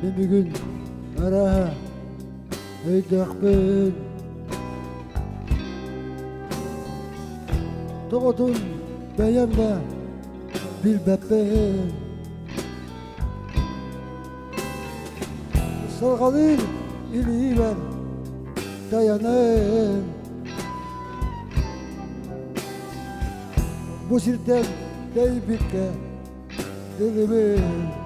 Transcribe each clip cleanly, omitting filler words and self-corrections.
Мин бүгүн арааһа өйдөөхпүн. Тоҕотун бэйэм да билбэппин. Салҕалыыр илиибэр тайанын. Бу сиртэн тэйбиккэ дылыбын.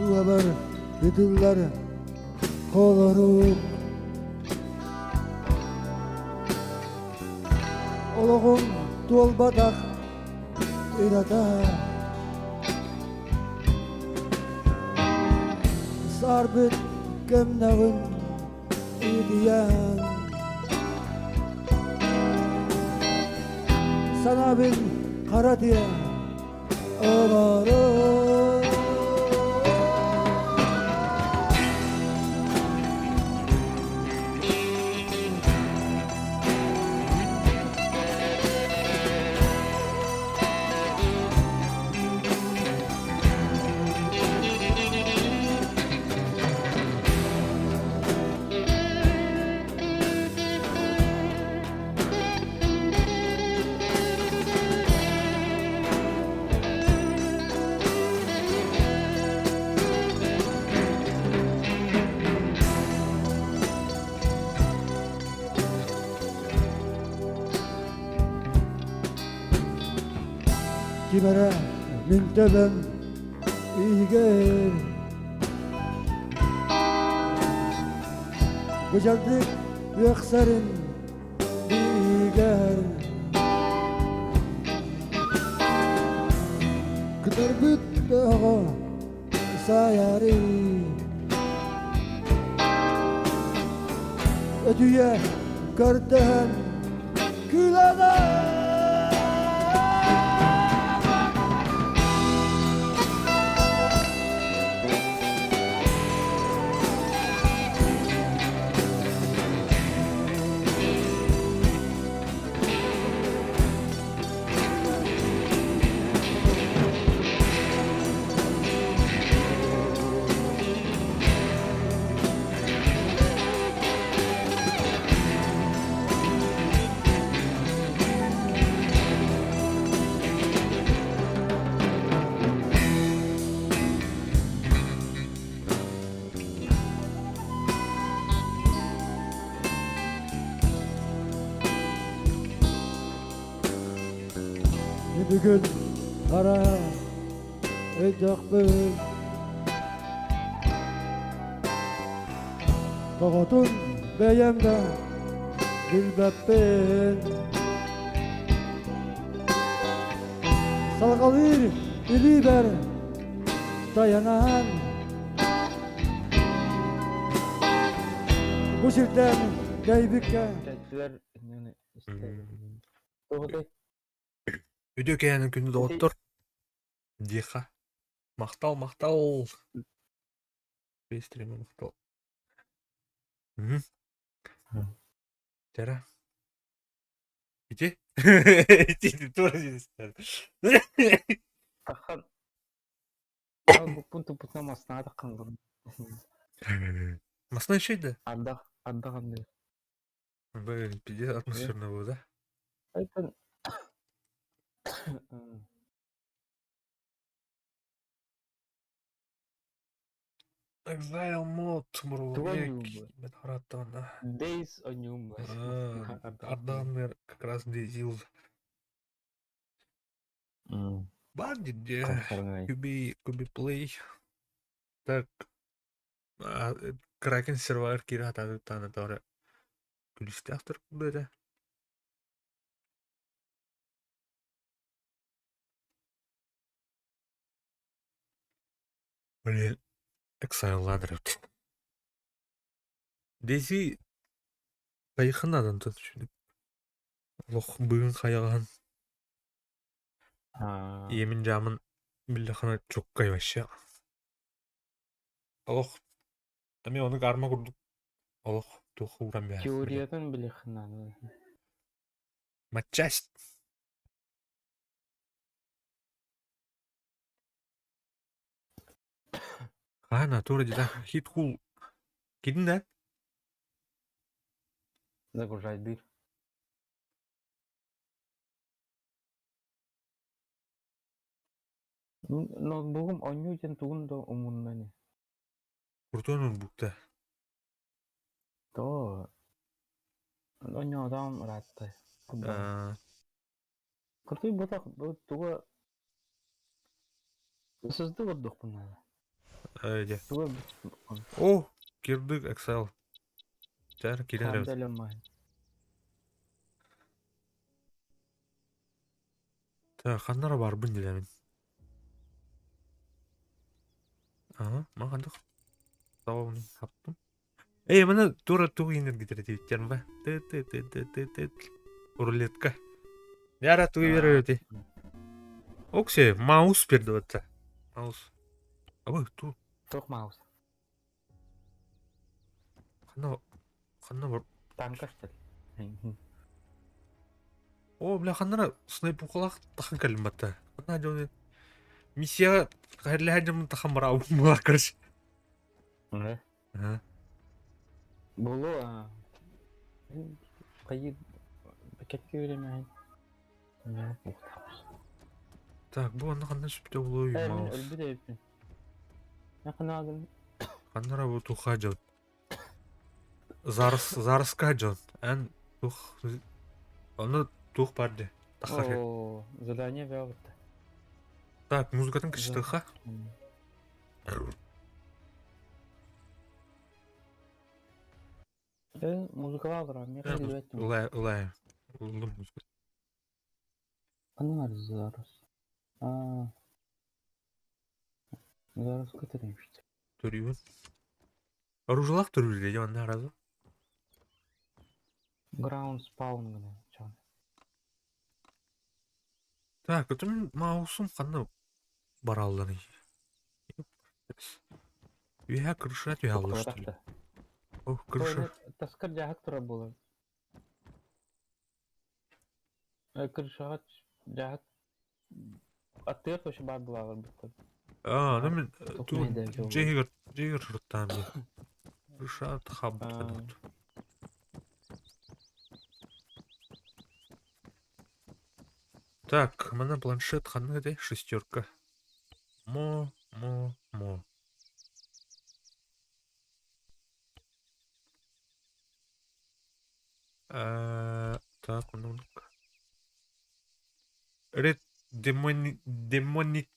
Дууһабар ытыллар холорук Олоҕум туолбатах ырата Саарбыт көмнөҕүн ытыйан Санаабын хара тыа олорор. Ким эрэ мин төбөм иһигэр Быдьардык үөхсэрин биигэр Кытарбыт бөҕө сайары Өтүйэ көрдөһөн күлэнэ. Бүгүн хара өйдөөхпүн Тоҕотун бэйэм да билбэппин Салҕалыыр илиибэр тайанан Бу сиртэн тэйбиккэ Үтүө кэһээнин күндү доҕоттор диэххэ махтал махтал Бэстримэ махтал Тера Ити Ити туора Таххан Буппун туппутунан маснаҕа таххан олорон. Масна ишейді? Ардах ардах анныгар. Блин, пиздец атмосферно было, да? Айтан Exile Mod Тугу Мурлубек оонньуубун бу? мен хараттаҕына. Days оонньуум бу. Ардааннар как раз дизил бар дии Хапсаргай. Куби Куби Play. Так Кракен сервер киирэ сатаабыттаҕына тоҕо эрэ күлүстээх курдук этэ. Блин, Exile эбит. Дейзи хайыхын надан Олох быгын хайаҕаһын ийэмин дьаамын биллэххинэ чуоккай вообще. Олох эмиэ ону карма курдук олох туох ууран биэрэр. Теориятын билиэххин наада. Матчасть. Хаһан натура дьэ хит-хул кидин да? Загружайдыыр. Ноутбугум оонньуу диэн тугун да умунна ини. Крутой ноутбукта. Тоҕо? Оонньоотоҕум ыраатта. Аа, Крутой буолбатах бу туга сызды курдукпун наада. дьэ. Туга О, кирдык Excel. Чээр киирэн эрэбит. Ханделемай. Так, ханна эрэ баарбын дилэбин. Аха, ма ханнык табабын хаптым. Эй, маны тура тугу инергитер диэбиттэрин ба. Ты ты ты ты ты ты рулетка. Яра тугу берер Оксе, маус передаваться. Маус. Абы, ту. Туох маус? Ханна ханна бар. Танка что ли? О, бля, ханна снайпукалах тахан кэлим батта. Ханна дьону миссияга хайрлаһа дьомун тахан бара абым короче. Ага. Булу хайы кэккэ үөрэмэһин. Так, бу онно ханна сүптэ булуой Э, мин маус. өлбүт эбиппин. Ханаагын Ханнара бу туха дьон. Зарс зарска дьон. Эн тух Онно тух бар де. Тахар. О, задание вявытта. Так, музыкатын кычтыха. Э, музыкалар турар, миэхэ билбэт. Ылай, ылай. Ыллым музыка. Ханна зараз? А, зараз көтөрөмүштү. Төрүүбүн. Оружалаах төрүүр дии манна аразы. Ground spawn гына чаҕын. Так, это мин маусум ханна баралларый? Үөһэ крыша түһэ алла что ли? О, крыша. Таскар дьаһак турар буолар. Крышаҕа дьаһак аттыгар точно баар буолаалар быттар. А, ну мин ту дьиэгэр дьиэгэр сырыттаам дии. Крыша хаббыт хадыт. Так, манна планшет ханнык этэй? Шестерка. Мо, мо, мо. Так, ну Red Demonic Demonic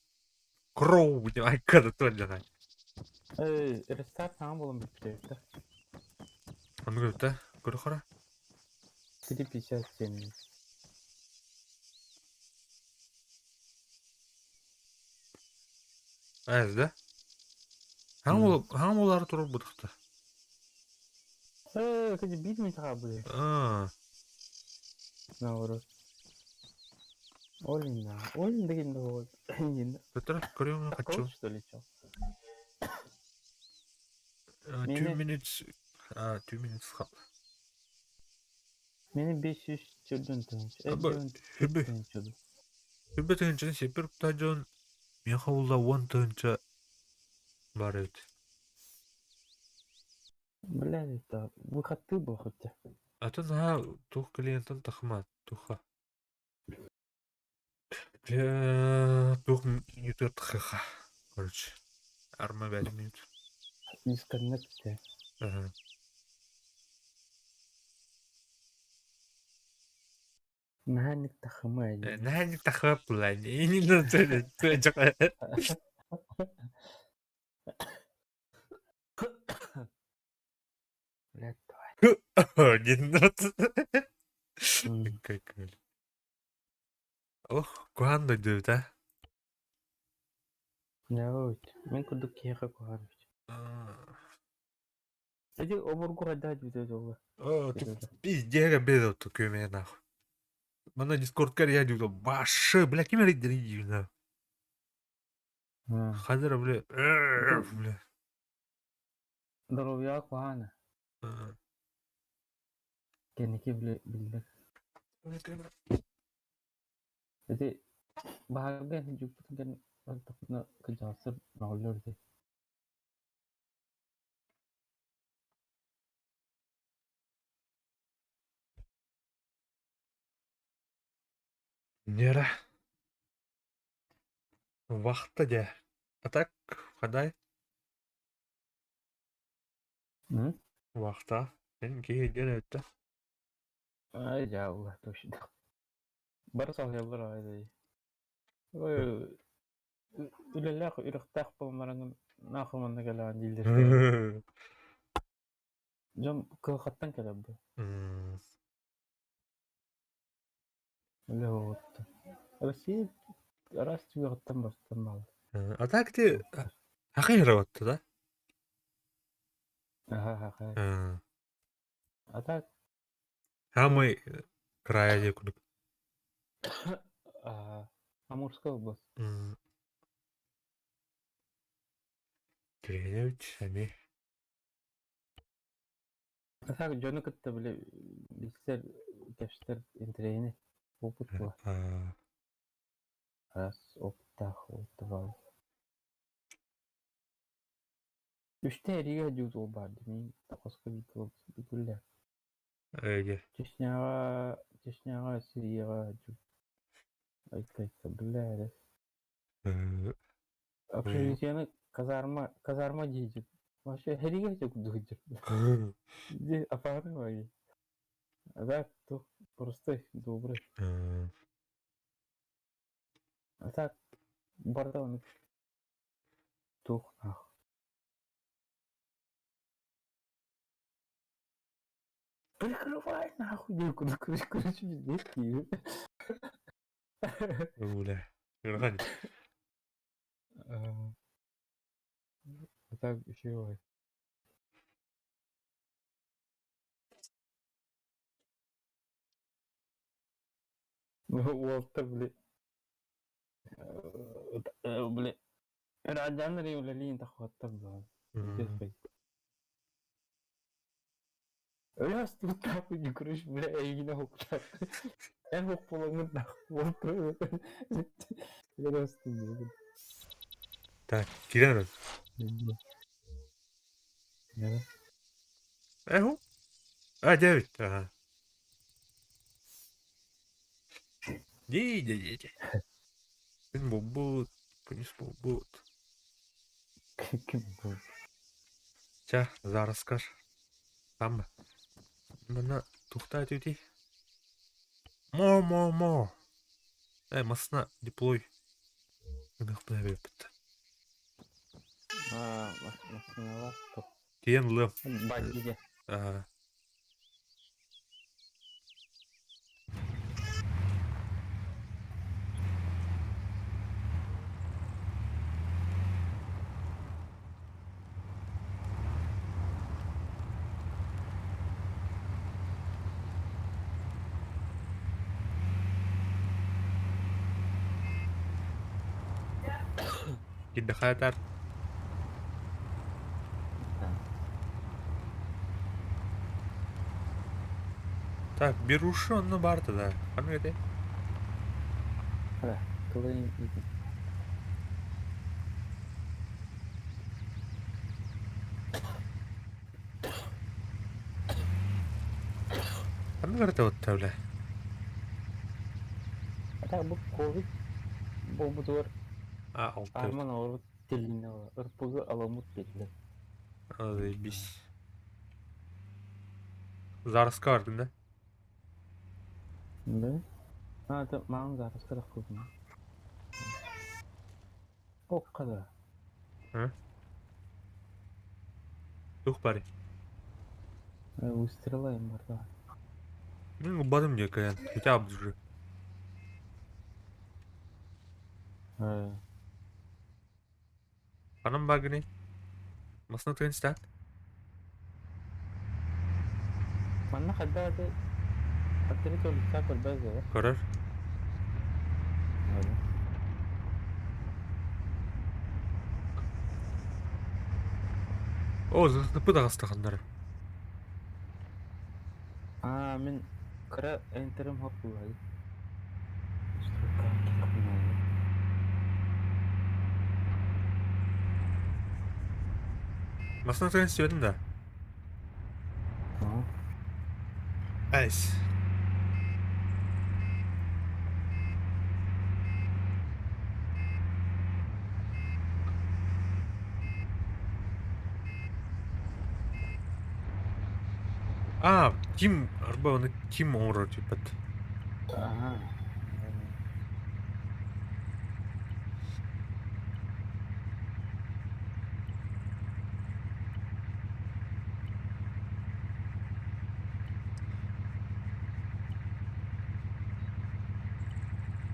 Crow диэн айкада туоллаҕай. Эй, рестарт саҥа буолан бүппүтэ. Оннук эбит да? Көрө-хара. 3.57. Ээс да? Хаҥа хаҥа буолаары турар бутахта. Э, кэдэ биир минут хаалбыт. Аа. Наоборот. Олин да. Олин деген да вот. Петр, көрүөҥ хочу. Что ли, чё? 2 minutes, 2 minutes хаалла. Мени 500 тыһыынча. Абы, хүбү. Хүбү тыһыынчаны сеппер кута дьон миэхэ улла 10 тыһыынча бар эбит. Бля, это выходты был хотя. Атын наһаа туох клиентын тахма туха. Дьэ, туох минут тахыха. Короче, арма 5 минут. Disconnect. Ага. Наһаа тахымай. Наһаа тахыап була. Блядь. Ох, куһаан дойдубута. No, мин курдук киһиэхэ куһаҕан. Ити обургу хайдах бүтэ буолла? О, пиздега бедо күөмэ нахуй. Мана дискордка я дию башы, бля, ким эрийдер на. Хазара, бля, бля. Доруобуйаҕа куһаҕана. Кэнники биллэр. Ити баһаарга дьуппутун кэннэ бардахпытына кырдьаҕастар мөҕөллөр ити. Нера. Вахта дьэ. А так, хадай? Вахта. Эн киһи диэн өттө. Ай дьаабыла точно. Бары салайаллар аҕай. Ой, үлэлээх үрэхтээх буолан нахуй манна кэлэҕин дииллэр. Дьон кыахаттан кэлэр бу. Үлэ оҕуттан. Россия араас түгэҕиттэн бастан бааллар. А так ты хахай работа, да? Аха, хахай. А так Самый крайний курдук. Амурская область. Треневич, ами. А так дьону кытта били билсэр, кэпсэтэр интэриэһинэй опыт буолар. Араас опыттаах опыт Үстэ эригэ дьуутуол баар дии, хоско бүтүллэр. Эге. Чечняҕа, Чечняҕа, Сирияҕа айта бля Общежитиены казарма, казарма диэчит. Вообще хэригэ курдук Ди аппараты мои. А так, то простой, добрый. А так, барда он тух нах. Прикрывай нахуй, куда короче, везде. Бля. Ыарахан. А так еще Уолта били били Раджан үлэлиин таххаттар баар. Өлөөс туттаах күрүш бile эйигинэ хуктаах. Эн хукпуламмыт Так, киирэн Эху? А, девять. Ага. Ди, ди, ди, ди. Күн буолбут, күнүс буолбут. Ча, зараскар. Там. Манна тухтаа түти. Мо, мо, мо. Э, масна деплой. Гынахпына бериппит. Тиэн лым. Бадиге. Ага. Киддахаатар. Так, беруши онно баар да. Ханнык этэй? Тылын Ханнык эрэ отта бля. А так бу ковид буолбутугар А, алты. Арман олорбут тилинне РПГ аламмыт биллэр. Заебись. Зараска бардын да? Да? А, это маған зараска тахпытым. Окка да. А? Тух барый? Выстрелаем барда. Мин убадым диye кэлэн хотя бы уже. Ханан баагыный? Масына тыгын истэҕин? Манна хайдах это Открытого лица көрбөт да? Көрөр. Оо, зытыппыт аҕыстаханнара. Аа, мин кыра энтерим хоп буолай. Масына тыгын истибэтим да? Айс. А, Тим, арба оны Тим оҥорор типпэт. Ага.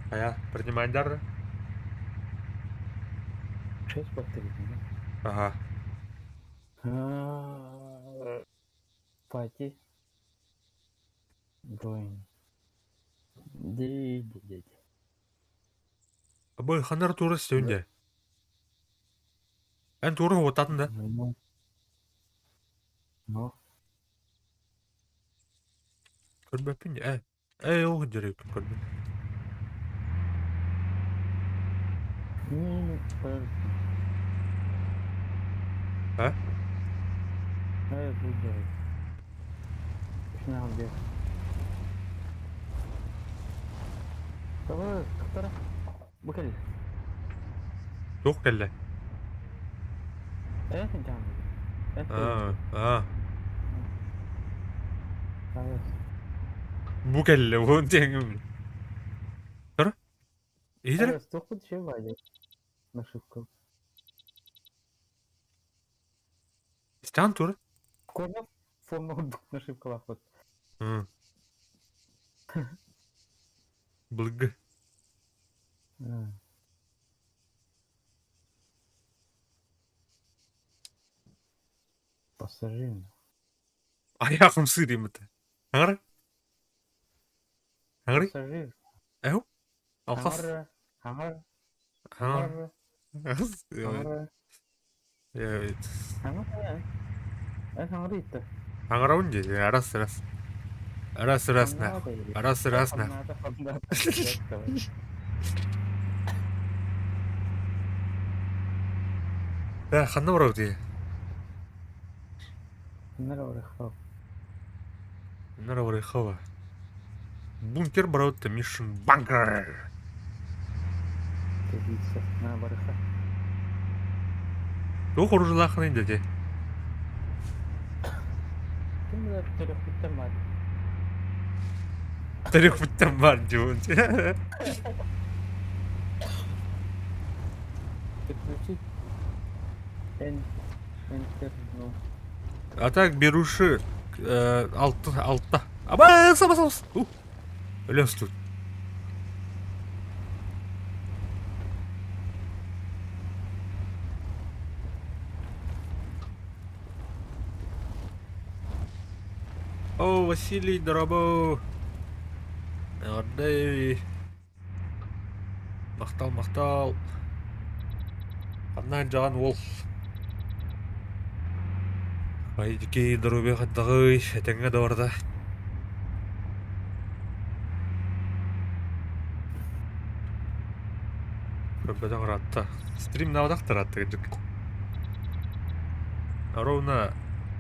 Хайа, принимайдар? Шесть батарей, да? Ага. Пати. Join. Ди. Абы ханар тура сөнде. Эн тура уотатын да? Ну. Көрбөппүн э. Э, ол дерек көрбүт. А? Э, бу дерек. Шунан бер. Давай, тоқтара. Бу кэллэ. Туох кэллэ? Э, жан. Аа, аа. Бу кэллэ, уон диэҥ. Тур. Иһитэр? Туохпут үчүгэй баайда. Нашивка. Истэҕин тур. Куобах форма курдук нашивкалаахпыт. М. Былыргы. Пассажир. Айаах ымсыы диэммит. Аҥара? Аҥарый? Пассажир. Эһу? Алхас. Аҥара. Аҥара. Аа. Аҥара. Аҥара. Эн аҥара иттэ. Аҥарабын дии. Арас арас. Арас арас на. Арас арас на. Э, ханна барабыт дии? Ханна барыахха Бункер барабыт да Mission Bunker. Туох оружиелааххыный да дии? Төрүкпүттэн баар дьуун. А так беруши алты алта. Абас абас абас. Өлөс тут. О, Василий, дорогой. Эҕэрдэй. Махтал, махтал. Ханна дьаҕан уол. Айдики доруобуйа хайдаҕый, этэҥҥэ да барда. Көрбөтөх ыраатта. Стрим наадах ыраатта кырдьык. Ровно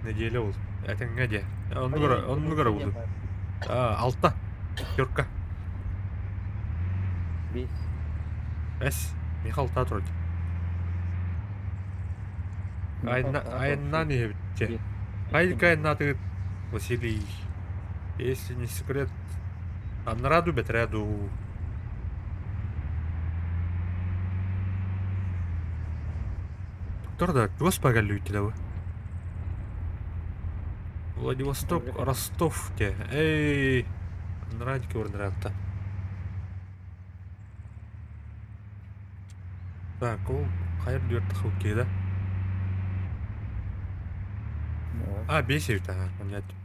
неделя ол. Этэҥҥэ диэ. Оннугар оннугар буолду. Алта. Пятерка. Бес. Эс. Михаил алта турар. Айаннаан иһэбит Хайка айаннаатыгыт, Василий? Если не секрет, анараа дуу, бэтэрээ дуу? Доктор да, чугас пагаллүүтилэ бу. Владивосток, Ростов те. Эй, анараа диэки баран Так, ол хайа бүлүөр тахсыбыт да? А, 5 эбит, ага, понятно.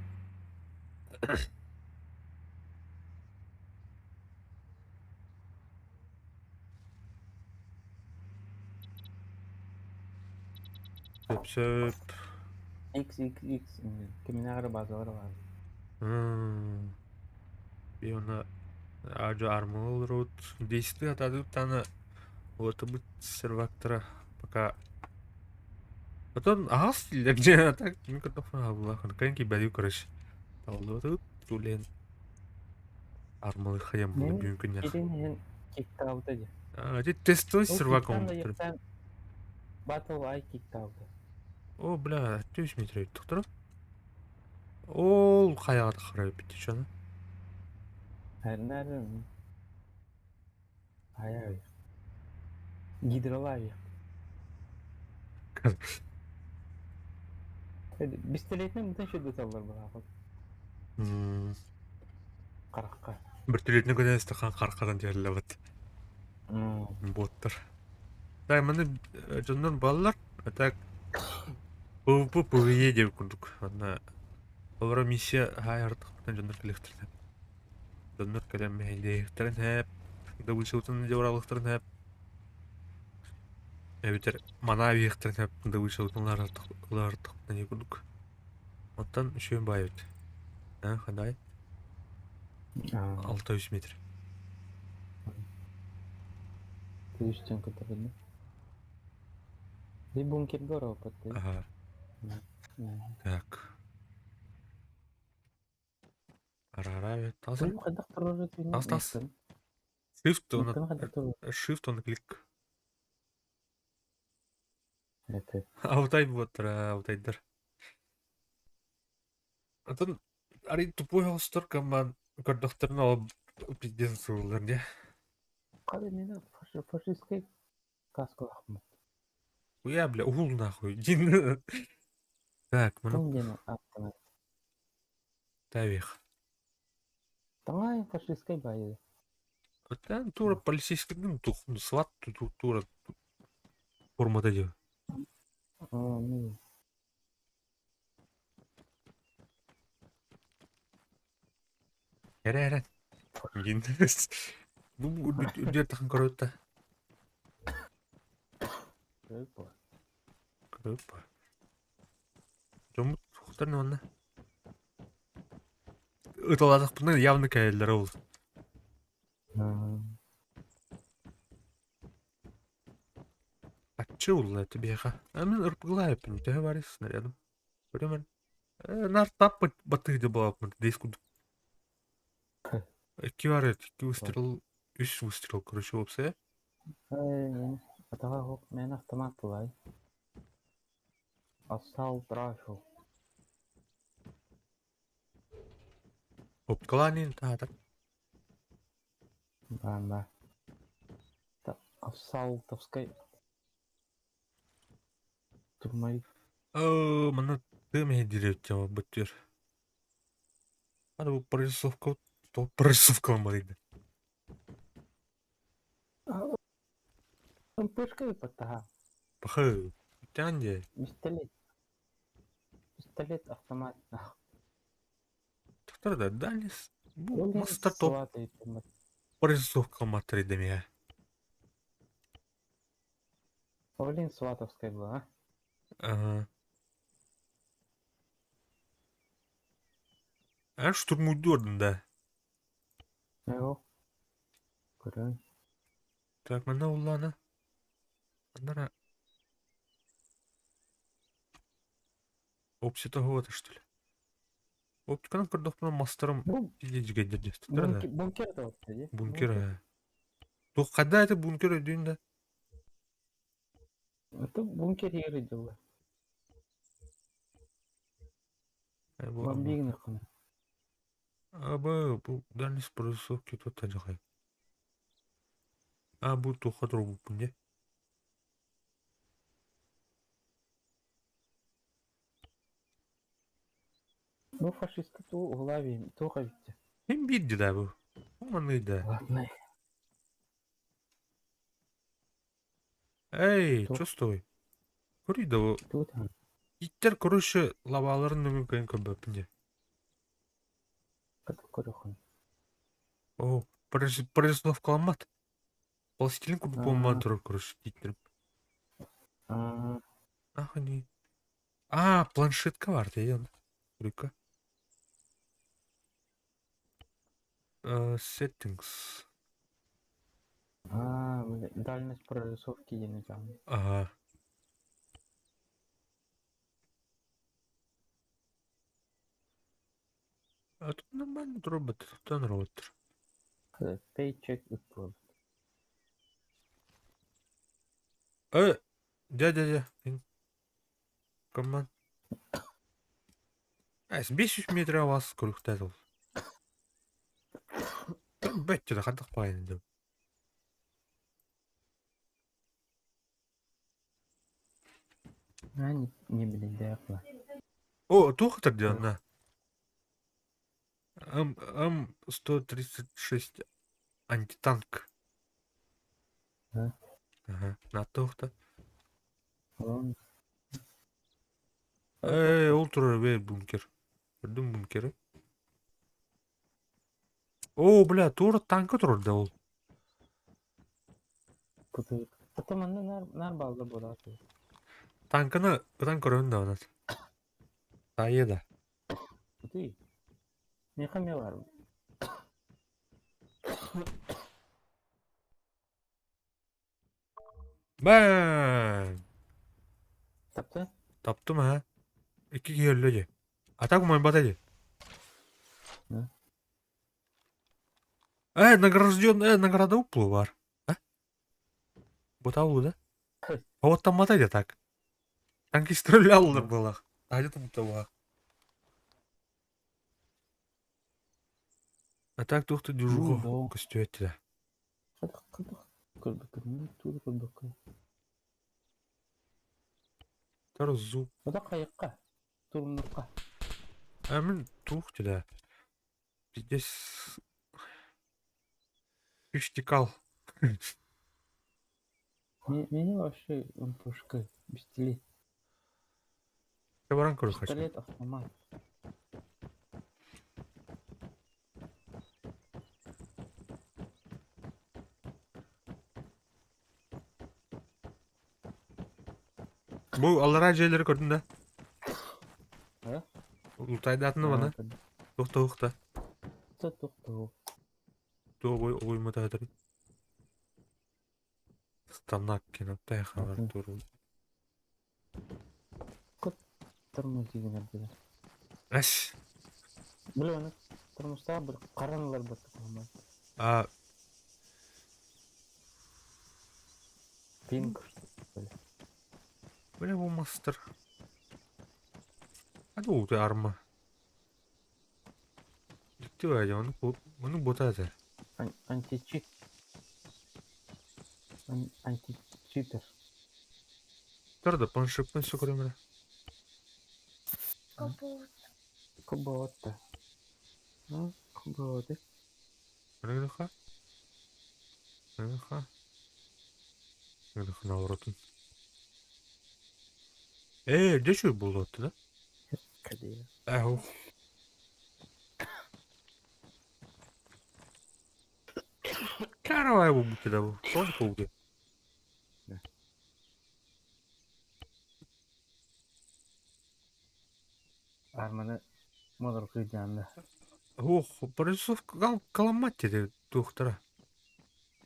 Сөп сөп. XXX киминээҕэр базалар баар. И она Аджо Армол Road действие атадыттаны вот сервактора пока Потом аас дииллэр так мин көрдөхпүнэ абылаах кэнки бэлиэ короче таллыбатыбыт тулен армалыхайам Мин бүгүн күннэх кирин иһин киктаабыта дии. Ити тестовый Ол сервак киктаан да оҥорбуттар. ехтаан Battle Eye киктаабыта. О, бля, 3 метр өттүктөр. Ол хайаҕа таххара эбит чону. Эрнәрин Ай Гидролавия. Бистэлиэтинэн бүтэн шүрдэталлар быһаахыт. Харахха. Бөртөлүөтүнэн көтөн истэххэ хараххатан түһэллэбит. Буоттар. Так, маны дьоннор баллар. А так PvP PvE диэбит курдук. Манна олоро миссия хаайартахпытына дьоннор кэлиэхтэрин Дьоннор кэлэн мэһэйдиэхтэрин сөп, добычалытын дьуораалыахтарын сөп, эбэтэр манаа биэриэхтэрин сөп, добычалытын ылаартахтарын курдук. Оттон үчүгэй баай эбит. Аа, хадай? 600 метр. Күстен көтөрүнү. Би бункерге ороппут. Ага. Так. Араараа таас Хайдах турар таас таас. Shift уонна Мыкканы хайдах турар Shift уонна клик. Это Алтай буоттара, алтайдар. Атын арый тупой холстор команд көрдөхтөрүнэ ол пиздец суруулар дии. Хады мені фашистский каскалаах Хуя, бля, угул нахуй. Дин. Так, маны Тон диэн ааттанар. тавих. Таҥай фашистскай баайы. Оттан тура полицейскийдин тух сват тура формата дии. Ну Эрэ эрэ. Дин. Бу үрдүөр тахан көрөттө. Опа. Опа. Дьоммут суохтар уонна. Ыталаатахпына явно кэлэллэр ол. Аччы улла это биэхэ. А мин ырпыгылаайыппын төһө барый снарядым. Көрөмөр. Нар тап батыйды буолаппын десь курдук. Икки бар икки выстрел, үс выстрел, короче, уопсайа. Атаға хоқ мен автомат булай. Assault rifle. Оптикалаанин таатар. Баан ба. Ассалтовскай. Турмай. Оо, манна тыа мэһэйдиир быттыыр. Аны бу прорисовка, то прорисовка барыйда. Пышка паттаха. Пахы. Тян дии. Пистолет. Пистолет автомат. Тохтор да дальность. Бу мастер топ прорисовка матри мия. Блин, сватовская была, а? Ага. А штурмуйдуордун да. Его. Көрөн. Так, манна уллаана. Анара. Опсита вот что ли? Оптиканан көрдөхпүнэ мастерым пиздец да. Бункер да вот Бункер. Туох хада это бункер өйдүүн да? Это бункер ери дела. Бу Бомби гыныаххына. Аба бу дальность прорисовки тут тадьахай. А бу туохха турбуппун дьэ. Бу фашистка туу уһулаа туох эбит. Ким биирди да бу? Манный да. Ладно. Эй, Туох чувствуй. Көрүй да бу. туутан. Иттер короче лабааларын нөҥүө кыайан көрбөппүн дьэ. Кытык көрөхүн. О, прорисовкаламмат. Пластилин курдук буолмаан Аа, турар короче тииттерим. аа, Ах, они. А, планшетка бар дии. Көрүккэ. Settings. аа, били дальность прорисовки диэн этэҕин. Ага. А тут нормально робот, тут робот. Paycheck ыппыл. Дядя, дядя, команд. 500 метр вас көрүктәд ол. Бәтте да хадық қойын деп. Аа, не, не билин дээх О, тухтар дьонна. М М136 антитанк. Да? Ага, на тухта. Он Эй, ол турар бе бункер. Көрдүм бункеры. О, бля, тура танка турар да ол. кутук. Потом манна нар нар балда буолааты. Танканы ытан көрөбүн да онат. Тайы да. Кутуй. Миэхэ эмиэ баар. Бэм! Тапта? Таптым ha. Икки киһи өллө дии. А так умайбата дии. Да. Награжден, награда уплу бар. А? Буталу, да? А вот там мотай так. Танки стрелял Да. было. А где там того? А так тухты Ну, дюжуго да. костюете. Хадах хадах. Көрбөккүн, туут көрбөккүн. Тарзу. Ота хайыкка. Туруннукка. А мен тухты да. Здесь пиштикал. Меня вообще он пушка, пистолет. Баран көрө хочу. Пистолет, автомат. Бу аллара жерлери көрдүм да. А? Ултайдатыны бана. Тухта тухта. Тухта. Тугой уйматадыр. Станак киноптай хабар Атын. туру. Тормоз деген әбділер. Әш. Біле оны тормозда бір қаранылар бар тұқылмай. А, Пинг. бля бу мастер. Hadi oldu арма. Gitti böyle onu onu bota Античит. Античитер. Тарда планшетпен сөкөрөмөр. Капут. Кубота. Кубота. Рыха. Рыха. Рыха наворотун. Э, где болот да? Каде. Ау. Каравай бу бутеда бу. Тоже полги. Арманы модор кыйданды. Ох, прорисовка каламатти тухтара.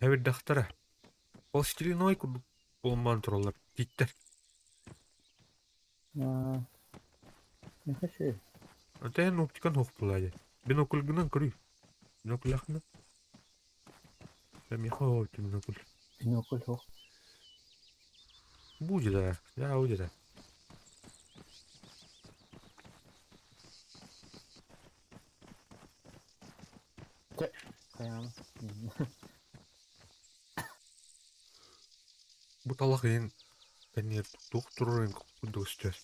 Эбит дахтара. Ол стилиной курдук болман туралар. Диттер. Не хочу. Антен оптикан хоқ булады. Бинокльгынан көрүй. Бинокль ахна. Мен хоқ бинокль. Бинокль хоқ. Будет да. Да, будет да. Чэ, хайаама. Бу талах иһин кэннигэр туох турарын курдук өстөөр.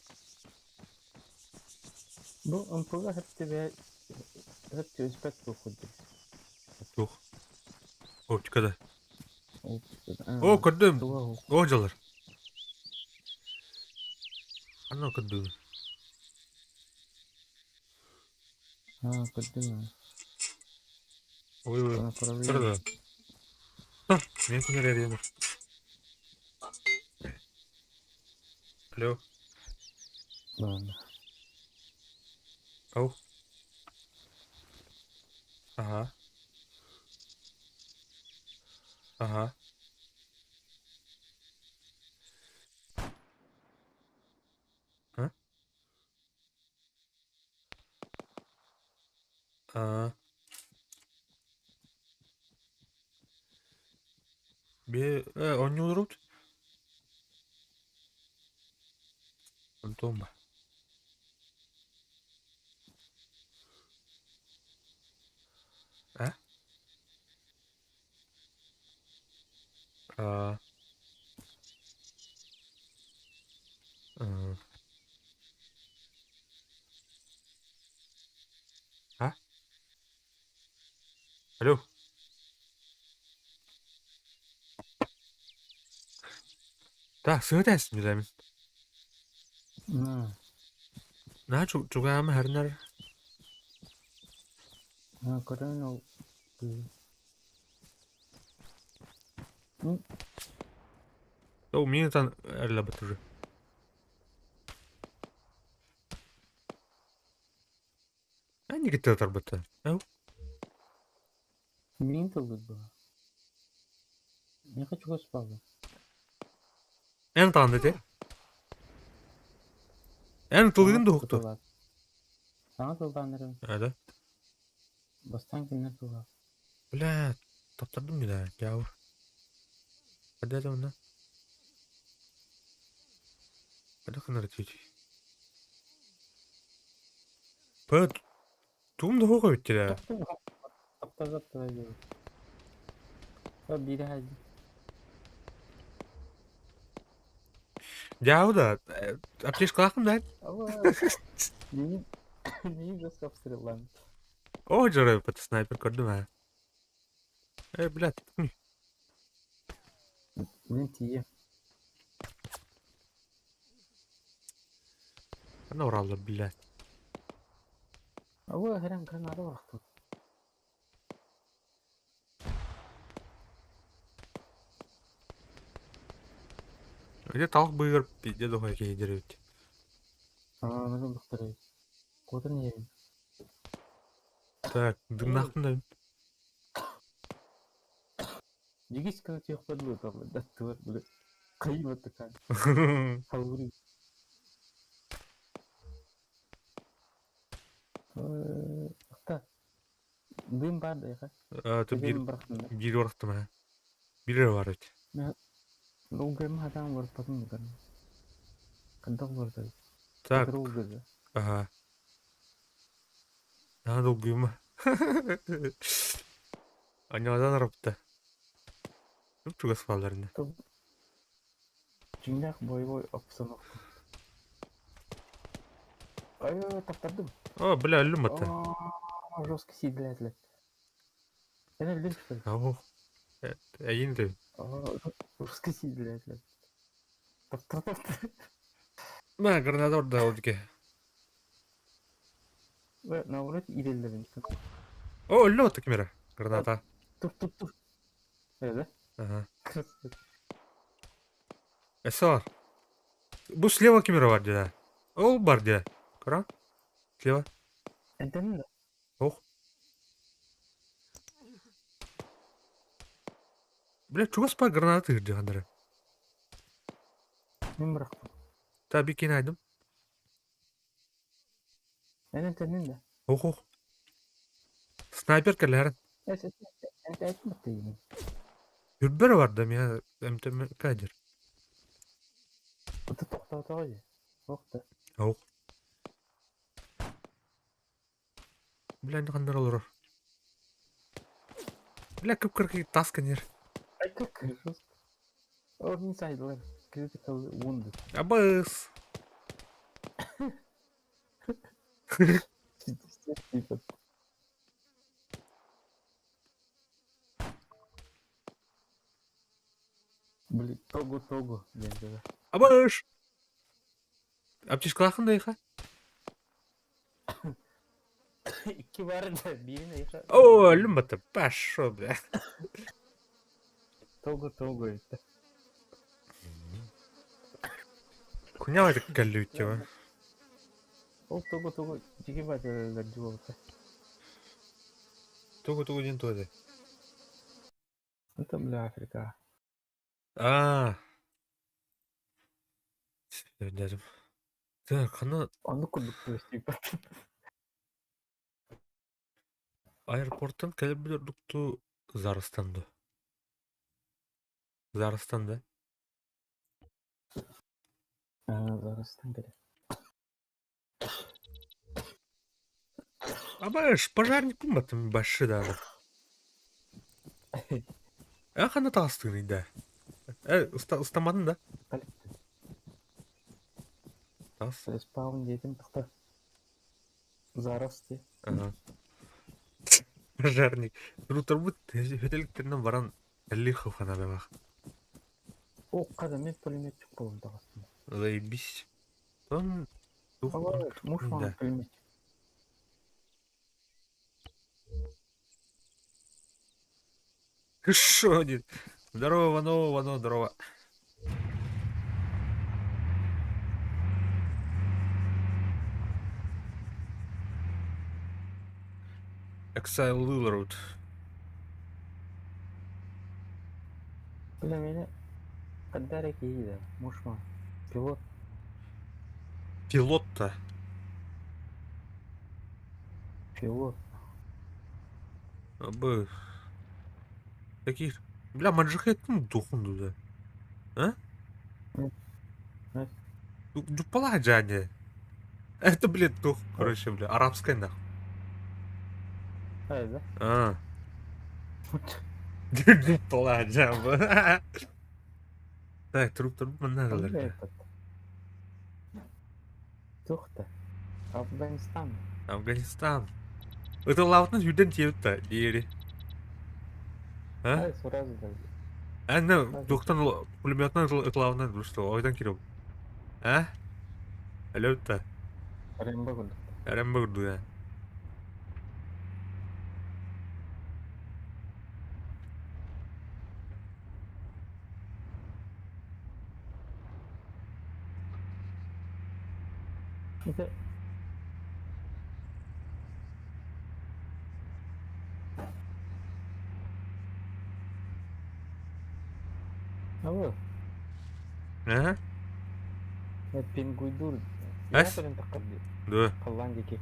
Бу ымпыга сөп түбэһэ сөп түбэспэт туох курдук. Туох? Оптика да. О, көрдүм. О, дьалар. Аны көрдүм. Аа, көрдүм. Ой, ой. Направление. Мен күнер эрийем. Алло. Ладно. Ау. Ага. Ага. А? Аа. Бе оонньуулларбыт? Онтуом ба? А? Аа. А? Алло. Так, сыһыт эстим На, Наһаа чугаама хэрнэр на, көрөн ол. О, минутан эрлэбит уже. Они тарбыта. Ау. Мин тылбыт была. Не хочу спала. Эн таанды те. Эн тылыгын да уһукту. Саҥа тыллааннарым. Да. Бастаан кинилэр тыллаах. Бля, таптардым да, дьаабы. Хада да онно. Хада ханар тиити. Пэ, тугум да хоҕо бүттэ. Таптазат диэбит. Биирэ хаалла. Дьаабы да, аптечкалаахпын да. Миигин миигин жестко обстреллаан. О, дьоруой снайпер көрдүм аа. Э, блядь, Мин тиийэ. Ана уралла, блядь. Ого, хэрэн граната бырахпыт. Где талах быгыр пиздец дохуя киһи эбит. Аа, маны быктарай. Куотан иһэбин. Так, дымнаахпын да. Дьигис гына түһүөхпэр дылы да туар били хайыы такая. Халури. Ыкта. Дым бар да яха. Тут биир биир барахтым аа. Биир бар эбит. Долгайма хатаан барбатын бутан. Хайдах бардай. Так. Ага. Наһаа долгуйума. Аньадан арапта. Чугас хаалларына. Дьиҥнээх боевой обстановка. Ай, таптардым. О, бля, өллүм батта. Жестко сиидэлээтилэр. Эн өллүҥ что ли? Ох. Эйин да. Жестко сиидэлээтилэр. Таптар таптар. Мә, граната орда ол дике. Наоборот, иирэллэрин. О, өллө батта кимера. Граната. Тур, тур, тур. Да? Ага. Эсо. Бу слева кимера бар дии. Ол бар дии. Көрөн? Слева. Энтэн да? Ох. Бля, чугас бар граната ыырдьаҕаннара. Мин бырахтым. Та бикин айдым. Эн энтэннин да? Ох, ох. Снайпер кэлээрин. Энтээчи баттыйын. Үрбэр бар да миа эмтем кадер. Ото тохтоотоҕо дии. Ох да. Ох. Бля, ханнар олорор. Бля, кып-кыракый таас кэннир. Ай, как жестко. Ол inside critical wounded. Абыс. Типа. Блин, того-того, диэн дьыла. Абыш! Аптечкалаахын да иха? Икки бар да, биирин эйиэхэ. О, өлүм пошел, бля. Того-того это. Хуйня это калютева. Ол того-того дьиги баатылар дьуолта. Тугу-тугу диэн туоды. Это, бля, Африка. Аа. Дядям. Так, хана Оннук курдук типа. аэропорттан кэлбит ордукту Зарастан да. Зарастан да? Аа, Зарастан кэлэр. Абаш, пожарник кумбатым башы даже. Э, хана таҕыстыгыный да? Э, устамадын да? Тас. Респаун диэтим тахта. Зарас дии. Ага. Пожарник. Руторбут хөтөлүктеринен баран Лихов хана бабах. О, хата мен пулеметчик буолан таҕыстым. Заебись. Он Ала, муж Да. пулеметчик. Шо один? Здорово, Вано, Вано, здорово. Exile Lillard. Бля, меня Каддарик киһи мушма. Пилот. Пилот-то. Пилот. Б. Таких. Бля, маджахеттин духун да. А? Нет. Дупала джаня. Это, блядь, дух, короче, бля, арабская нахуй. А, да? А. Дупала джаба. Так, труп труп Бля, надо. этот. Тух-то. Афганистан. Афганистан. Это лаутын хүден тиепті, диери. А? Ай, сразу даже. Әне, доқтан пулеметнан ытлауынан что, ойдан киреп. А? Әлеутті. Рембо курдук. Әрем бүгірді, да. Это... Алло, А? это пингуйдур. Эс? Да. Голландики.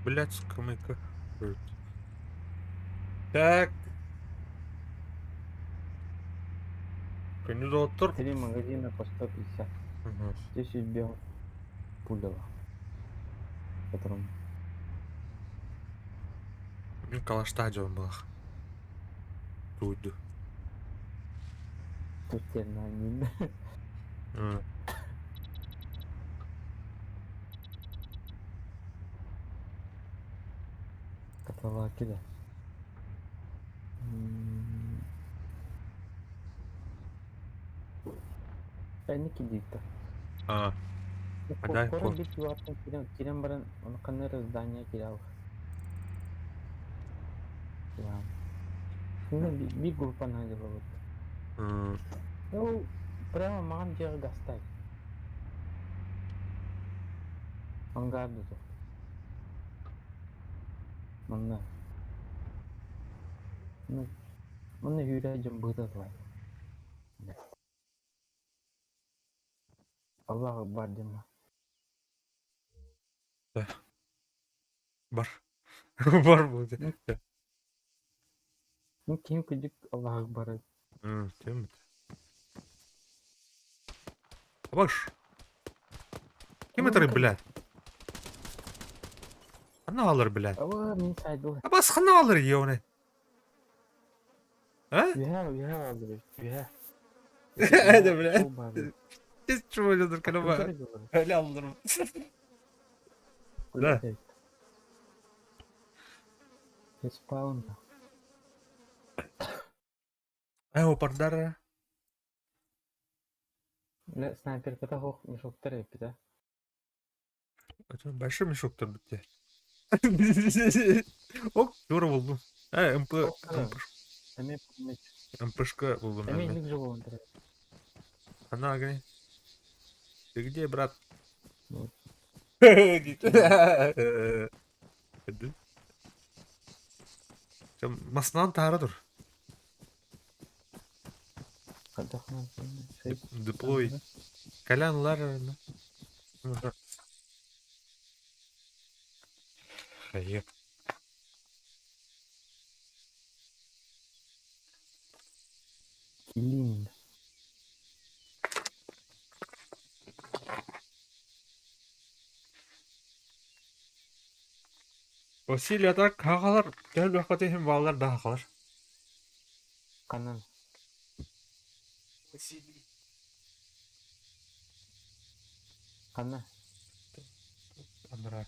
Блядь, скамейка. Так. Кандидатор. Три магазина по 150. Угу. 10 белых пуляло. Которым Мен калашта жон балах. Туйду. тут на ним. Каталаки, да. Эники дикта. А, Дай Скоро код. бит юаттан кирен кирен баран оны каннер здание кирал. Ну, би группа надела вот. Ну, прямо маған жер гастай. Ангарды тут. Манна. Ну, манна хүрәжім бұйдадылай. Аллах бар дема. Да. Бар. Бар будет. Ну, ким кыдьык Аллах барар. Тем. Абаш. Ким это, блядь? Ханна алыр, блядь. Ава, мин сайдыл. Абас ханна алыр, ёбаный. А? Үһэ, үһэ алыр, үһэ. Это, блядь. Ты чего это только Öyle alırım. Да. Респаун. Э, опардара. Бля, снайперката хоох мешоктар эппит а. Это большой мешок-то бітті. Ок, тура булдум. Э, МП, Ок, Эмиэ МПшка булдум. эмиэ инник же буолан турар. Она, огни. Ты где, брат? Вот. Маснан таара тур. Хайдах Деплой. Калянлар. Хайеп. Килин. Василий атак хагалар, кел бахаты балалар да хагалар. Ханан. Василий. Ханна. Андра.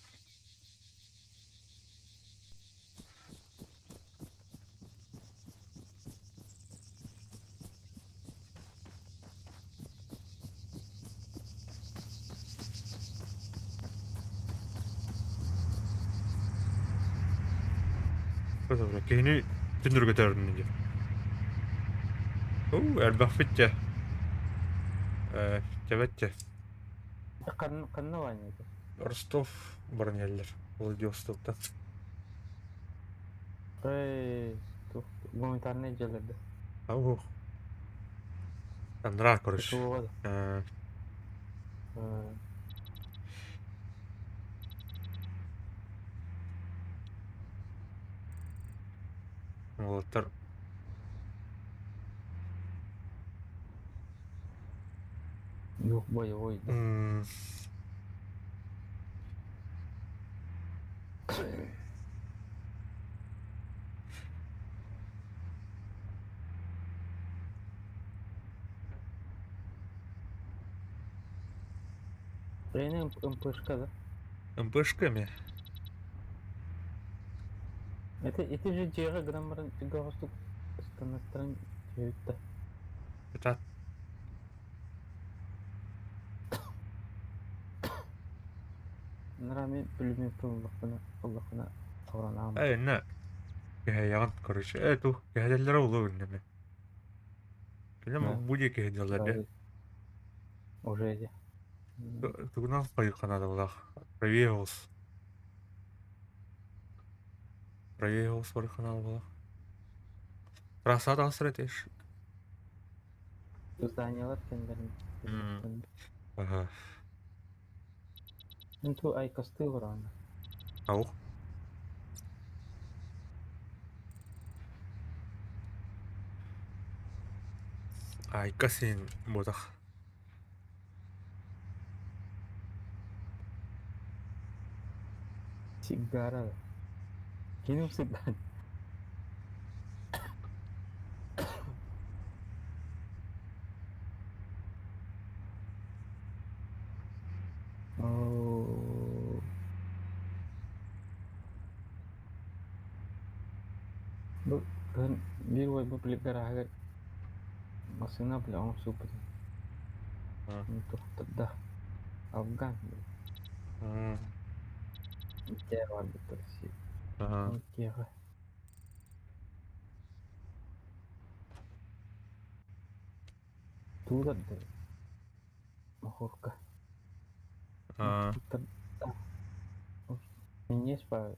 Киһини түннүргөтөрүн диye. Уу, элбэхпит дьэ. Э, тэбэт Ханна ханна Ваня это? Ростов баран иһэллэр Владивостоктан. Эй, тух гуманитарный дьиэлэрдэ. Аух. Андраа короче. СВО да. Э, уолаттар Юх боевой да. Тренинг МПшка да? МПшками. Это это же дьиэҕэ гынан баран тыгаҕастык ыстаннаттаран түһэбит да. Это Нара мин пулеметтан ыллахпына ыллахпына саҕаланаҕым. Э, инна кэһэйэҕин, короче. Э, тух, кэһэтэллэрэ улуу иннэми. Кини Да. бу диэки кэһэтэллэр дии. Уже эти. Тугунан хайыхханаадалаах. Правее голос. Правее голос барыхханаадалаах. Трассаҕа таҕыстар этиш. Зданиялар кэннилэрин. Ага. Инту айкастыы олороҕун. Ау. Айка син буотах. Сигара. Киним сигара. Оо. Бу кыһын биир уолбут били гарааһыгар массыына били оҥорсубутун туохтарда Афган Итээ барбыттар Итиэҕэ Туулар да мохуорка Минньиэс баар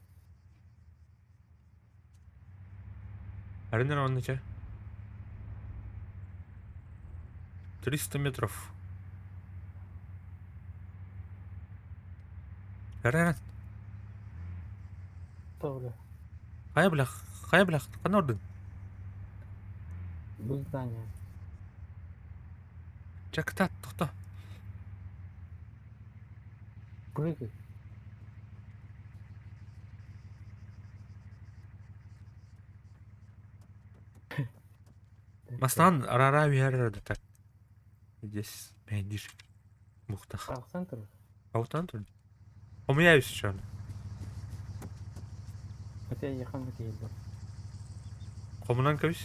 Аренера онно чэ. 300 метров. Эрэ. Тоҕо? Хайа бля, хайа бля, ханна ордун? Бу здание. Чэ, кытаат, тохто. Прыгай. Бастаан араараа үһэр так. Здесь мэйдир мухтах. Тахсан турар. Аутан тур. Хомуйа үс чон. Хотя яхан киһилбэ. Хомунан кэбис.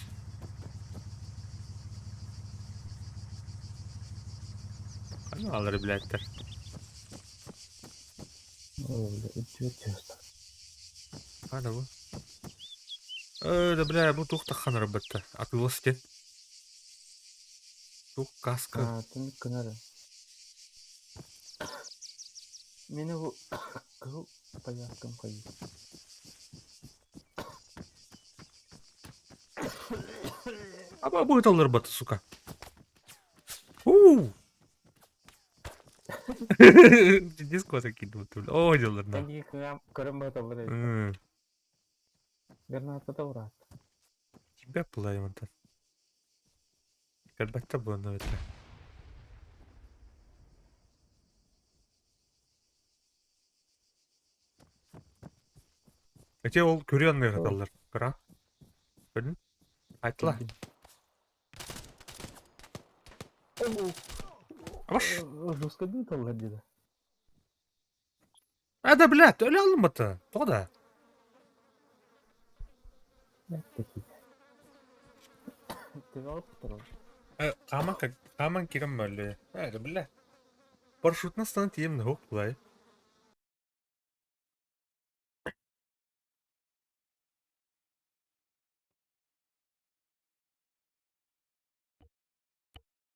Ханна алары билээттэр. О, бля, үтүөт чувство. Хана бу. Э, да бля, бу туох таххан арбатта. Атылас диэн. Туох каска. А, түнүк кынары. Мени бу кыһыл повязкам хайыы. Аба бу ыталлар бата, сука. Уу! Диско закидывают. О, делар на. Эйиги көрөн бааталлар эбит. Граната ураат. Тебя пылаем, Антон. Кэлбэттэ буолна эбэтэ. Ити ол күрүө анныгар сыталлар. Кыра. Көрдүн? Айтла. Абаш. Жестко дыыталлар диде. А да, блядь, өлө алынбата. Тоҕо да? Төбөҕө Хааман хааман киирэн мөллү. Э, бля. Парашютна станан тиийэн хоп булай.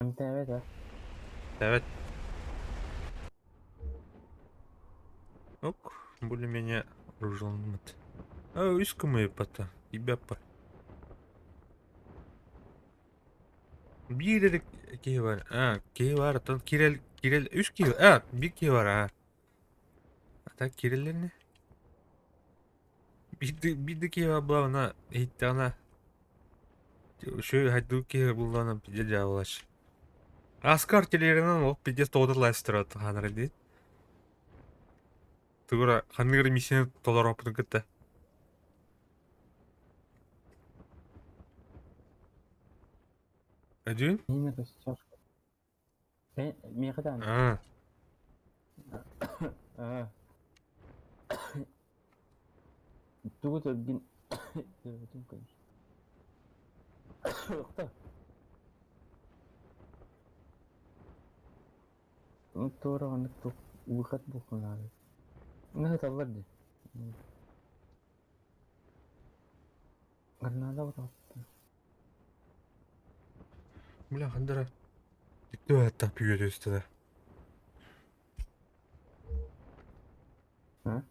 Эмтээбэт ээ. Evet. Ок, более-менее оружие. А, үс кымы пата. Ибяппа. Биир эрэ киһи бар. А, киһи бар, оттон кирел, кирел, үс киһи, а, биир киһи бар, а. А так киреллэрни? Биирдэ, биирдэ киһи бар буоллаҕына, иһиттэҕинэ, үчүгэй хайдыы киһи буллаҕына пиздец дьаабылач. Аскар телеринэн ол пиздец тоҕо лайстырат хаанара дии. Тугура ханнык эрэ миссияны толоруохпутун кытта. Өдүүн? Миэнэ костяшка. Миэхэ даҕаны. Аа. Аа. Тугу төргүн төрбүтүм конечно. Ыкта. Туора оннук туох выход буолуохтаах. Ыҥыраллар дии. Гранада утаҕыттан. Бля, хандара. Дикти пүйөтөстө. А?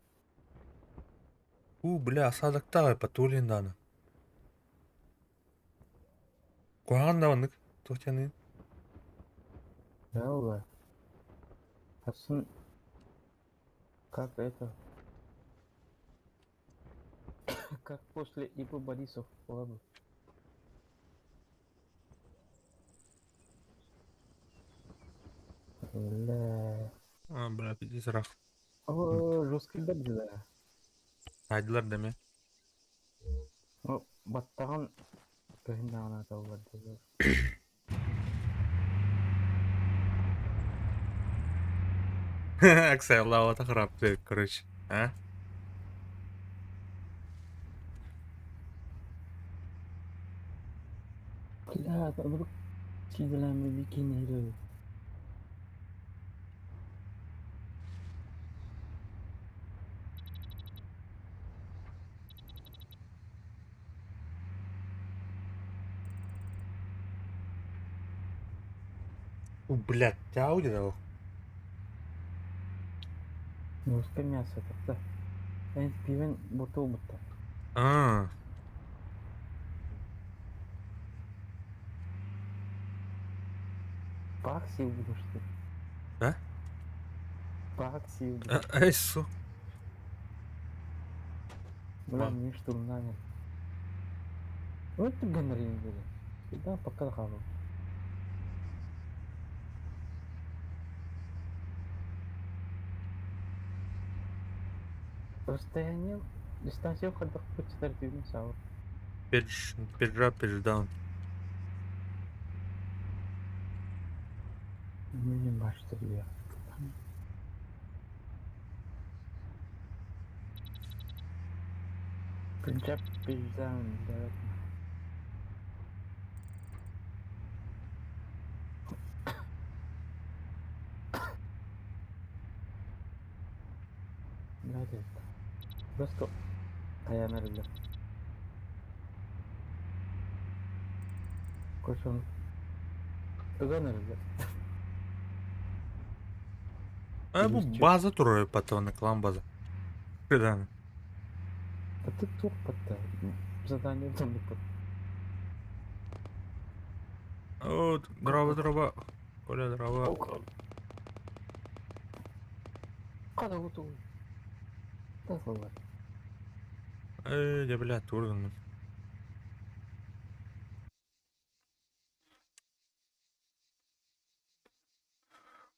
У, бля, осадоктаҕай патрулин дааны. Куһаҕан да оннук. Туох диэний? Да, ула. Хассын как это как после ИП Борисов буолабыт. Бля. А, бля, пиздец ыраах. О, жесткий да. Таайдылар дэмэ. О, баттаҕын көһүн даҕаны аталлар дииллэр. Аксайлаабата храпты, короче. А? Бля, вдруг сиделэми бикини У, блядь, Ауди дал. Жесткое мясо так Эн пивен бутыл бутта. А, Пах сил что А? Пах сил. Эй, су. Бля, мин штурмнан. Вот ты гонорин были. Да, пока хавал. Расстояние, дистанция хайдах почитар дүүнү саҕа. Педжа, педждаун. Мин баштыр я. Пенджаб педждаун да. Просто таянар эле. Көрсөм ыган эле. А бу база турар патроны, клан база. Кыдан. А ты туох батта? Задание там под. О, дрова, дрова. Коля, дрова. Када уту. Тасалар. Э, дьэ, блядь, турган.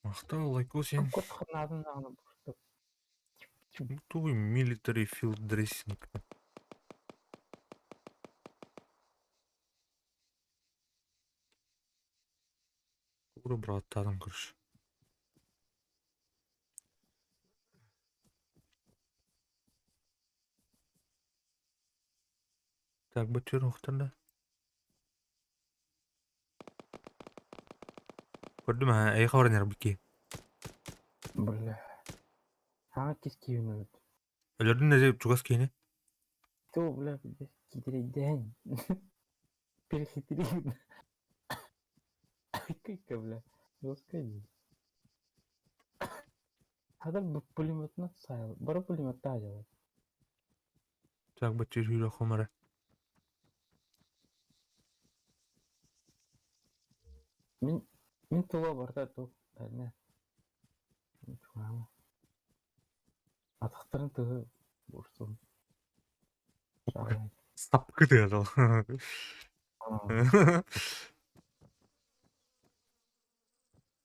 Махтал, лайкосин. Кот ханадын аны просто. Туй military field dressing. Куру браттадым, короче. Так, бөтүрін ұқтырды. Көрдүм ha, эй хабар бики. Бля. Ага кис киюн өлөт. Өлөрдүн незе чугас кейини. То, бля, китерейден. Перехитрил. Кыйка, бля. Жестко Хадar пулеметна сайыл. Бары пулемет тажалы. Так, бөтүр хүрө хомара. Мин мин тула барда ту. Әне. Атақтарын тығы бурсун. Стапкы деді.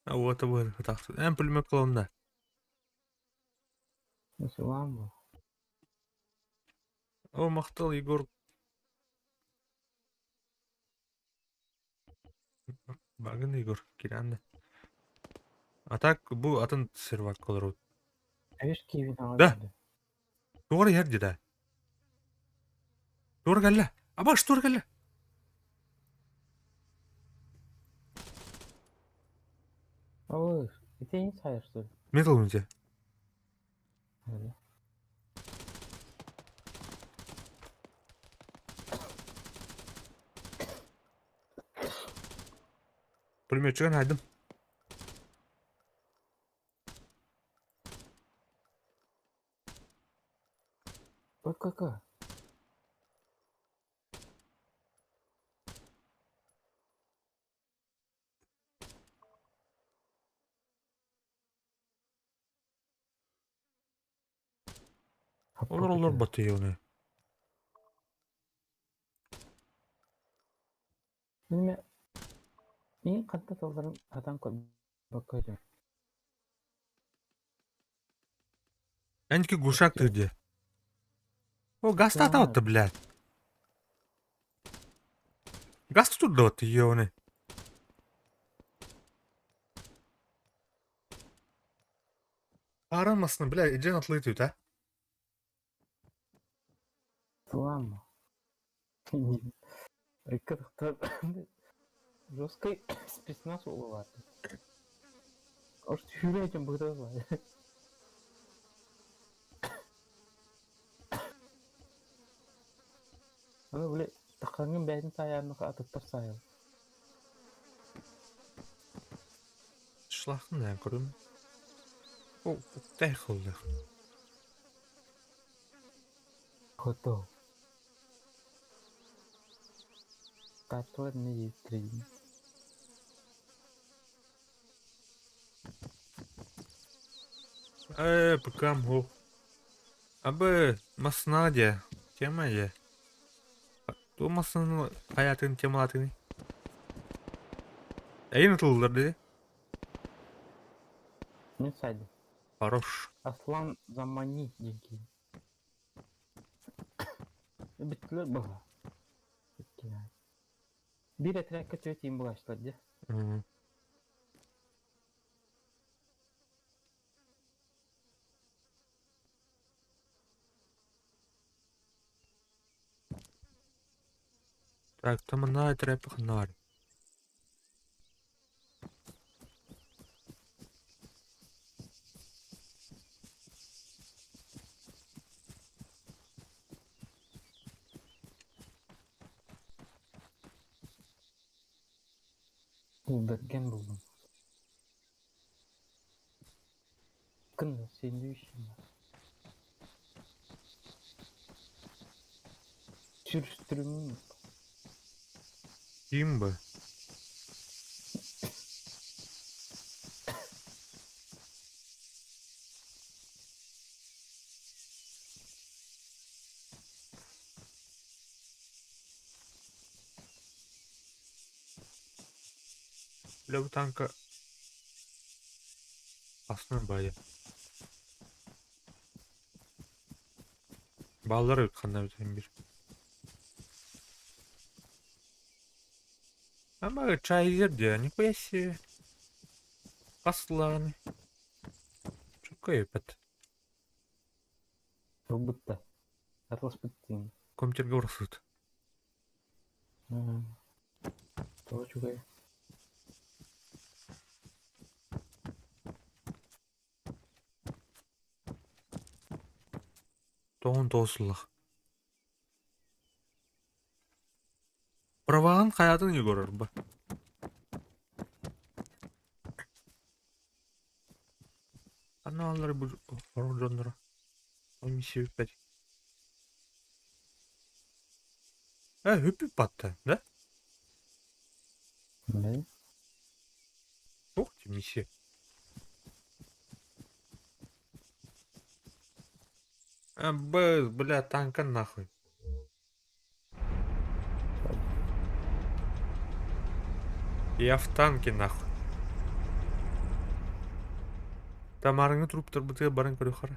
А вот бу так. Эм пулемет колонда. Насылам. О, махтал Егор. Багын Егор, киранды. А так бу атын сервак колору. Әвеш киевин Да. Тугары ерди да. Тугары кэллэ. Абаш тугары кэллэ. Ой, это не знаешь, что ли? Метал үнзе. Пулеметчигин хайдым. ПКК. Олар олар батıyor onu. Мин мин катта тылларын атан көр баккажым. Энки гушак ты где? О, газ ты, блядь. Газ тут да ты ёны. Аранмасын, бля, иджен атлы тут, а? Слама. Жесткой спецназ уловат. Может, хюрятем быдала. Аны, бля, тақаңын бәйін саярны атыттар сайыл. Шлахын да көрүм. О, тәхылды. Готов. Татуар не есть. Э, ПК мгу. Абы, маснадя. Тема дьэ. Туох массыынаны хайаатын темалаатыный? Эйин ытыллар дии. Мин сайдым. Хорош. Аслан замани диэн киһи. Бүттүлэр быһа. Бүттүлэр. Биир этэрээккэ түөрт иин булааччылар дии. Так, там она этэрээппэ ханна баар? Бэргэн буллум. Кын следующий. Сүрстүрүм. Ким бы? Бля, бу танка Аснын баайа. Баллар эбит ханна эбит бир. Ама чайзер дии, нихуя себе. Хас сыллааҕыный? Чөккөй эппэт. Ылбытта. Атласпыт диэн. Компьютерга урсут. Тоҕо үчүгэй. Тоҕун тоҕус сыллаах. Праваҕын хайатын Егорарба? Аналлары бу хорон дьонноро. Ол миссия бүппэт. Э, бүппүт батта, да? Да? Ух ты, миссия. А, бля, танка нахуй. Я в танке нахуй. Тамарыңы труптарбытыгар баран көрүөххэ.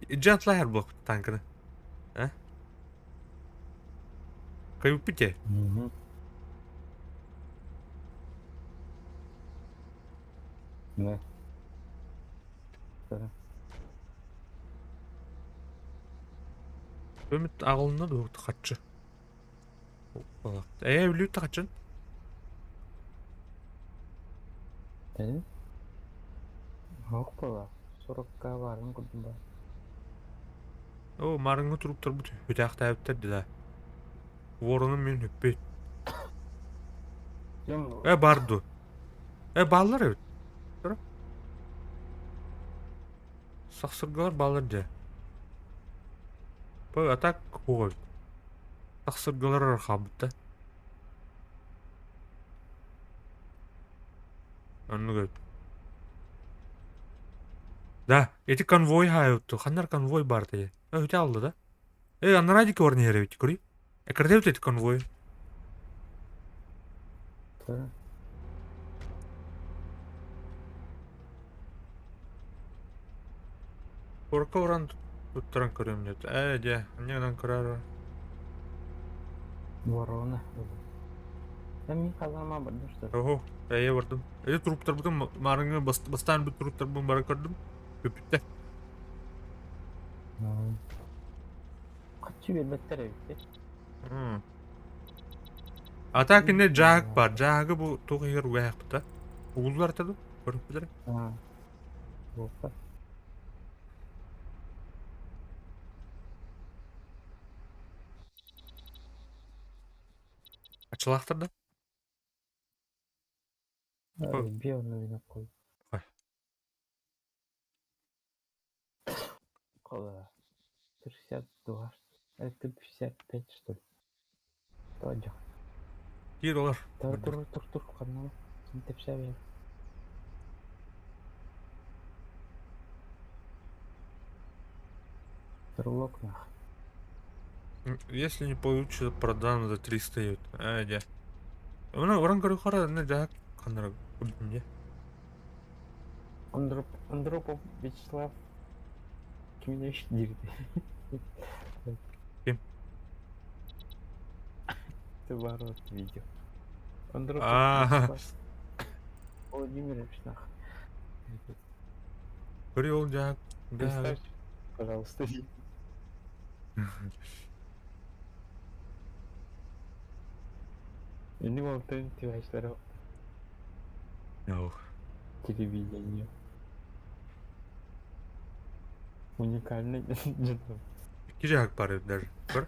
Дьэ атлаһар буолбут танканы. А? Кайыппыт ээ. Да. Да. Өмүт аҕылына дуо хаччы. Ээ өлүүт хаччын. Э? Хоппала. Сорокка баарын курдук баар. Оо, марыҥҥы туруктарбыт үтээхтээбиттэр да. Воронум мин үппүт. Э бар ду. Э бааллар эбит. Тура. Сахсыргалар бааллар дьэ. Бу а так хуой. Сахсыргалар хаалбыт да. Оннук эбит. Да, эти конвой хаайытту. Ханнар конвой бар дии. Өтө алды да. Э, анараа диэки баран иһэр эбит, көрүй. Эккирдээбит эти конвой. Да. Куоракка баран туттаран көрүөм диэт. Ээ, дьэ, инньэ гынан көрөөр. Ворона. Да мин казарма бардым что ли? Оһо, эйэ бардым. Эти труптарбытын маарыҥҥы бастаан бүт труптарбын бары көрдүм. Бүппүттэр. Хаччы биэрбэттэр эбит. А так инне дьааһык баар. Дьааһыгы бу туох иһигэр угаһыахпыта? Угуллар этэ дуу? Көрүөхпүт эрэ. Буолла. Ачылаахтар да? Биэ онно винокуй. Около 62, это 55 что ли. Тоджо. Киир олор. Тур тур тур тур ханна. Тэпсэбэ. Турлок нах. Если не получится, продам за 300 ют. Ээ дьэ. Оны уран көрүөххэ эрэ дьаһак ханнара курдум дьэ. Андропов Вячеслав Киминович диир Ким? Ты баар видео. Андропов Аа, Вячеслав Владимирович нах. Көрү ол дьаһак дьаһагы. Представь, пожалуйста. Не могу твоих Ох. телевидение. Уникальный дьон. Икки дьаһак баар эбит даже. Көр.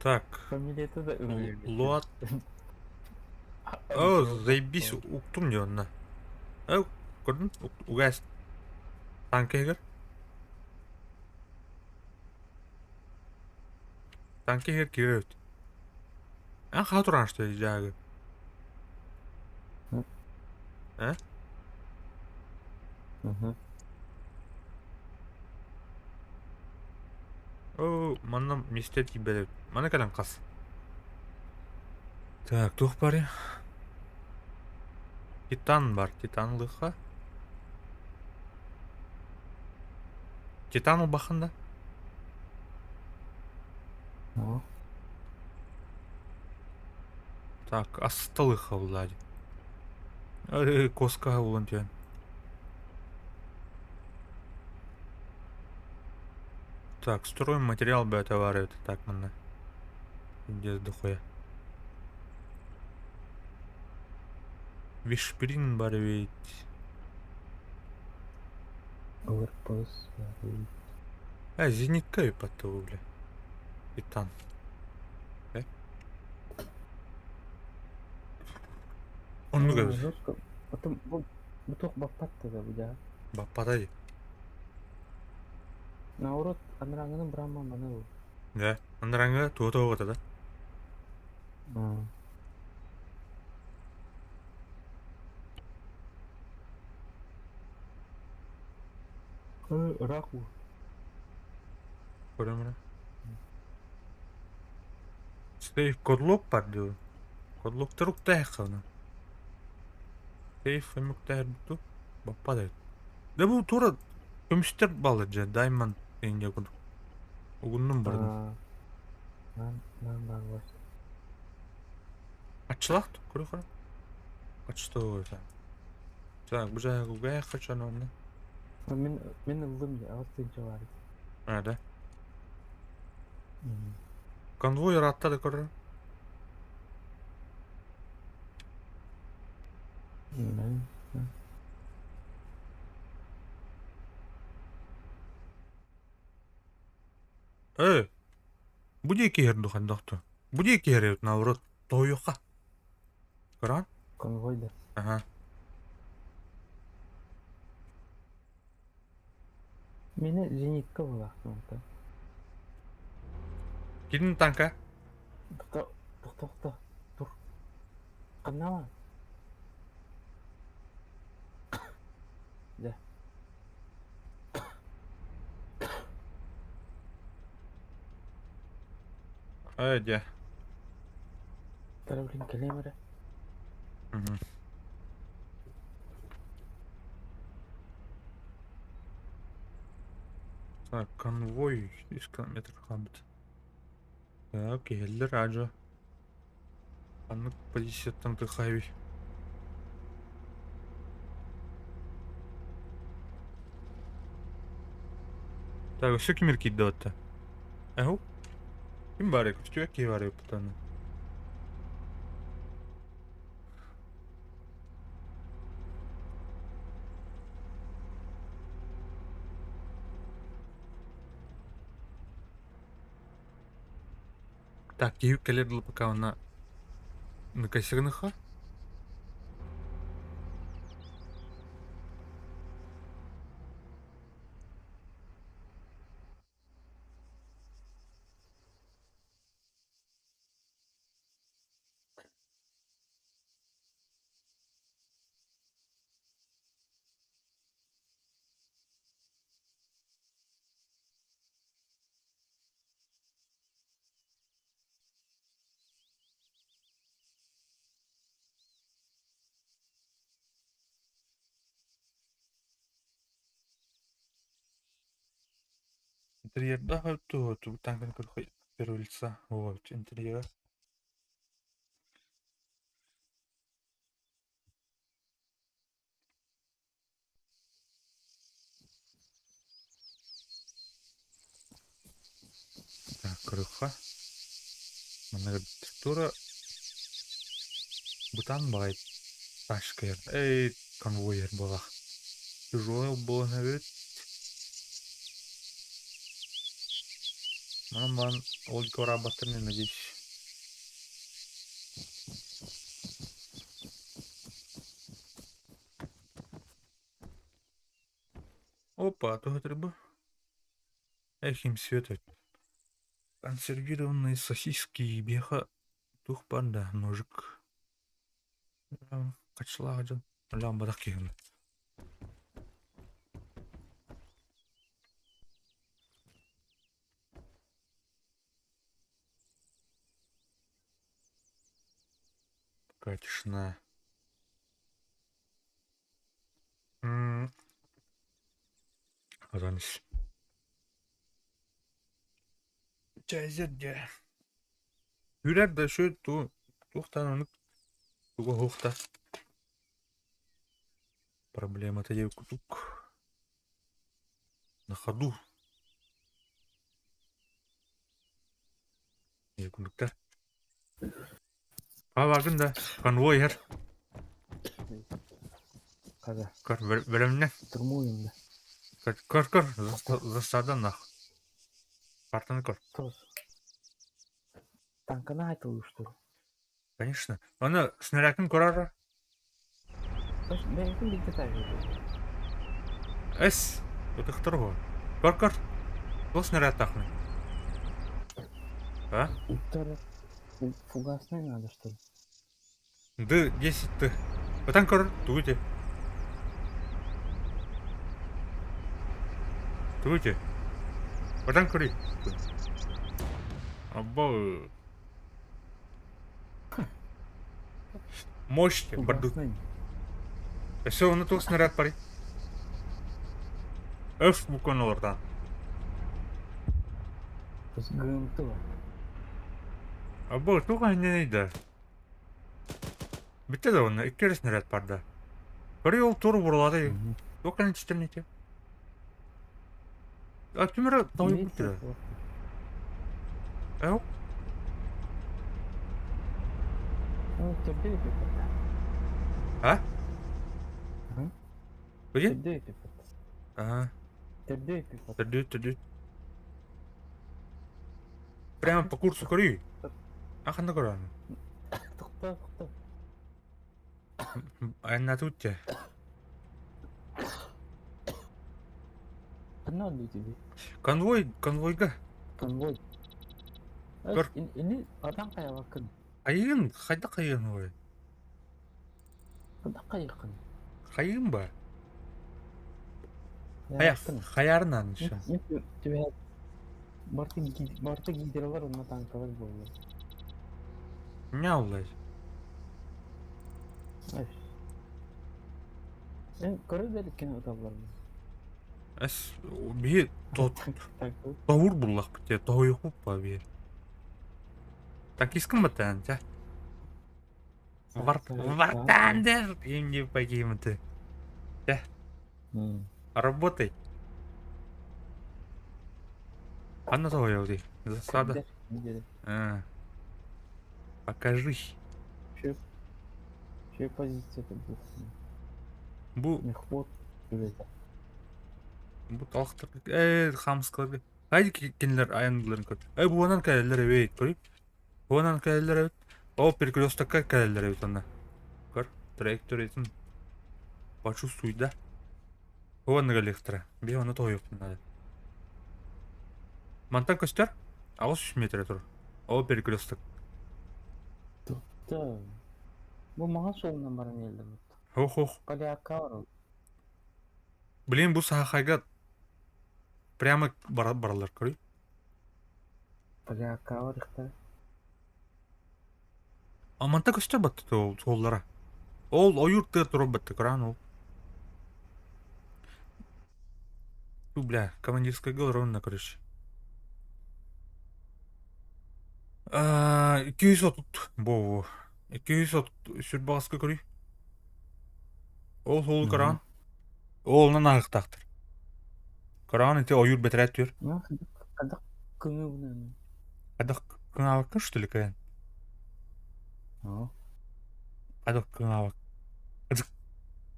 Так. Фамилията да Луат. О, заебись, уктум дии онно. Э, көрдүм, угас. Танка иһигэр. Танка иһигэр киирэр эбит. Эн хаһа туран что дьаагы? Э? Угу. Оо, манна миэстэ тиийбэт эбит. Маны кэлэн хас. Так, туох барый? Титан бар, Титан лыха. Титан улбахан да? Ну. Так, асталыха булла Коска булан түһэн. Так, строим материал бөтө бар эбит. Так, манна. Пиздец дохуя. Вишприн бар эбит. Оверпас. Э, зенитка иппаттыбы, бля. Титан. Э? Оннук эбит. Жестко. Потом бу туох баппат да бу дьаа. Баппата дии. Наоборот, анарааҥҥыны быраама маны ыл. Да. Андарааҥҥа туга тоҕута да? Ыраах уу. Көрөм эрэ. Сейф кодлок бар дуу. Кодлоктар уктааххына. Сейф эмуктаар дуу. Баппат эбит. Да бу тура көмүстэр баллар дьэ Даймонд инде курдук. Угуннум бардым. Нан нан баар Аччылаах көрө Что это? Так, бу жаагуга хачан онно. Мин мин ыллым дии аҕыс тыһыынча баар А, да. Конвой ыраатта да көрөр. Э, бу диэки иһэр дуу хайдах дуу? Бу диэки иһэр эбит наоборот тоһуйуохха. Көрөҕүн? Конвой да. Аха. Мини зенитка буолаахтаан Кирин танка. Тохто, тохто, тур. Ханна Дьэ. Э, дьэ. Тара блин кэлиэм эрэ. Мгм. Так, конвой 100 километр хаалбыт. Так, иһэллэр аадьа. Ханнык позицияттан тыхайбый? Так, өссө кимир киирдэ батта? Эһу? Ким баарый? Көстүбэт киһи баарый постоянно. Так, киһи кэлэр дылы пока онно ныкайсыгыныха. Интерьердаах туһу тугутаан көрөхүй первого лица. Вот интерьера. Так, көрүөххэ. Манна тура бытаан баҕайы тачка эй, конвойер буолах. Тяжелый буолан эбит. Манан баран ол кораабаттарын надеюсь. Опа, туох бу? Эх, им свет. Консервированные сосиски биэхэ туох баар да ножик. Хачылаах дьон өлөөн киһини. Такая тишина. М, Раньше. Чайзерде. Үрэр да шө ту туохтан онук туга хуохта. Проблемата диэбит курдук. На ходу. Курдуктар. Аабагын да конвой иһэр. Хага. Көр бэлэмнэ. Штурмуем да. Көр көр көр засада нах. Картаны көр. Тос. Танканы айтылы что ли? Конечно. Аны снарядын көрөр. Бэйэтин билбэт Эс. Ытыктыр го. Көр көр. Туох снарядтаахмын? А? Фугасный надо что ли? Д 10 Т. Ытан көр, тугу ити? Тугу ити? Ытан көрүй. Абба. Мощь бардык. Өссө ону туох снаряд барый? Өф букваны олордон. ГМТ бар. Абба туох анньаный да? Бүттэ да онно икки эрэ снаряд бар да. Көрүй ол тур бурлады. Туох кэлэн түстэм А ким эрэ тоһуйбут да? Эу? Ну, төрдөө пехота. А? Где? Төрдөө пехота. Ага. Төрдөө пехота. Төрдөө, төрдөө. Прямо по курсу көрүй. А ханна көрөөн? Тохтоо, тохтоо. Айаннаатыбыт дии. Ханна оннуй тебе? Конвой, конвойга. Конвой. Көр. Ини атан хайалакын. Хайыгын, хайдах хайыгын ой? Хайдах хайыкын? Хайыгын ба? Хайа, хайарынан еще. Түбэ барты барты гидралар онно танкалар буолла. Мяулай. Эн көрө ыталлар. Эс биһи тоһуур буллахпыт дии, тоһуйуохпут ба биир. Танкисткын баттаан ча. Вартандер! Им не погибнуты. Ча. Работай. Ханна тоһуйал дии. Засада. А. Покажись. Че позиция-то был? Бу Мехвод үлэтэ. Бу талахтар ээ хаамыскаларга хайди кинилэр айанныыларын көр. Эй буонан кэлэллэр эбит көрүй. Буонан кэлэллэр эбит. О перекрестокка кэлэллэр эбит онно. Көр траекториятын почувствуй да. Буонна кэлиэхтэрэ. Биһи онно тоһуйуохпун наада. Мантан көстөр 800 метр турар. О перекресток. Да. Бу маҥан суолунан баран иһэллэр. Ох-ох. Полякка барар. Блин, бу саахайга прямо бараллар көрүй. Полякка барыахтара. А манта көстөр батты суоллара. Ол ойуур тыа турар батты көрөөн ол. Ту, бля, командирская ровно, короче. 230 буолуо. 230 сүрбаҕаска көрүй. Ол суолу көрөҕүн. Ол онон ааһыахтаахтар. Көрөҕүн ити ойуур бэтэрээт түөр. Хайдах кыҥыыбын Хайдах кыҥаабаккын что ли кыайан? Хайдах кыҥаабак?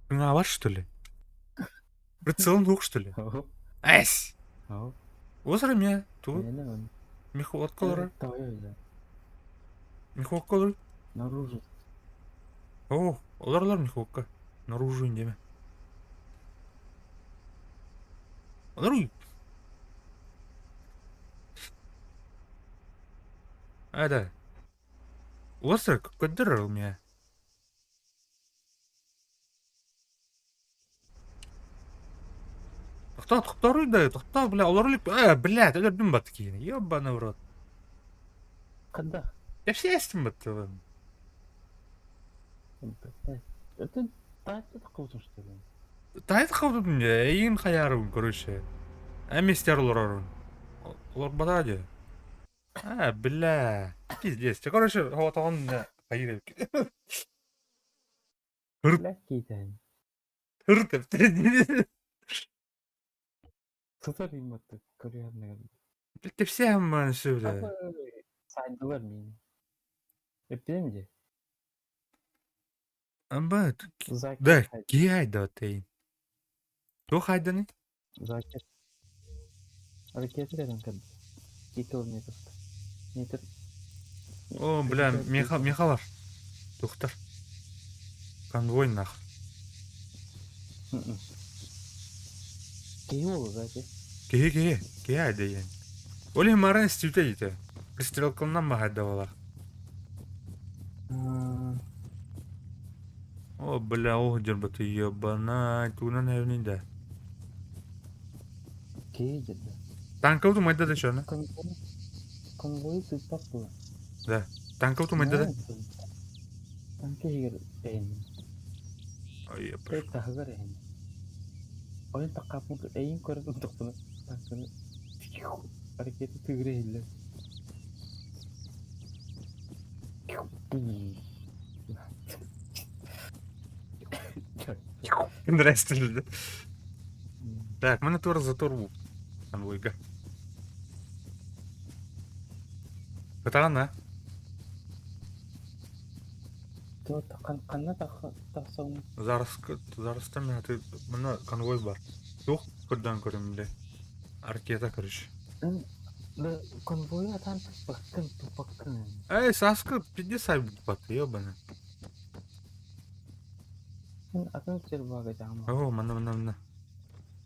Кыҥаабат что ли? Прицелын суох что ли? Эс! Уосара эмиэ тугу? Мехводка олорор. Мехводка олорор. Наружу. О, олоролор мехводка. Наружу диэмэ. Олоруй. А, да. Уосара көрдөрөр у меня. Тохтоо, тохтооруй да, тохтоо, бля, олору илик... Э, блядь, өлөрдүм бат киһини. Ёбаный в рот. Когда? Я все эстим бат. Это таайта қылдың что ли? Таайт қалдым мне, эйин хаярым, короче. Эмистер олорорун. Олорбата дии. А, бля, пиздец. Короче, хоҕотоҕун хайыр эбит. Бля, кейтэн. Сытар имматты көрүһэрнэгэр. Тэпсиэм сүрэ. Сайдылар миин. Эппиэм дии. Аба, Закир да, киһи айда тейин. Туох айданый? Закир. Ракета кэлэн кэлбит. 2 километр. Метр. О, бля, меха, мехалар. Тухтар. Конвой нах. Киһи буолу Закир. Киһи киһи, киһи айда диэн. Ол иһин марын истибитэ диэтэ. Пристрелкалынан баһайда О, бля, ох, дьарбаты ебана, тугунан эбиний да. Киһи дьэрдэ. Танкабыт умайда да чөөнө. Конвой сыппат була. Да. Танкабыт умайда да. Танка иһигэр эйин. Ой, Таһыгар эйин. Ойон таккапмыт эйин көрөн тохтуна танканы ракета тыгыра иһиллэр. Здрасте. Так, мы на тур за турбу. Конвойга. Кытаана. Ханна тахсан Зараз зараз там ты мына конвой бар. Туох көрдөөн көрүм Ракета, короче. Конвой атан туппаккын туппаккын. Эй, Саска, пиздец бат, ебаный. Атын сир бага жаама. О, мана, мана, мана.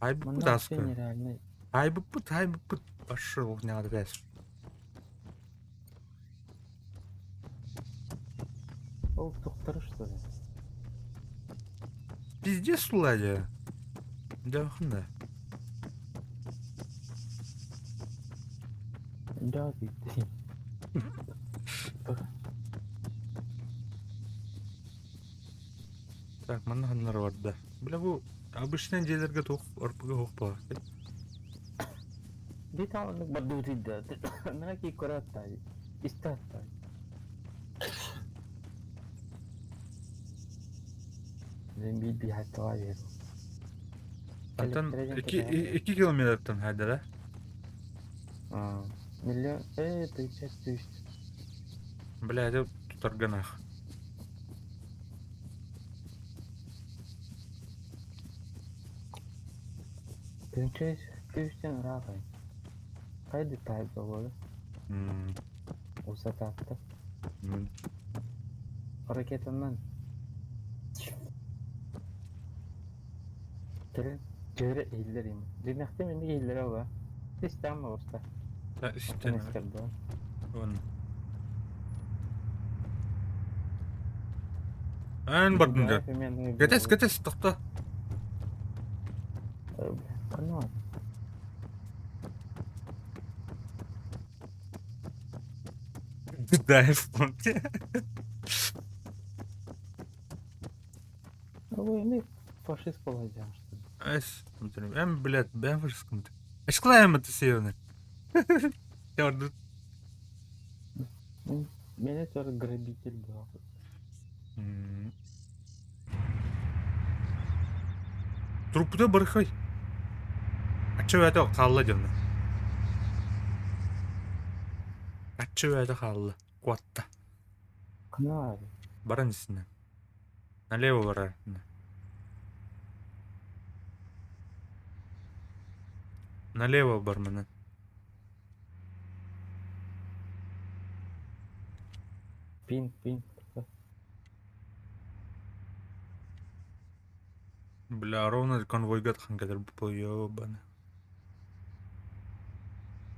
Ай Манна буппут вообще аска. нереально. Ай буппут, ай буппут. Пошел, не надо пять. Ол тухтар что ли? Пиздец, Ладя. Да, хunda. Да, ты. Так, манна ханнар бар да. Бля, бу обычный дьиэлэргэ туох РПГ суох буолар. Бит бардуутидда. Наки кораттай. Истаттай. Зен би хаттаа. Антон 2 километртан хайда да? А, миллион, 35 тысяч. Бля, это тутарганах. 35 тысячтен ыраахай. Хайды тайп болду. Усатаатта. Ракетанан. Кэлэн дьөрө иһиллэр им. Дьиҥнэхтэ минник иһиллэрэ буолла. Систем оҕуста. Систем. Он. Эн бардым да. Кэтэс, кэтэс, тохто. Ханна Да, в понте. Ой, эми фашист буолайдьаан что ли? Эс, эм, блядь, бэм фашистском. Эшклаем это северный. Орду. Меня тоже грабитель был. Труппута бырхай. Ачча бэйэтэ хаалла дьонно. Ачча бэйэтэ хаалла. Куотта. Кнар. Баран истинэ. Налево барар. Налево барманы. Пин, пин. Бля, ровно конвойга тахсан ёбаный.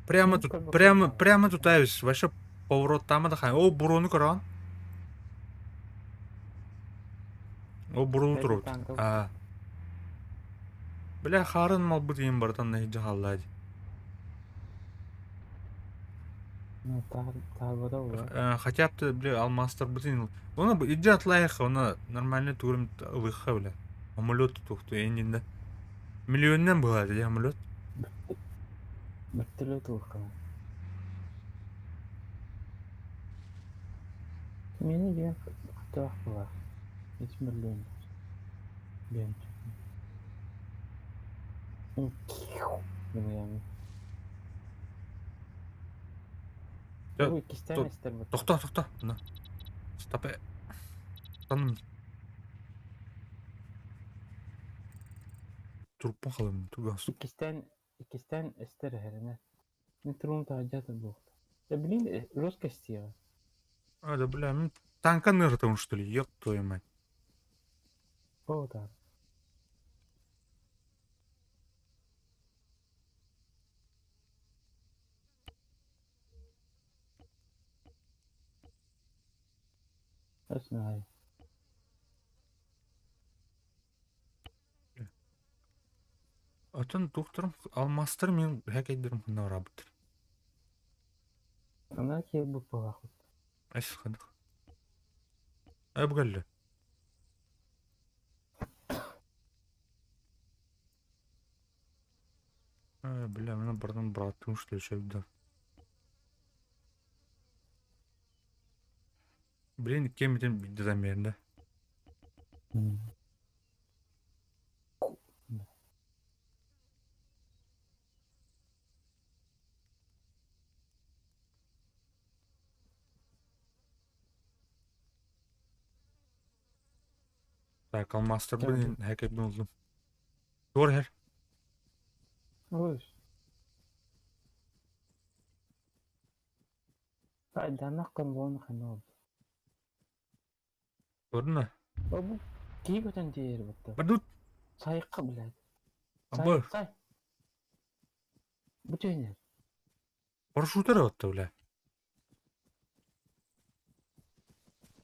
Прямо Ну, тут, как бы прямо, красава. прямо тут авис. Вообще поворот там это О, бурону көрөн. О, бурону Это турут. танков. А. Бля, харын малбыт иин бартан нэһиджи халлаади. Ну, тарбада була. Хотя бы, бля, алмастар бытын. Оны иджи атлайха, оны нормально тугрым ылыха, бля. Самолет тухту, эннинде. Миллионнан была, я самолет. Вертолет улахан. Мени диэн кыттаах була. Үс миллион. Диэн. Ой, иккистээн эстэр бу. Тохто, тохто. На. Стопе. Таным. Труппун халым, тугас. Иккистээн иккистээн эстэр эһэринэ. Мин турун таһырдьа буолта. Да блин, жестко эстиэҕэ. А, да бля, ну танка ныртым, что ли, ёб твою мать. О, да. Знаю. Атын докторым алмастыр мен хәкәйдерим хына работыр. Она киһи буппалаах. Эс хадых. Әбгәлле. Э, бля, мен бардан братым что ли шәбдә. Блин, кемден бидден берінде. Так, алмастыр блин, хәкәйден булдым. Doğru her. Ой. Данаққан болны ханол. Көрдің Бу киһи көтөн тиэр бутта. Бардут. Сайыкка блядь. Абы. Сай. Бу түйнер. Парашютер отты, бля.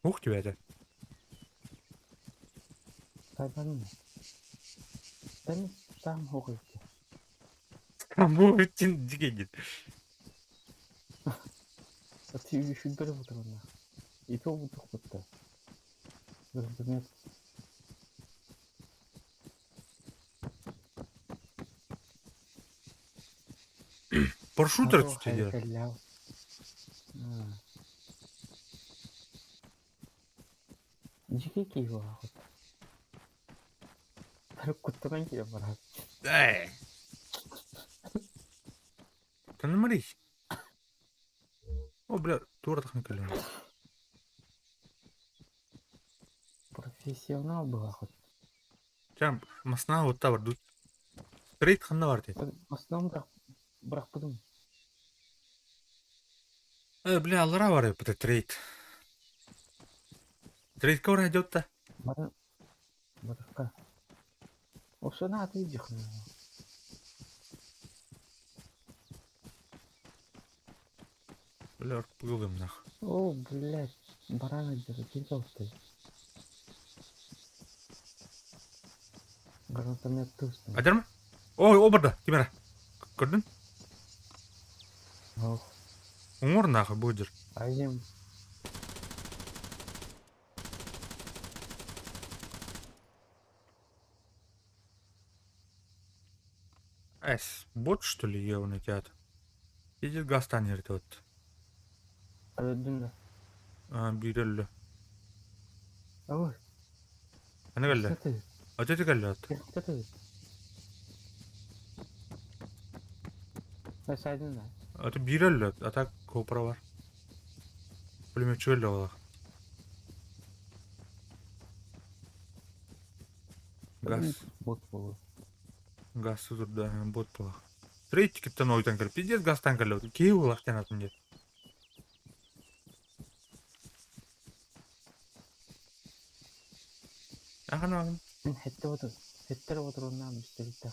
Ух тебя это. Сайбан. Тэн сам хогылты. Амбу дигедит. Ти шүлбер бутырна. И то бутук бутта. Бір Парашютер тут делает. Дьике киһи буолаахыт. Куттанан киирэн барар. Эй. Танымарись. О, бля, тура тахны кэлэн. Профессионал буолаахыт. Чам, масна отта бар дут. Трейд ханна бар дед. Основном бырахпытым. Э, бля, аллара бар это трейд. Трейд кого идет-то? Бары барыкка. Ошону аты дихна. Бля, пылым нах. О, блядь, баран держи, кем толстой. Гранатомет тустан. Адерма? Ой, обарда, кимера. Көрдүн? Ох, Уңор нахуй будер. Айым. Эс, бот что ли, ебаный театр? Идет гастанер вот. Өлдүн да. Аа, биир өллө. Ой, Аны кэллэ. кстати, Отети кэллэ от. кстати. Сайдын да. Аты биир өллө. А так копра бар. Пулеметчик өллө олох. Газ. Бот болу. Газ турда бот буолах. Третий ойдан кэлip пиздец газтан кэллэ. Киһи буолах диэн атын диэн. Ахан ахан. Мин хетте отур. Хеттер отуруннаан бүстэлитте.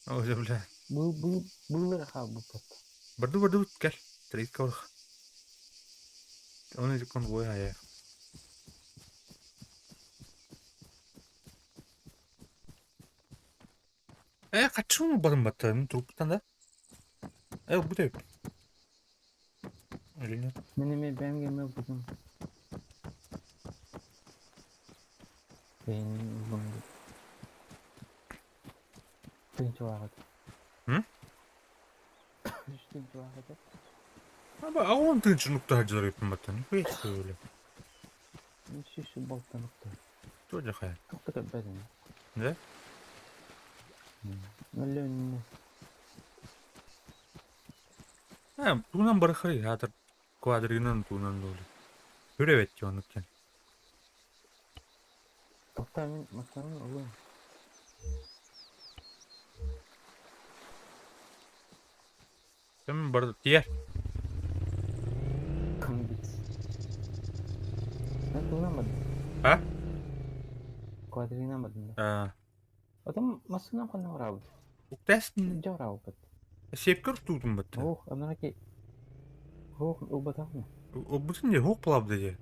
О, бля. Бу бу буллар хаалбыппыт. Барды барды кел. Трейдка барах. Оны конвой хая. Э, качуну барым баттым труптан да. Э, бу деп. Или нет? Мин эми бэм кеме бутум. Бэйин бун. Тынчылаагат. М? Тынчылаагат. Аба, аҕам тыынчы нукта сылдьар эбиппин баттан. Нихуя себе, бля. Шиш болтаныкты. Тоже хая. Тохто көрбөтүм. Да? Мөллөннө. А, туунан барахай, хаатар квадринан туунан доли. Хүрэ бетти онук кен. Тохто мин масанын улуум. Кем бар тиер. Комбит. Мен туунамадым. А? Квадринамадым да. А, Потом масынан ханна барабыт. уктас Жаурабыт. сепкер туутун батта. Ох, анараки. Ох, убатамы. Обутун не хоп плабды же.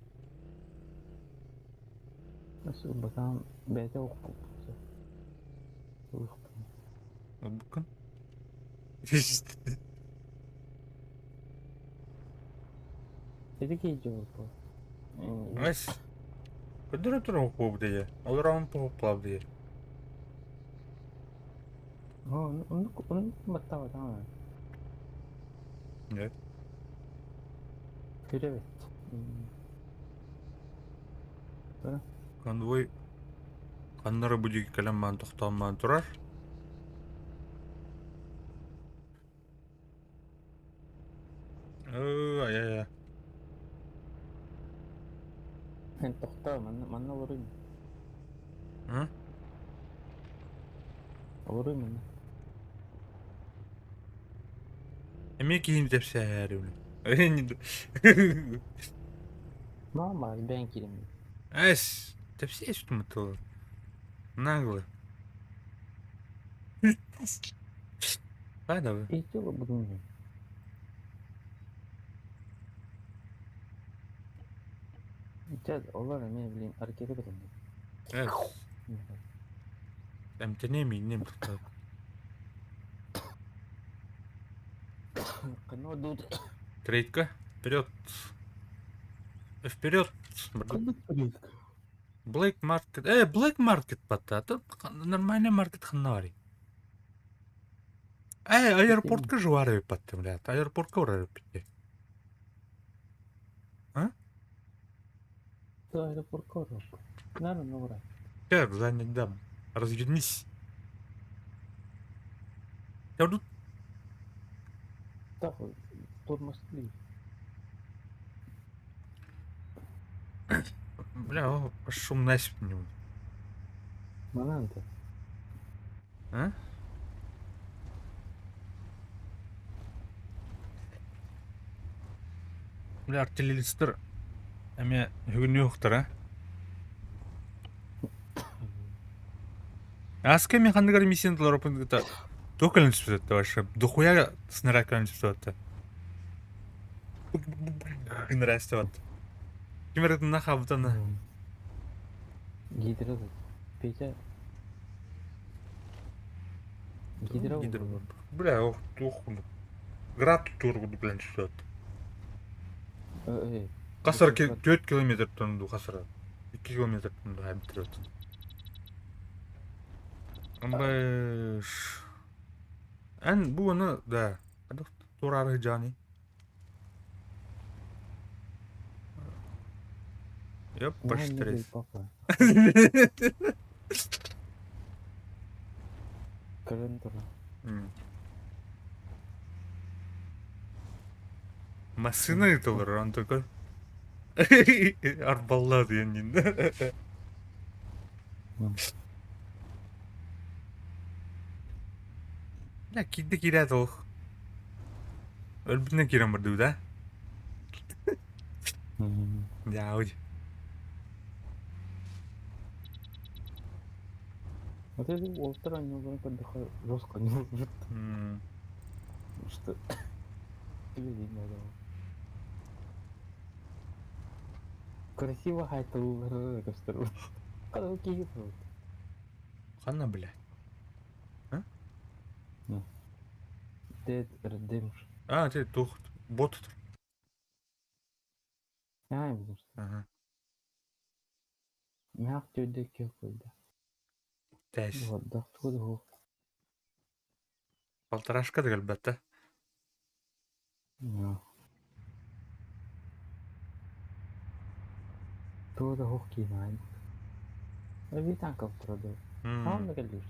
Нас убатам бәйте ох. Ох. Обукун. Эти кейджи болду. Эс. Көдөрө тур хоп плабды же. Олорон хоп плабды же. О, он он баттабатамы. Не? Күрөбөт. Конвой Каннары будиги кэлэн маан тохтоон маан турар. Ой, ай-ай-ай. Мен тохтоо, манна манна олоруйм. М? Олоруйм манна. Эмиэ киһини тэпсээри били. Мама, бэйэн киирим. Эс, тэпсээ сүтүм Нагло. Давай. Эти олобудум. Дед, олар эме блин, аркеде кетем. Эс, эмтене миннем тохтоо. Кано дут. Трейдка, вперед. Вперед. Black Market. Э, Black Market батта. Нормальный маркет ханна барый. Э, аэропортка жуары батта, блядь. Аэропортка урары битте. Аэропорт корок. Наверное, нора. Как занять дам? Развернись. Я тут Так, тормозли. Бля, о, шум насип не Мананта. А? Бля, артиллеристер эме бүгүн юктар, а? Аска мен хандыгар миссияны толоруппун кытта туох кэлэн түспүт вообще дохуя снаряд кэлэн түспүт Гынырастыбат. Ким эрэ хабытана. Гидро. Петя. Гидро. Гидро. Бля, ох, туох град тур курдук кэлэн түспүт. Э, Хасар 4 километртан ду хасара. 2 километртан ду хайбитирет. Амбаш. Эн бу аны да. Адах турары жани. Ёппаштрес. Папа. Көрөн турар. Массыына ыытыллар, он такой арбалла диэн Бля, киирдэ киирээт олох. Өлбүтүнэн киирэн бардыбыт, а? Дьаабый. Вот это уолтар оонньууларын көрдөххө жестко оонньуулбут. Что тебе надо. Красиво хайтыллары көстөр. Кадал киһи вот. Ханна, бля? А? Dead Redemption. А, ты тух, бот. Аа, билэр. Ага. Мэх түрдэ киһи куйда. Тэс. Уордах тугу да суох. Полторашка да кэлбэт Тугу да суох киинэ айбыт. Эбии танка турар Хаан да кэллиир.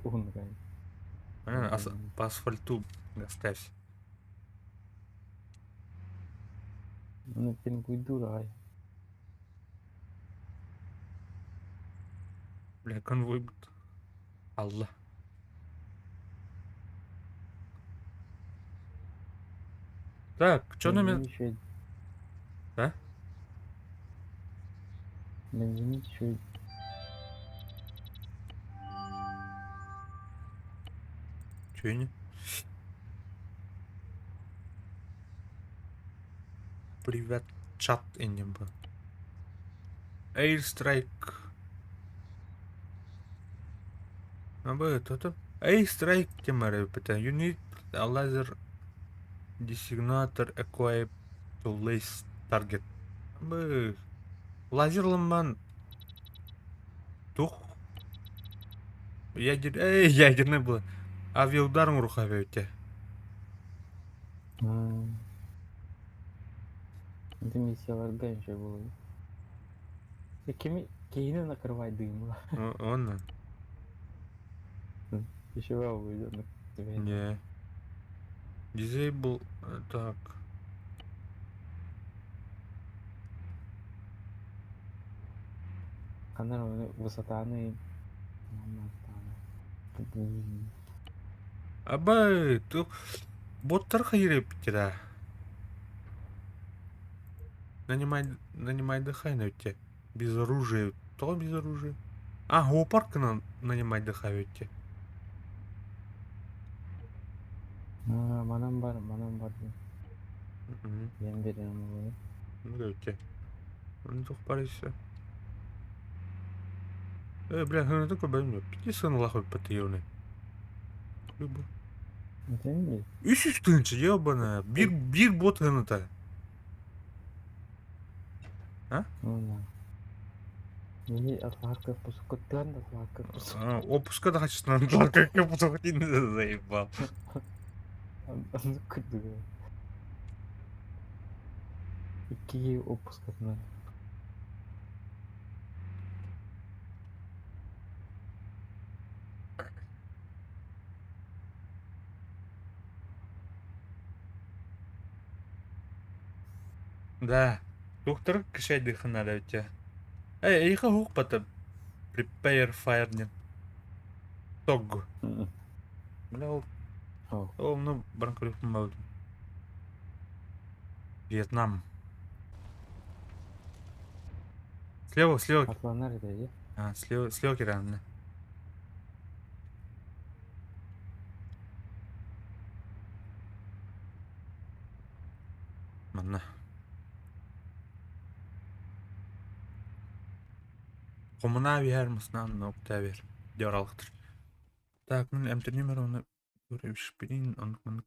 Уһуннук По асфальту оставь. Ну, пингуйдур аҕай. Бля, конвой Алла. Так, что номер? А? Бензин еще. Че не? Привет, чат инниб. Airstrike. Абы, то Airstrike темара You need a laser designator equipped to list target. Абы, лазерлыман тух. Ядер... Эй, ядерный было. Авиаудар урухавете. Это миссияларга еще было. Кими киһини накрывай дымла. Он. Еще выйдет. Не. Disable. Так. Ханар высотаны. Абай, ту боттар хайреп да. Нанимай, нанимай дыхай на те. Без оружия. То без оружия. А, гопарк на нанимай дыхай те. Манан бар, манан бар. Мен берем оны. Ну, те. Ну, тух парися. Бля, ну такой бля, пяти сын лахой потаёный. Люба. Үс үс тыһыынча ебаная. Биир, биир бот гыныта. А? Опуска да качественно заебал. Икки опускатынан. Да. Доктор кішәйдіхін өте. Эй, эйха хук бата. Prepare fire не. Тог. Бля, ол... Ол, ну, баран көріппін. Вьетнам. Слева, слева. Атланар это, А, слева, слева киранны. Манна. Хомуна биһэр мысынан нокта бер. Диоралықтыр. Так, мен МТ номер оны көрөбүшпин, онук маннык.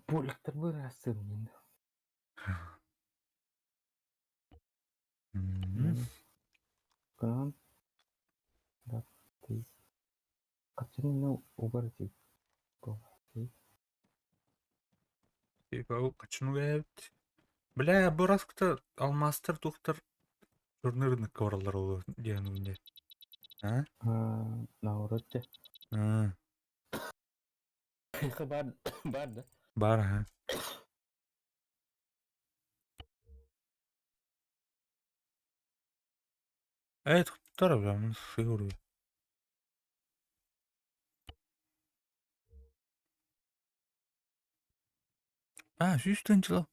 Пуликтер бырасын. Кан. Да, ты. Качан угар ти. Типа, качан угар. Бля, бу раскыта алмаастар туохтар черный рынокка бараллар ол диэн үүнэр. А? Наоборот дьэ. А, Баар, баар да. Баар аха. Ээ, туттар бля, сыгыры. А, сүүс тыһыынча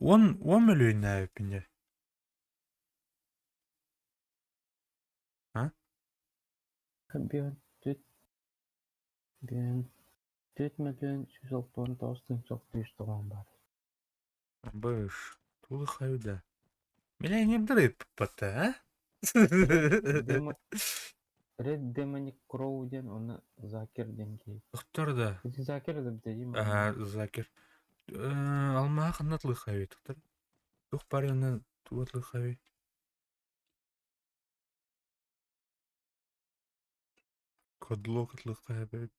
10 мөлүйүөннээбиппин дьэ. А? Биэн түөрт биэн 4 169 690 баар. Быш, тулы да. Меня не ыппата, а? Демо Red Demonic Crow диэн уонна Закер диэн киһи. Доктор да. Ити Закер да бүтэ дии. Ага, Закер. Алмаха ханна тылыхайбы доктор? Тух барыны туга тылыхайбы? Кодлок тылыхайбы.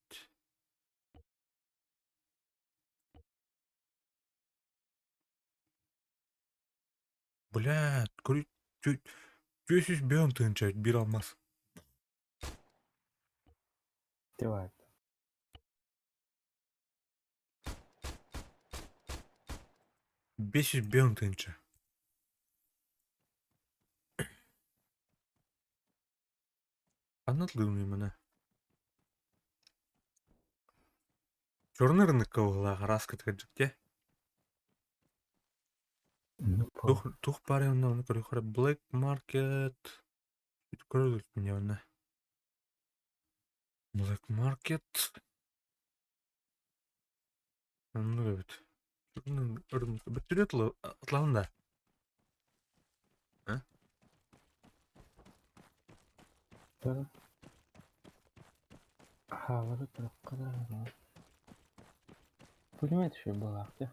Бля, 405 тыһыынча биир алмаас. Давай. 505 тыһыынча. Ханна тылыымый маны? Черный рынокка уһулаах араас кытыгырдьык дьэ. Тух тух баар онно ону көрүөххэ Black Market көрө онно. Black Market оннук эбит. Бүттүрүө тылаһын да. А? Хаалары турукка да Пулемет еще была, где?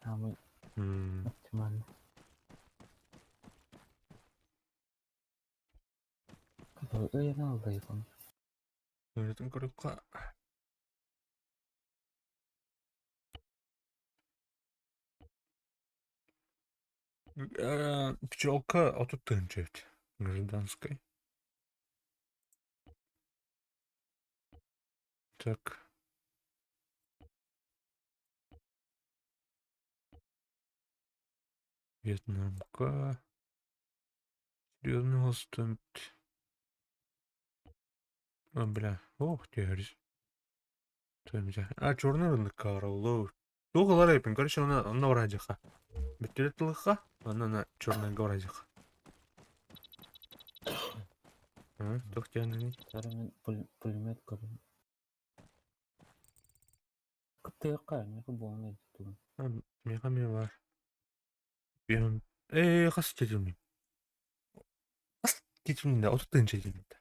Самый оптимальный. Ыйан аллайбын. Öğretim көрүккэ Пчелка 30 тыһыынча эбит. Гражданскай. Так. Вьетнамка. Серьезный стоит. А, бля. Ох, теперь. А, черный рынок караулу. Туох ылар эпин, короче, онно онно бараадьыха. Бүттүрэ тылыха, онно на черныйга бараадьыха. А, туох диэний? Мен пулемет көрүм. Кыттыакка, меха буолан тугун. Меха ме бар. Биэн э хас тетимин. Хас тетимин да, 30 тыһыынча тетимин да.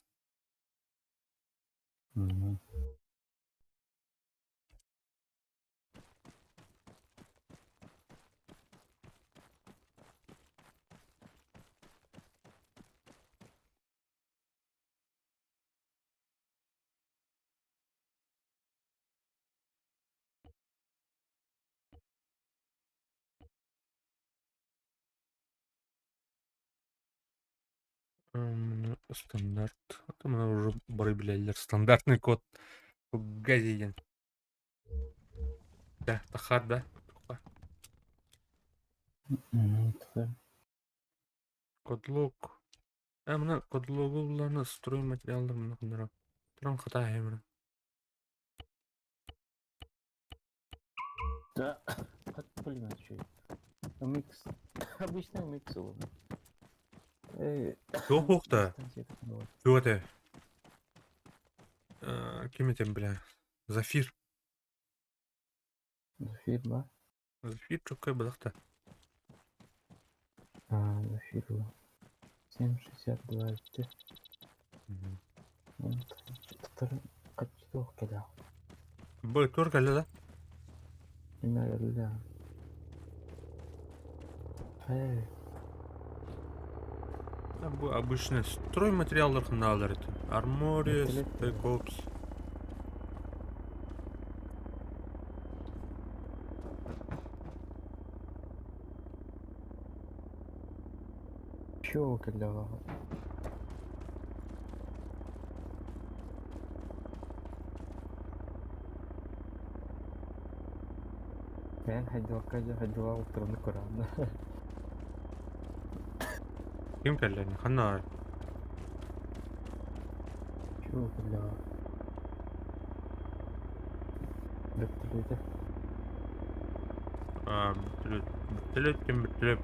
Стандарт. Это мы уже бары билэллэр. Стандартный код. Газиден. Да, тахар, да. Кодлог. А, мына кодлогу буларны стройматериалдар мына кындыра. Туран хата хемре. Да, как пулемет еще. МХ. Обычный МХ. Туох да. Туох это. Ким это, бля? Зафир. Зафир, ба? Зафир чоккай бадахта. А, Зафир, ба. 7,62 это. Качествох кеда. Бу тур кэллэ да? Имя Эй. Бу обычный стройматериалдар хынаалар это. Армория, Spec Ops. Чё кэллэҕэ? Бэйэҥ хайдыбакка дьэ хайдылаах уктараны көрөҕүн Ким кэллэни? Ханна барар? Чё кэллэҕэ? Бөртөлүөтэ. Аа, бөртөлүөт. Бөртөлүөт ким бөртөлүөт?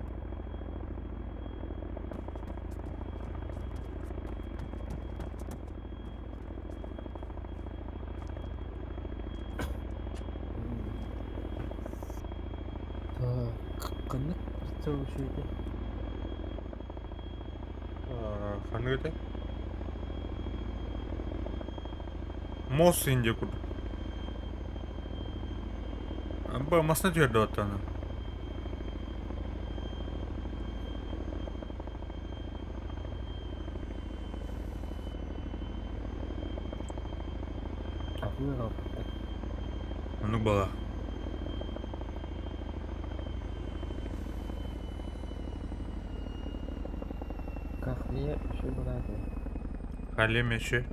Так, ханнык прицел үчүгэйдэй? Аа, ханнык этэй? Мос инде курдук. Бу масына түһэрдэ оттон. Атыны аҕалбыттар. Оннук буолла. Кахлия еще братья. Халем еще.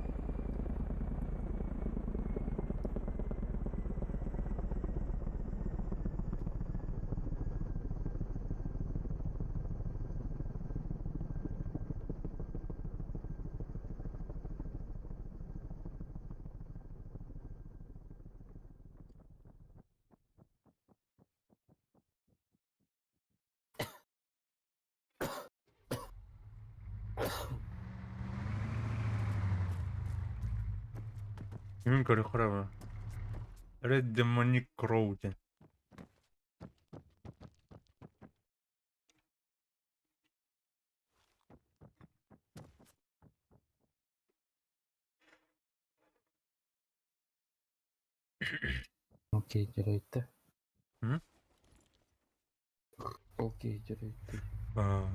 Кимин көрүөххэ эрэ Red Demonic Crow диэн. Окей, дьэрийдэ. М? Окей, дьэрийдэ. Аа.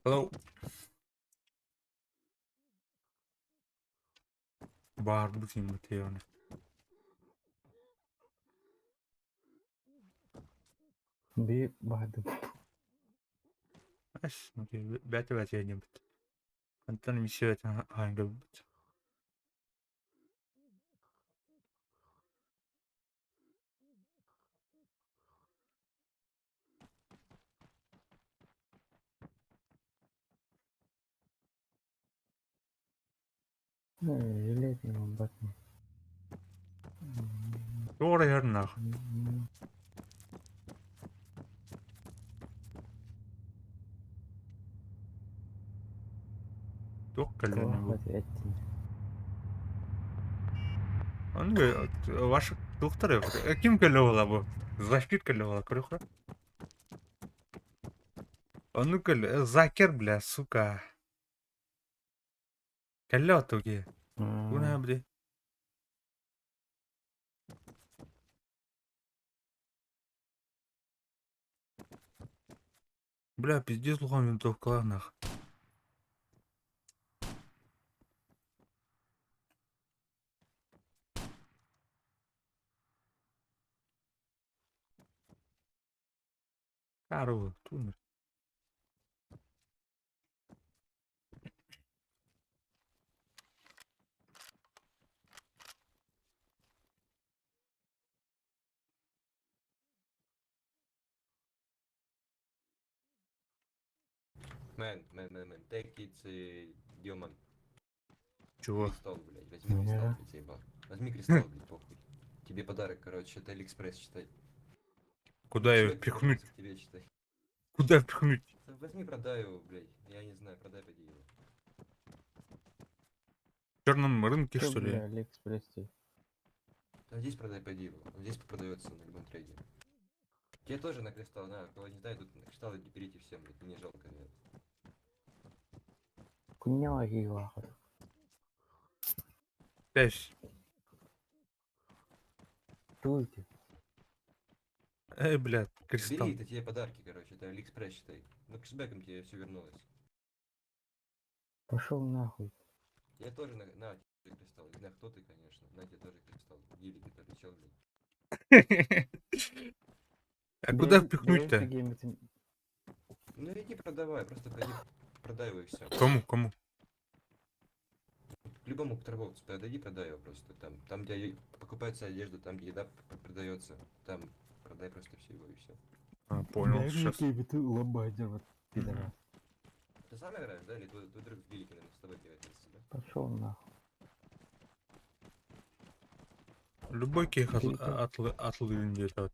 Hello. Баарбыт иммитион. Биир баһдым. Эс, бэт бэт Антон миссия хаангабыт. Билет батны. Туора ярнах. Туох кэллэни бу? Аны ваша доктор ким кэллэ буола бу? Зафир кэллэ буола көрүөххэ. Ону кэл Закер, бля, сука. Кэллэ отуги. Уна бли. Бля, пиздец улахан винтовкалаах нах. Кару, тунер. Man, man, man, man, take it, Дилман. Чего? Кристалл, блядь, возьми кристалл, блядь, заебал. Возьми кристалл, блядь, похуй. Тебе подарок, короче, это Алиэкспресс, читай. Куда ее Человек впихнуть? вернулся к тебе, читай. Куда впихнуть? Да возьми, продай его, блядь. Я не знаю, продай, поди его. В черном рынке, Чё, что ли? бля, Алиэкспресс Да здесь продай, поди его. Он здесь продается на любом трейде. Тебе тоже на кристалл, на, кого не знаю, тут на кристаллы берите всем, блядь, мне жалко, блядь. Куняла гиглаха. Пять. Туйте. Эй, блядь, кристалл. Бери, это тебе подарки, короче, это Алиэкспресс, считай. Ну, кэшбэком тебе все вернулось. Пошел нахуй. Я тоже на тебе кристалл. Не знаю, кто ты, конечно. На тебе тоже. А куда Бэйэбит впихнуть-то? гейммитин Ну иди продавай, просто пойди продай его и все. Кому, кому? К любому торговцу подойди, продай его просто. Там, там где покупается одежда, там где еда продается, там продай просто все его и все. А, понял, Бэйэбит сейчас. гейммити лобайдер вот пидорас. Ты сам играешь, да? Или твой друг в гильдии, наверное, с тобой играет вместе, да? Пошел нахуй. Любой ких Перекры- атлыын диэтэ.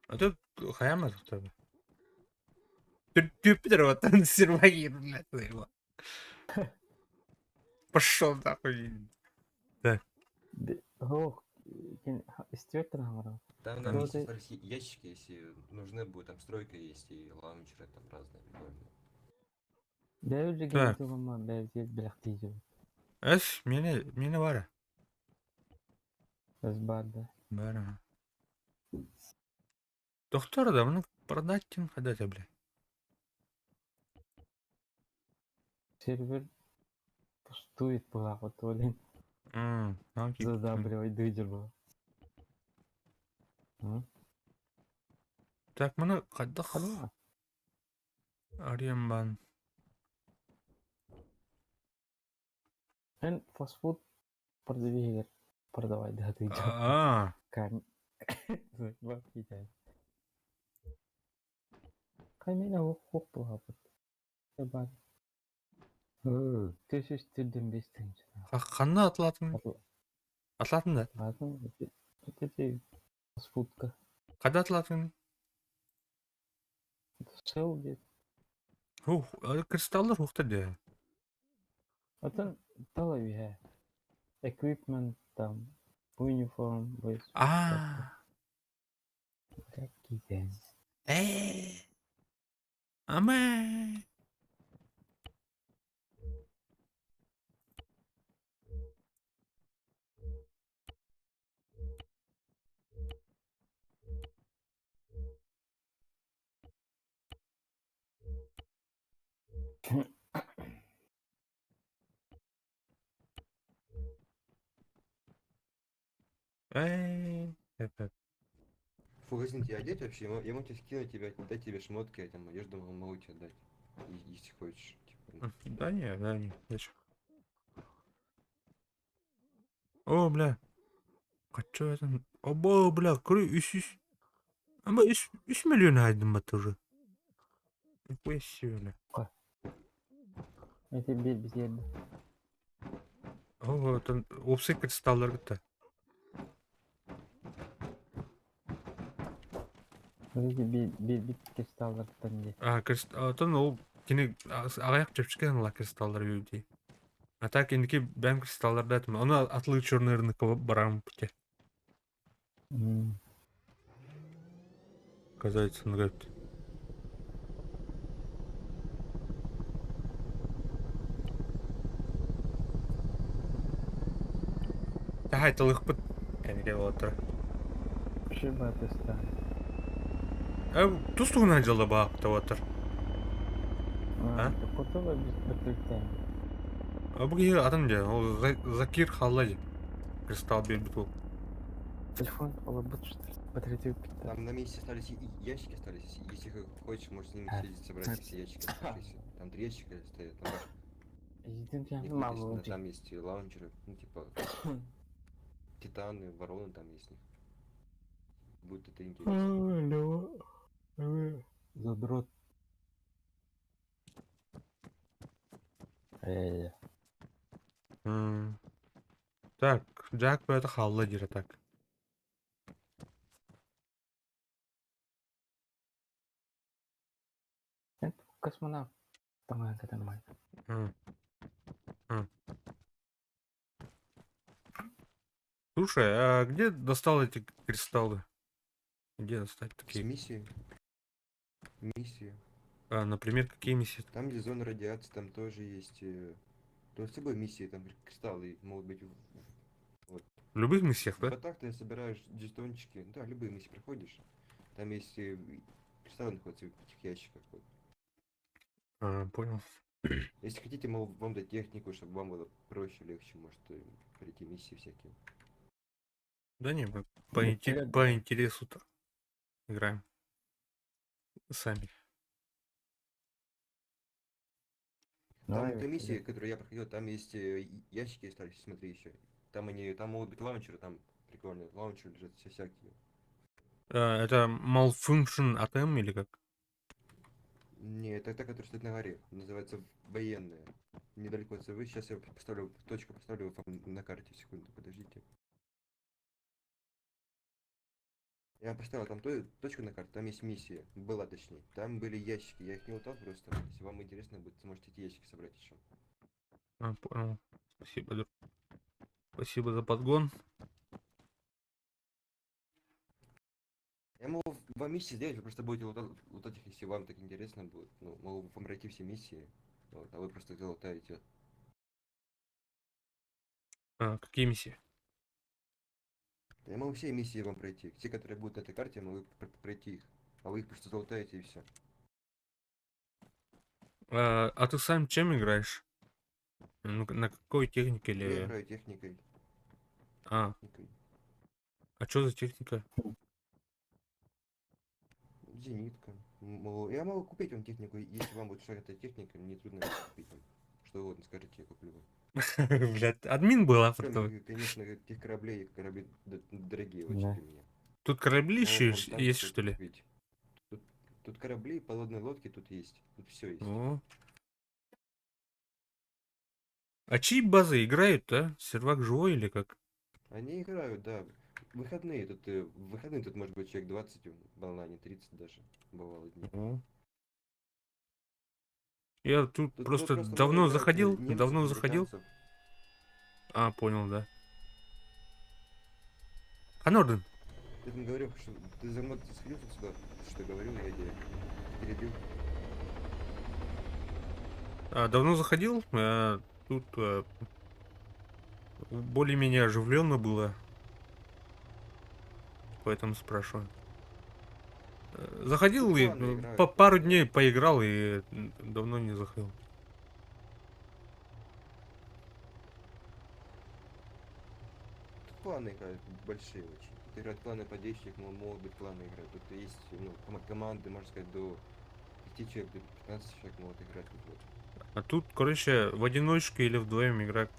А тут хайама тохтоо. Түппүтэр оттон сервагир, блядь, его. Пошел нахуй. Ох, истиэттэн хаҥарабыт. Там на Мгм. месте остались ящики, если нужны будут, там стройка есть и лаунчеры там разные прикольные. Бэйэбит Так. гейммити уламма бэйэбит бэлэхтиижэбит. Эс, мени, мени бара. Эс баар да. Бара. Доктор, да, ну продать тем ходать, бля. Сервер пустует быһаах олин Окей. задабривай дыдьыр бу. Так, маны хайдах Ханна. арыйан бан. Эн фастфуд продавигер продавай да дыдьыр. А, Кам. Бак китай. Камена хук быһаабыт. Бар. Төсүс түрден бес тыһыынча. Ханна атлатын? Атлатын да? Атын ити фастфудка. Кайда атлатын? Сел диэт. Хух, кристаллар хухта де. Атын тала үһэ. Equipment там uniform with А. китен. Э. Ама. Э. Это. Фугасин тебе одеть вообще? Я могу тебе скинуть тебе, дать тебе шмотки, я там одежду могу тебе дать. Если хочешь. Типа, ну. Да не, да не. Зачем? О, бля. Хочу это. Оба, бля, кры, үс, үс. Ама үс, 3 миллион айдым бат уже. Нихуя себе, бля. Эти бир бизерди. О, там опсай кристаллар гытта. Эти бир бир бит кристаллардан ди. А, кристалл, тон ол кини аяк чепчикен ла кристаллар бүйди. А так иники бәм кристалларда этим. Оны атлы черный рынок барам пути. Казается, он говорит. Тахай талых пыт. Кәнеке отыр. Шиба теста. Ә, тустугuna жылы баапта отыр. А? Котова биз бөтүлтен. А бу киһи атын дьэ, ол Закир халла дьэ. Кристалл биэрбит ол. Телефон олорбут что ли? Батарея питта. Там на месте остались и ящики остались. Если хочешь, можешь с ними А, съездить, собрать все ящики оставшиеся. Там три ящика стоят, там Един их мама написано, убить. там есть и лаунчеры, ну типа титаны, вороны там есть. У них. Будет это интересно. Алло. Задрот. Эй. Так, Джак бэйэтэ хаалла диирэ так. Космонавт. Таҥаһын кэтэн май. Слушай, а где достал эти кристаллы? Где достать С такие? миссии. Миссии. А, например, какие миссии? Там, где зона радиации, там тоже есть. То есть любой миссии, там кристаллы могут быть. Вот. В любых миссиях, да? Вот так ты собираешь жетончики. Да, любые миссии проходишь. Там есть кристаллы находятся в этих ящиках. Вот. А, понял. Если хотите, могу вам дать технику, чтобы вам было проще, легче, может, пройти миссии всякие. Да не, мы по интересу-то играем. Сами. Там Давай, эта миссия, которую я проходил, там есть ящики остались, смотри еще. Там они, там могут быть лаунчеры, там прикольные лаунчеры лежат все всякие. Это Malfunction ATM или как? Не, это та, которая стоит на горе. Называется военная. Недалеко от совы. Сейчас я поставлю точку, поставлю вам на карте. Секунду, подождите. Я поставил там точку на карте, там есть миссия. Была точнее. Там были ящики, я их не лутал просто. Если вам интересно будет, сможете эти ящики собрать еще. А, понял. Спасибо, друг. Спасибо за подгон. Я могу вам миссии сделать, вы просто будете лутать их, если вам так интересно будет. Ну, могу вам пройти все миссии, вот, а вы просто залутаете. А, какие миссии? Я могу все миссии вам пройти. Все, которые будут на этой карте, я могу пройти их. А вы их просто залутаете и все. А ты сам чем играешь? Ну, на какой технике Я или... играю техникой. А, Техникой. а что за техника? Зенитка. Я могу купить вам технику, если вам будет шаг эта техника, мне трудно купить вам. Что угодно скажите, я куплю вам. Блядь, админ был автор. Кроме, конечно, тех кораблей, корабли дорогие очень Да. для меня. Тут корабли Могу еще вам танки есть, какой-то что ли? купить. Тут корабли, подводные лодки тут есть. Тут все есть. О. А чьи базы играют, а? Сервак живой или как? Они играют, да. Выходные тут, в выходные тут может быть человек 20 в онлайне, 30 даже бывало дни. О. Я тут Тут, ну, просто просто много давно играют, заходил, немцев, давно заходил. американцев. А, понял, да. Ханорден. Ты там говорил, что ты за мной сходил тут сюда, что говорил, я тебе перебил. А, давно заходил, тут более-менее оживленно было. Поэтому спрашиваю. Заходил Тут и кланы играют, по пару да. дней поиграл и давно не заходил. Тут кланы играют большие очень. Тут играют кланы по 10 человек, могут быть кланы играть. Тут есть, ну, команды, можно сказать, до 5 человек, до 15 человек могут играть. Тут вот. А тут, короче, в одиночку или вдвоем играть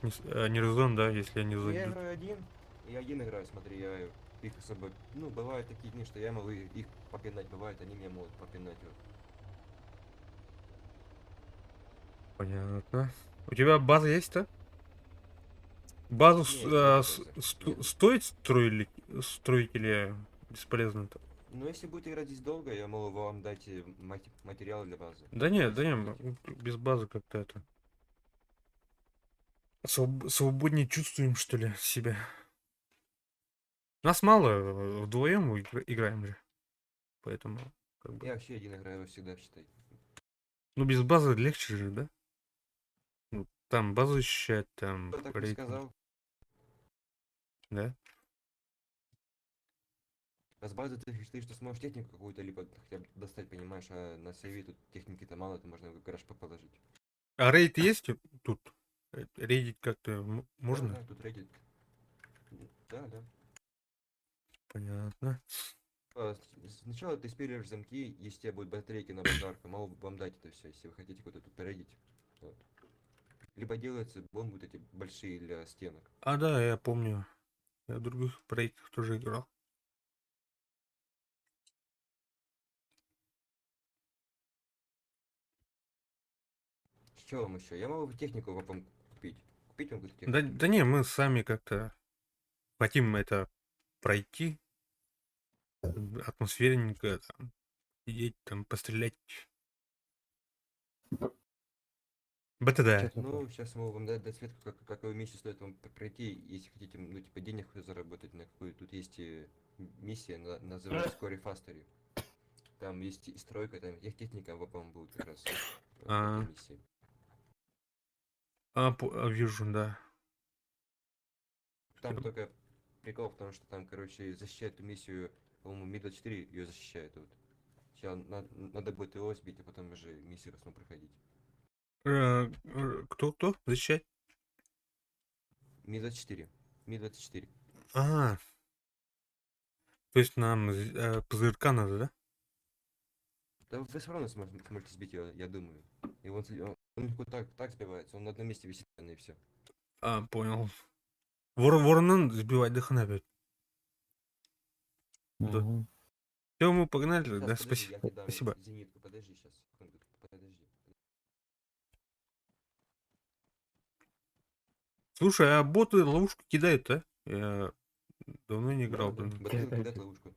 не резон, да, если они Ну, я зайдут. играю один, я один играю, смотри, я их особо... Ну, бывают такие дни, что я могу их попинать, бывает, они меня могут попинать. Вот. Понятно. У тебя база есть-то? Базу Нет, нет базы, нет. стоит строить или бесполезно это? Ну, если будете играть здесь долго, я могу вам дать материалы для базы. Да нет, да Если не, хотите. без базы как-то это. Свободнее чувствуем, что ли, себя. Нас мало, вдвоем играем же. Поэтому, как бы. Я вообще один играю всегда, считай. Ну, без базы легче же, да? Ну, там базу защищать, там Кто так не рейтинг, сказал? да? А с базы ты что сможешь технику какую-то либо хотя бы достать, понимаешь, а на сейве тут техники-то мало, это можно в гараж положить. А рейд есть тут? Рейдить как-то можно? Да, да, тут рейдить. Да, да. Понятно. Сначала ты спиливаешь замки, если у тебя будут батарейки на базарку, могу вам дать это все, если вы хотите куда-то тут порейдить. Вот. Либо делаются бомбы вот эти большие для стенок. А, да, я помню. Я в других проектах тоже играл. Что вам еще? Я могу технику вам купить. Купить вам какую-то Да, технику? да не, мы сами как-то хотим это пройти. Атмосферненько там, сидеть, там, пострелять. БТД. Ну, сейчас могу вам дать светку, какую миссию стоит вам пройти, если хотите, ну, типа, денег заработать на какую. Тут есть миссия, называется Quarry Factory. Там есть и стройка, там их техника, по-моему, будет как раз в этой миссии. А, вижу, да. Там только прикол в том, что там, защищает эту миссию, по-моему, Ми-24 ее защищает. Вот. Сейчас надо будет его сбить, а потом уже миссию снова проходить. Кто защищает? Ми-24. Ми-24. А, то есть нам пузырька надо, да? Да вы все равно сможете сбить его, я думаю. И он легко так сбивается, он на одном месте висит, и все. А, понял. Воронон сбивать дыхание опять. Да. Мгм. Все, мы погнали тогда. Сейчас, подожди, Спасибо. я тебе дам Спасибо. зенитку, подожди сейчас, секунду, подожди. Слушай, а боты ловушку кидают, а? Я давно не играл, Да, да, блин. боты кидают ловушку.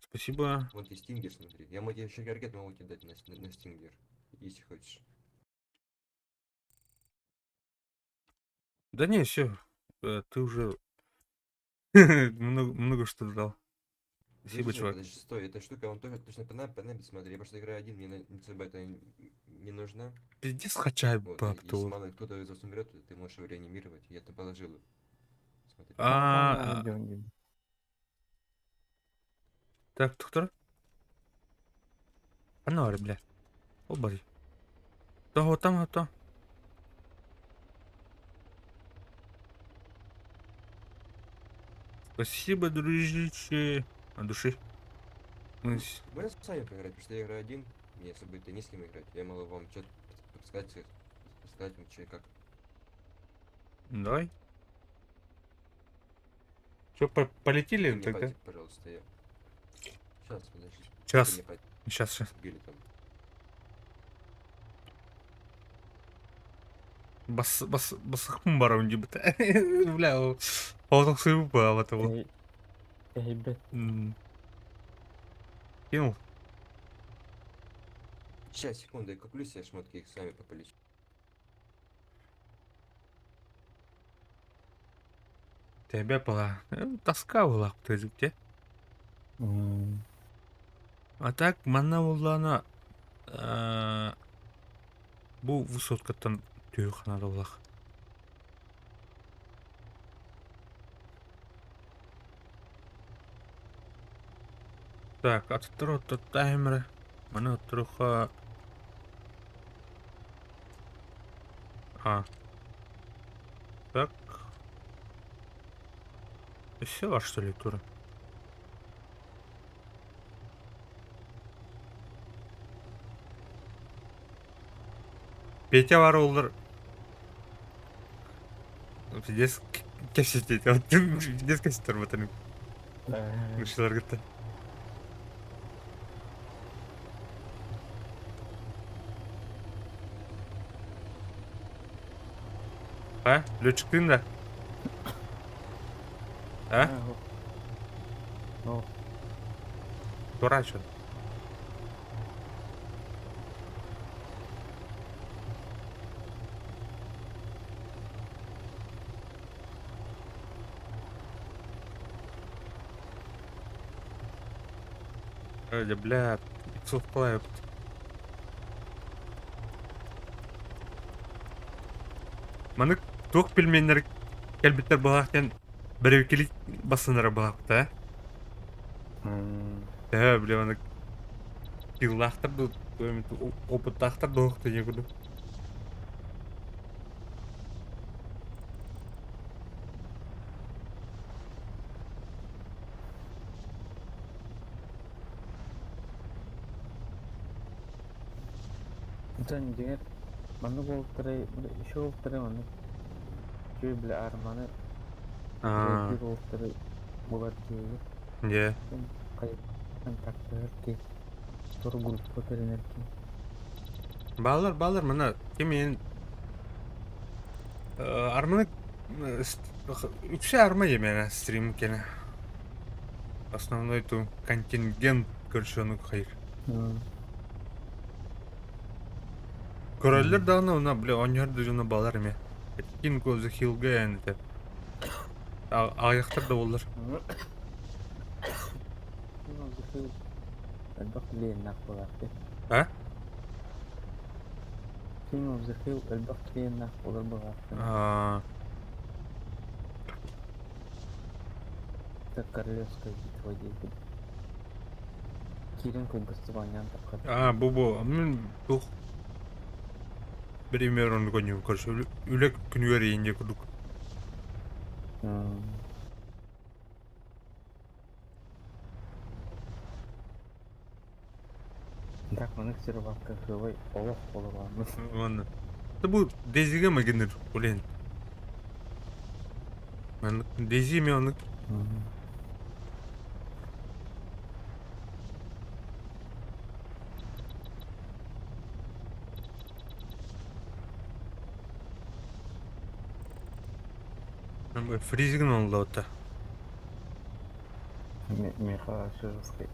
Спасибо. Вот и стингер, смотри. Я могу еще ракет могу тебе дать на стингер, если хочешь. Да не, все. Ты уже много, много что дал. Спасибо, Подожди, чувак. Подожди, стой, эта штука вам тоже точно понадобится, смотри. Я просто играю один, мне на особо это не нужна. Пиздец, хачай Вот, и баб если то. мало кто-то из вас умрет, ты можешь его реанимировать. Я там положил. Смотри. А, Дён дии. так, доктор. А ну, бля. О, бari. Того там, то. Спасибо, дружище. От души. Мы Можно с вами поиграть, потому что я играю один, мне особо это не с кем играть. Я могу вам что-то подсказать, подсказать вам, что и как. Давай. Че, полетели Мне тогда? патик, пожалуйста, я. Сейчас, подожди. Сейчас, Мне патик сейчас, сейчас. били там. Бас, бас, басахпын барам дебіт. Бля, ол Отық баба ол. Эй, эй, Кинул. Сейчас, секунду, я куплю себе шмотки, их сами пополечу. Тебя была. Тоска была, где. А так, манна боллана бу высоткаттан түйханада булах. Так, аттыр оттаттаймыры. Маны оттыруха... А. Так. Все, а что ли, тура? Петя бар олар. Пиздец, кепсетет. Пиздец, кепсетер бутын. Мышылар кетті. А? Летчиктыын да? А? О, Тура что? Э, бля, иксов плавает. Маны туох пельменнер кэлбиттэр буолаахтан бэрэбикили бассынара буолаахта. Э, бля, маны киллаахтар ду, опыттаахтар дуохта не курдук. Дьон дьиҥэр маннык уолаттары еще уолаттары маннык үчүгэй бile аарманы Аа, биир уолаттары булар диэбит. дьэ. Контактыгар ки тур группа тэринэр ки. Баалар, баалар, мана ким эн арманы үксэ арма емена стрим кene. Основной ту контингент көрсөнүк хайыр. Көрөллөр даҕаны уна бля оонньоһор да дьоно баалар эмиэ. King of the Hill-га эн этэ. Аҕыйахтар да буоллар. Элбэх клиеннээх буолаахтый. А? King of the Hill элбэх клиеннээх буолар буолаахтый. Аа, Это королевская битва диэбит. Киирэн кылгастык оонньоон таххар. аа бу мин туох пример оннук оонньуубун көрсө үлэ күнүгэр иинньэ курдук. Так маннык сервакка кыабай олох олороммут. Уонна бу Дейзигэ магиныр улен. Маннык Дейзи мен оннук Фризигин онлота. Миха жесткий.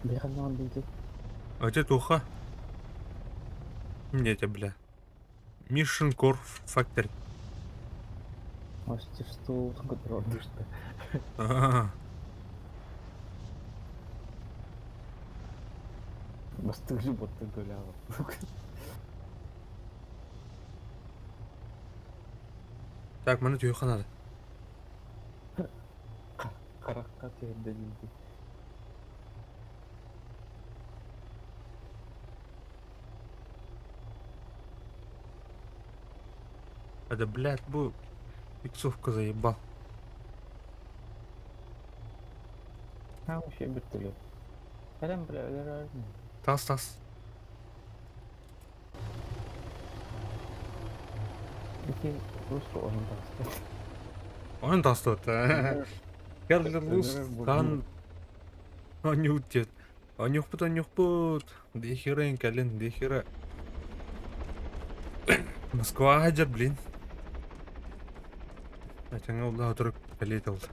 Бэҕэһээ билдик. А те туха? Не это, бля. Mission Core Factory. Может, что душта. А-а-а. Бастык же будто гуляла. Так, маны түйе надо. Харахха түһэрдэ диidi. Это, блядь, бу иксовка заебал. Ha вообще вертолет. Кэлэн бля өлөрөр. Тас, тас. Ити русский ойын таста. Он тастот. Карлус хан онют. Онюхпут, онюхпут. Дихера кален, дихера. Москва хаджар, блин. Ачаңа улла отырып калет олды.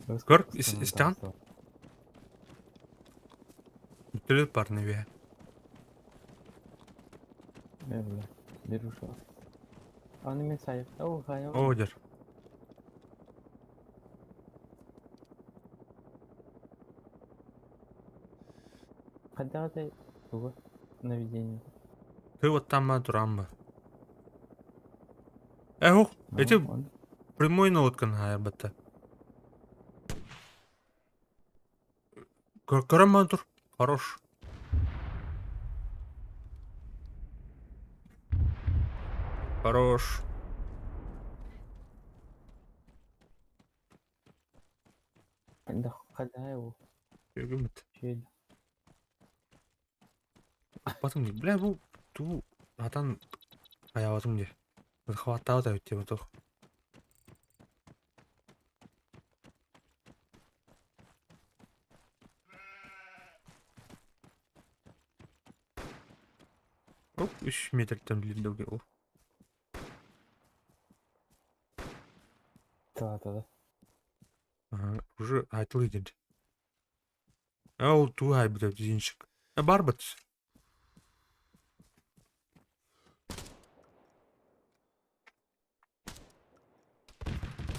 Көр, истан? Бүтүлүт бар небе. Бля, беру шо. Аны мен сайып. О, хайа. О, дер. Когда ты тугу наведение. Ты вот там турамба. Эх, эти прямой наводкан хайр батта. Көрөм тур. Хорош. Хорош. Когда когда его Йөгүмүт. чел. Батың бля бу ту атан аябатың де. Хваттабыт абит деп отох. Оп, 3 метрден билиндеуге ол. Да, да, да. Ага, уже айтылы деді. А ол ту айбыт зинчик. А барбат.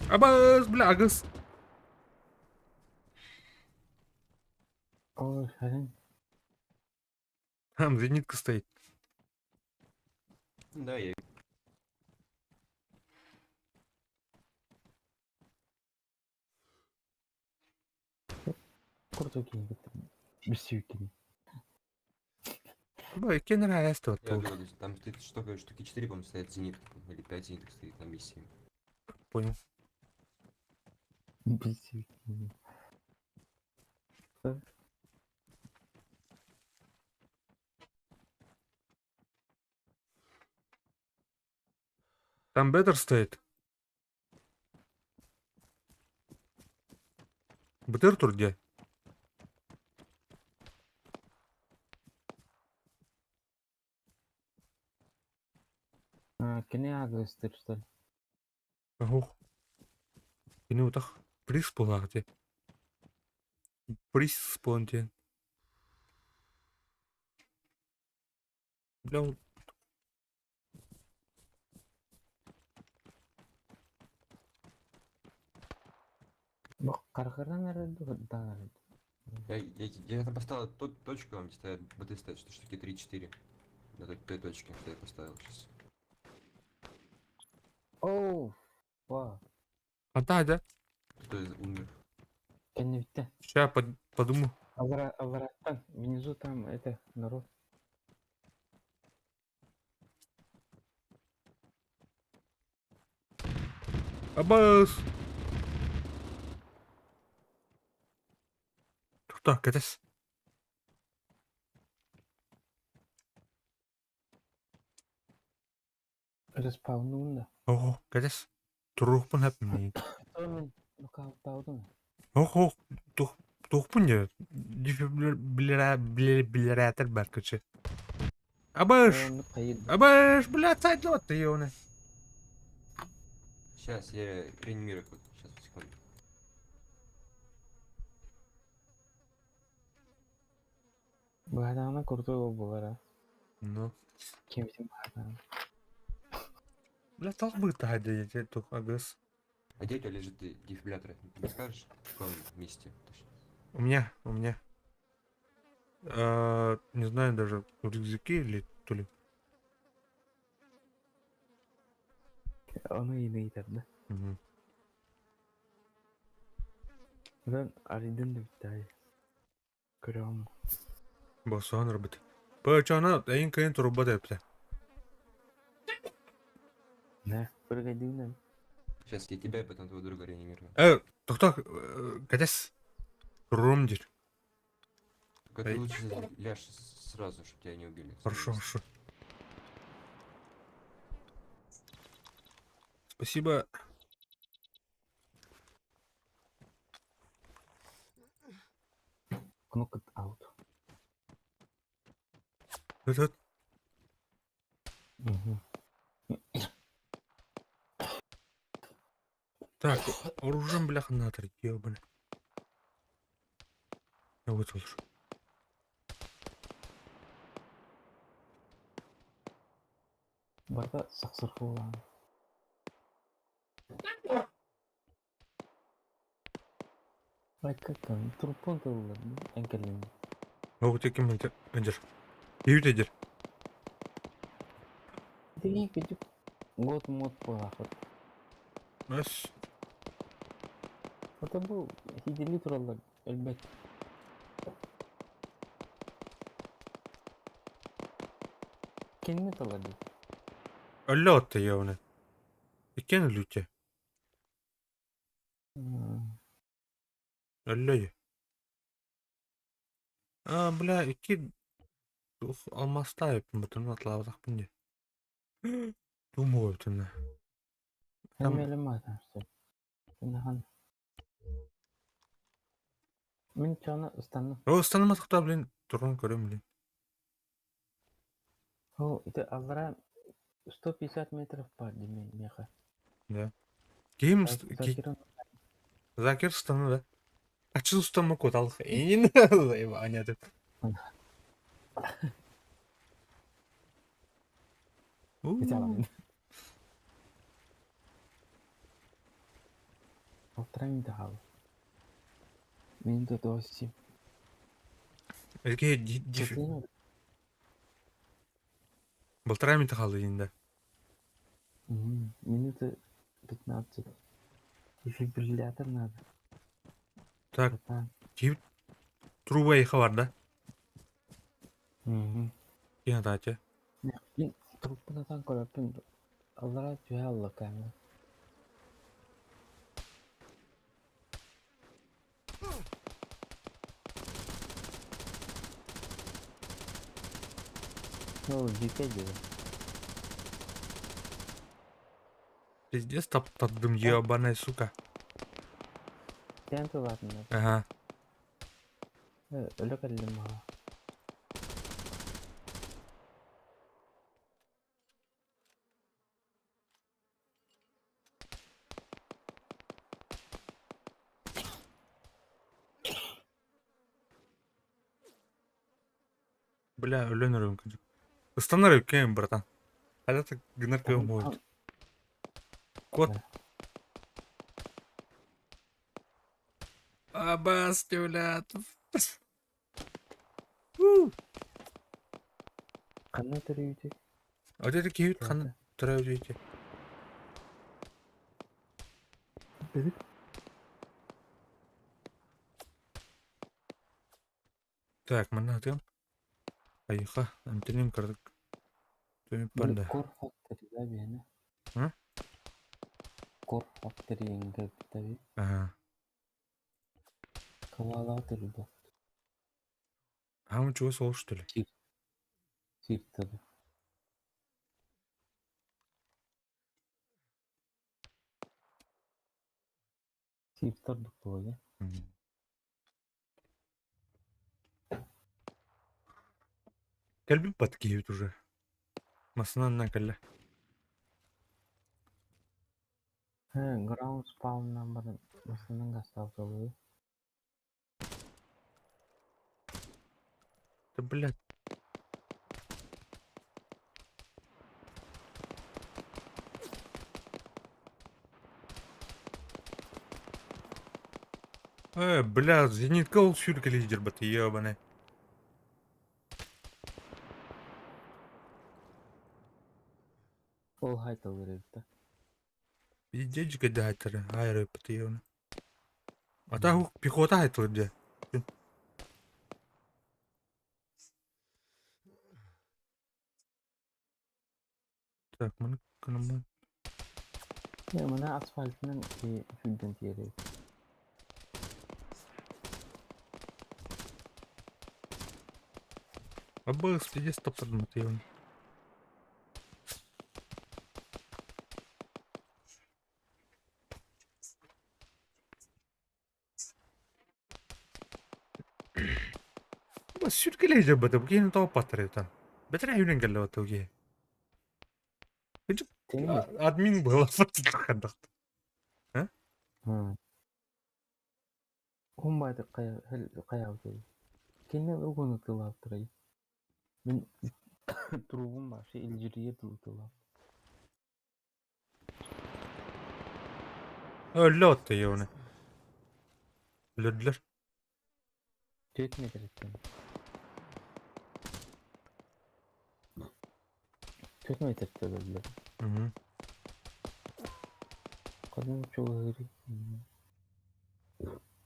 Абас, бля, агыс. Ой, хрен. Там зенитка стоит. Да, я Курту кинь. Бесюкини. Бай, кенер аясты Я вот. говорю, там стоит штука, штуки 4, по-моему, стоят зенитки, или 5 зениток стоит на миссии. Понял. Бесюкини. Там беттер стоит. БТР тур где? А, кини агыстыр, что ли? Ох. Кини утах приз буолаах дии. Приз буолан диэн. Бля, ол Бу каргырдан арылды, хырдан арылды. Я там поставил тот точку, там где стоят боты стоят, что штуки 3-4. На той точке, что я поставил сейчас. Оу, ва. Хантаа да? Кто умер? Кэннибиттэн. Ща подумаю. Аллараттан. Внизу там это народ. Абаас! Тохтоо, кэтэс. Респаунуун да. Оо, кэтэс. Туруохпун хэп мин. Мин нокауттаабытым. Ох, ох, туох туохпун дьэ. Дефибриллятор бар кычы. Абаш! Оннук хайыр. Абаш, блядь, сайдлот ты ёбаный. Сейчас я реанимирую. Сейчас, секунду. Баһадаҕына крутой уол буолара. Ну. Кимитин баһадаҕына. Бля, толбы та тух агыс. А где у тебя лежит дефибриллятор? Ты не скажешь, в каком месте? Точно. У меня, у меня. А, не знаю даже, в рюкзаке или то ли. Ону иин ыйытар да. Мгм. Онон арыйдын да бүттэҕэ. Көрөҕүм. Боссон робот. Пачана, эйин кыйын турбат эпте. Нэ, прыгайдыгынан. Сейчас я тебя и потом твоего друга реанимирую. Тохтоо, кэтэс. Туруом диир. Только ты Эй. лучше ляжь сразу, чтобы тебя не убили. Хорошо, хорошо. Спасибо. Knocked out. Этот Мгм. Так, оружием, бляха, натр, ёбаный. Я вот слушаю. Барыта сахсырхуулаан. Айкаккан труппун тыллар эҥкэлин. Могут таким эдер. Киют эдер. Тиги күтүк год мод буолаахыт. Бас. Ото бу хидили тураллар өлбөт. Кинини талар дии. Өллө отта ёбаный. Иккен өлүтэ. Өллө. А, бля, икки алмастаа эппин бутун атлаабатахпын дии. Думаю бутунна. Там- Хэмэлэмаатаарсып. Нахан. Мин чона ыстанным. О, станаматахта, блин, турун көрөм, блин. О, это аллара 150 метров бар дии миэхэ. Да. Ким Закирон Закир стану, да? А чё стану котал? Эйн, заебание ты. Хотя Полтора минута хал. Минута 27. Эрге Полтора минута хал да. Минута 15. Дефибриллятор надо. Так, Братан. кип труба иха бар да. Мгм. Кина тачы. Мин труппунатан көрөппүн. Аллара түһэ алла камера. Ну, дикий дии. Пиздец таптадым, ебаная сука. Тэн тулаатыннар. Ага. Өлө кэллим маҕа. Бля, өлөн өрөм күнчүк. Ыстанар өккен, братан. Хайда так гынар кыым будет. Кот. Да. Абас, блядь. Ханна төрүүтүй? Вот это киют хан төрөйте. Так, манна атыам. Айыха, эмтэним кырдык. Төмүп Били барда. Core Factory да биһиэнэ. М? Core Factory иҥкэбитэби. Ага. Кылаалаах төрүдэ. Аам чугас ол что ли? Сииртэли. Сииртэр дуктуга. Кэлбит бат киһибит уже. Массыынанан кэллэ. Ground spawn'нан баран массыынан гастаабыталыы. Да блядь. Бля, зенитка ол сүүркэ лидер бат, ебаный. Ол хайталыр эбит да. Пиздечка дайтары, айры ебаный. А та пехота айтылыр дьэ. Так, маны кынаммын. Дьэ, маны асфальтынан сүүрдэн тиэрэ. Абыс, пиздец таптадым ебаный. Сүркэлэй бата бу тоҕо паттарытан. Бэтэрэ үүнэн кэллэ бата уге. Админ была фактически. Хумбайды кая Кини угуну тылаптырай. Мин туругум вообще илдьирийэ тылап. Өллө отто ебаный. Өлөрдүлэр. 4 метреттен. 4 метрте өлдүлэр. Кадым чугыри.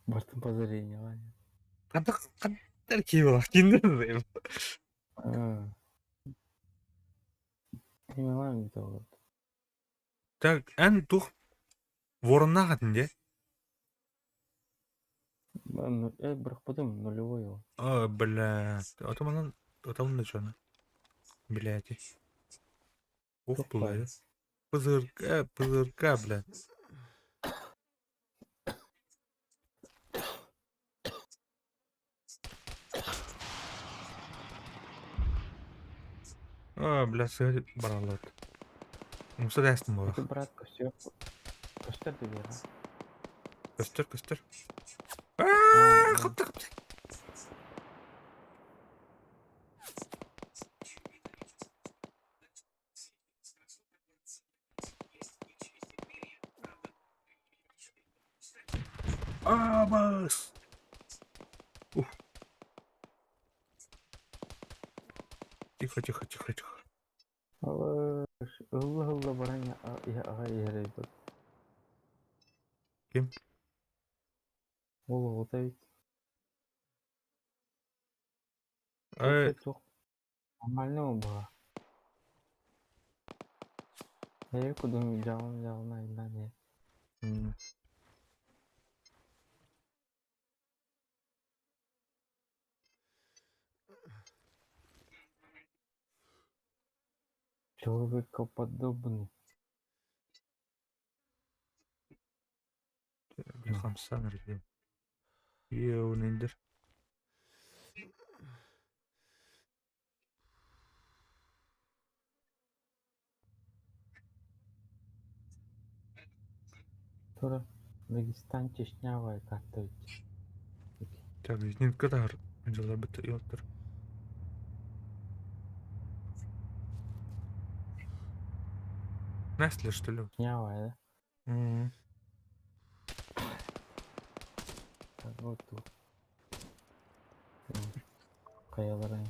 Бартын подозрение Ваня. Кантак кантар киһи киндер. Хималам бит олорду. Так, эн тух вороннаах этин дии? Бырахпытым нулевой ол. О, блядь. Отоманан отомна чоны. Блядь. Ух, блядь. Пызырка, пызырка, блядь. О, блядь, сыгать баралат. Муса дәстің болақ. Это брат костер. Костер да бера. Көстөр, көстөр. Аа, қапты, қапты. Абас! Ух. Тихо, тихо, тихо, тихо. Allah Allah баран я ага ярайбыт. Ким? Ол оҕото эбит. Эй, Туох нормально буолла. Эйэ кудун дьаҕын дьаҕын айынан ээ. Человекоподобный. Хамсан ребят. Еунендер. Тура Дагестан, Чечня карта ведь. Так, зенитка таар. Дьалар бит ёттар. Настя, что ли? Чечня, да? Так вот тут. Каяларай.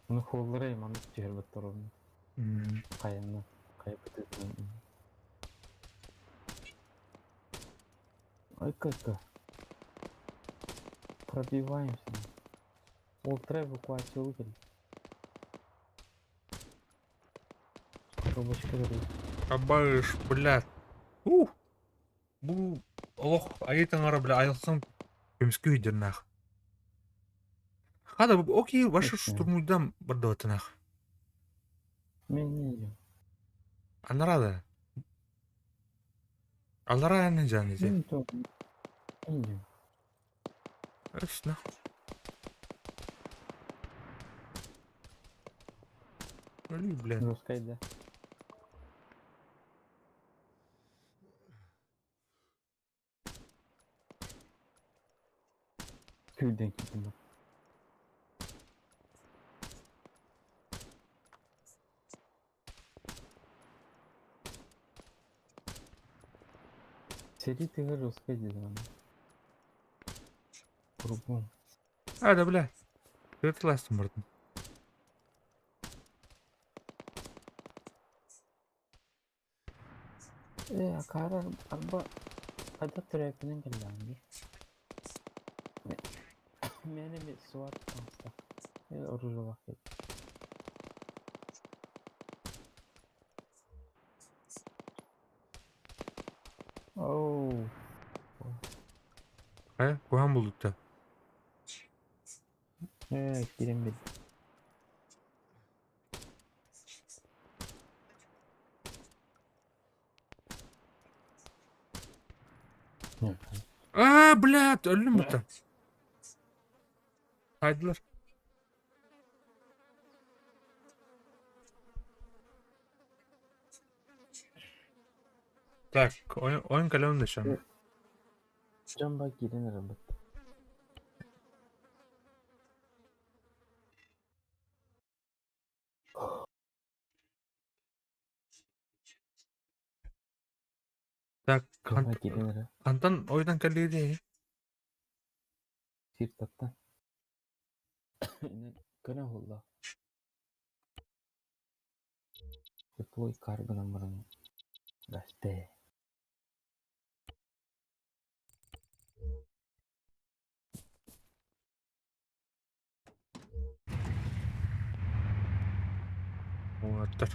Ну холларай маннык түһэр баттаровна. Кайанна. Кайа бытыытынан. Ой-ка-ка. Пробиваемся. Ультра эвакуация выиграли. Коробочка берет. Абыш, блядь. Ух! Бу олох айыы таҥара бля айылҕаҥ көмүскүү сылдьарнаах. Хада окей ваша штурмуйдам бардыбатынаах. Мен не идем. Анараа да. Аллараа аны дьаан ити. Мен то идем. Өс нах. Өлүү, блядь. Русская, да. Күлден киттим. Сэрии тыгар русскай диэн аны. Кругом. А, да, бля. Тыластым бардым. Ээ, акаары арба хайдах төрөөппүнэн кэллэҕиҥ дии. Миэнэ эмиэ суор таҥаста. Ээ, оружиелаах кэллэ. Оу. Хайа, куһаҕан булдукта. Ээ, киирэн биэрдим. Аа, блядь, өллүм бutta. Хайдылар. Так, ойон, ойон кэлэн да Дьон ба киирэн эрэр Так, Дьон киирэн эрэр. хантан ойдан кэллиги Сир таттан. Көнө буолла. Теплой кар гынан баран гасте. Уолаттар.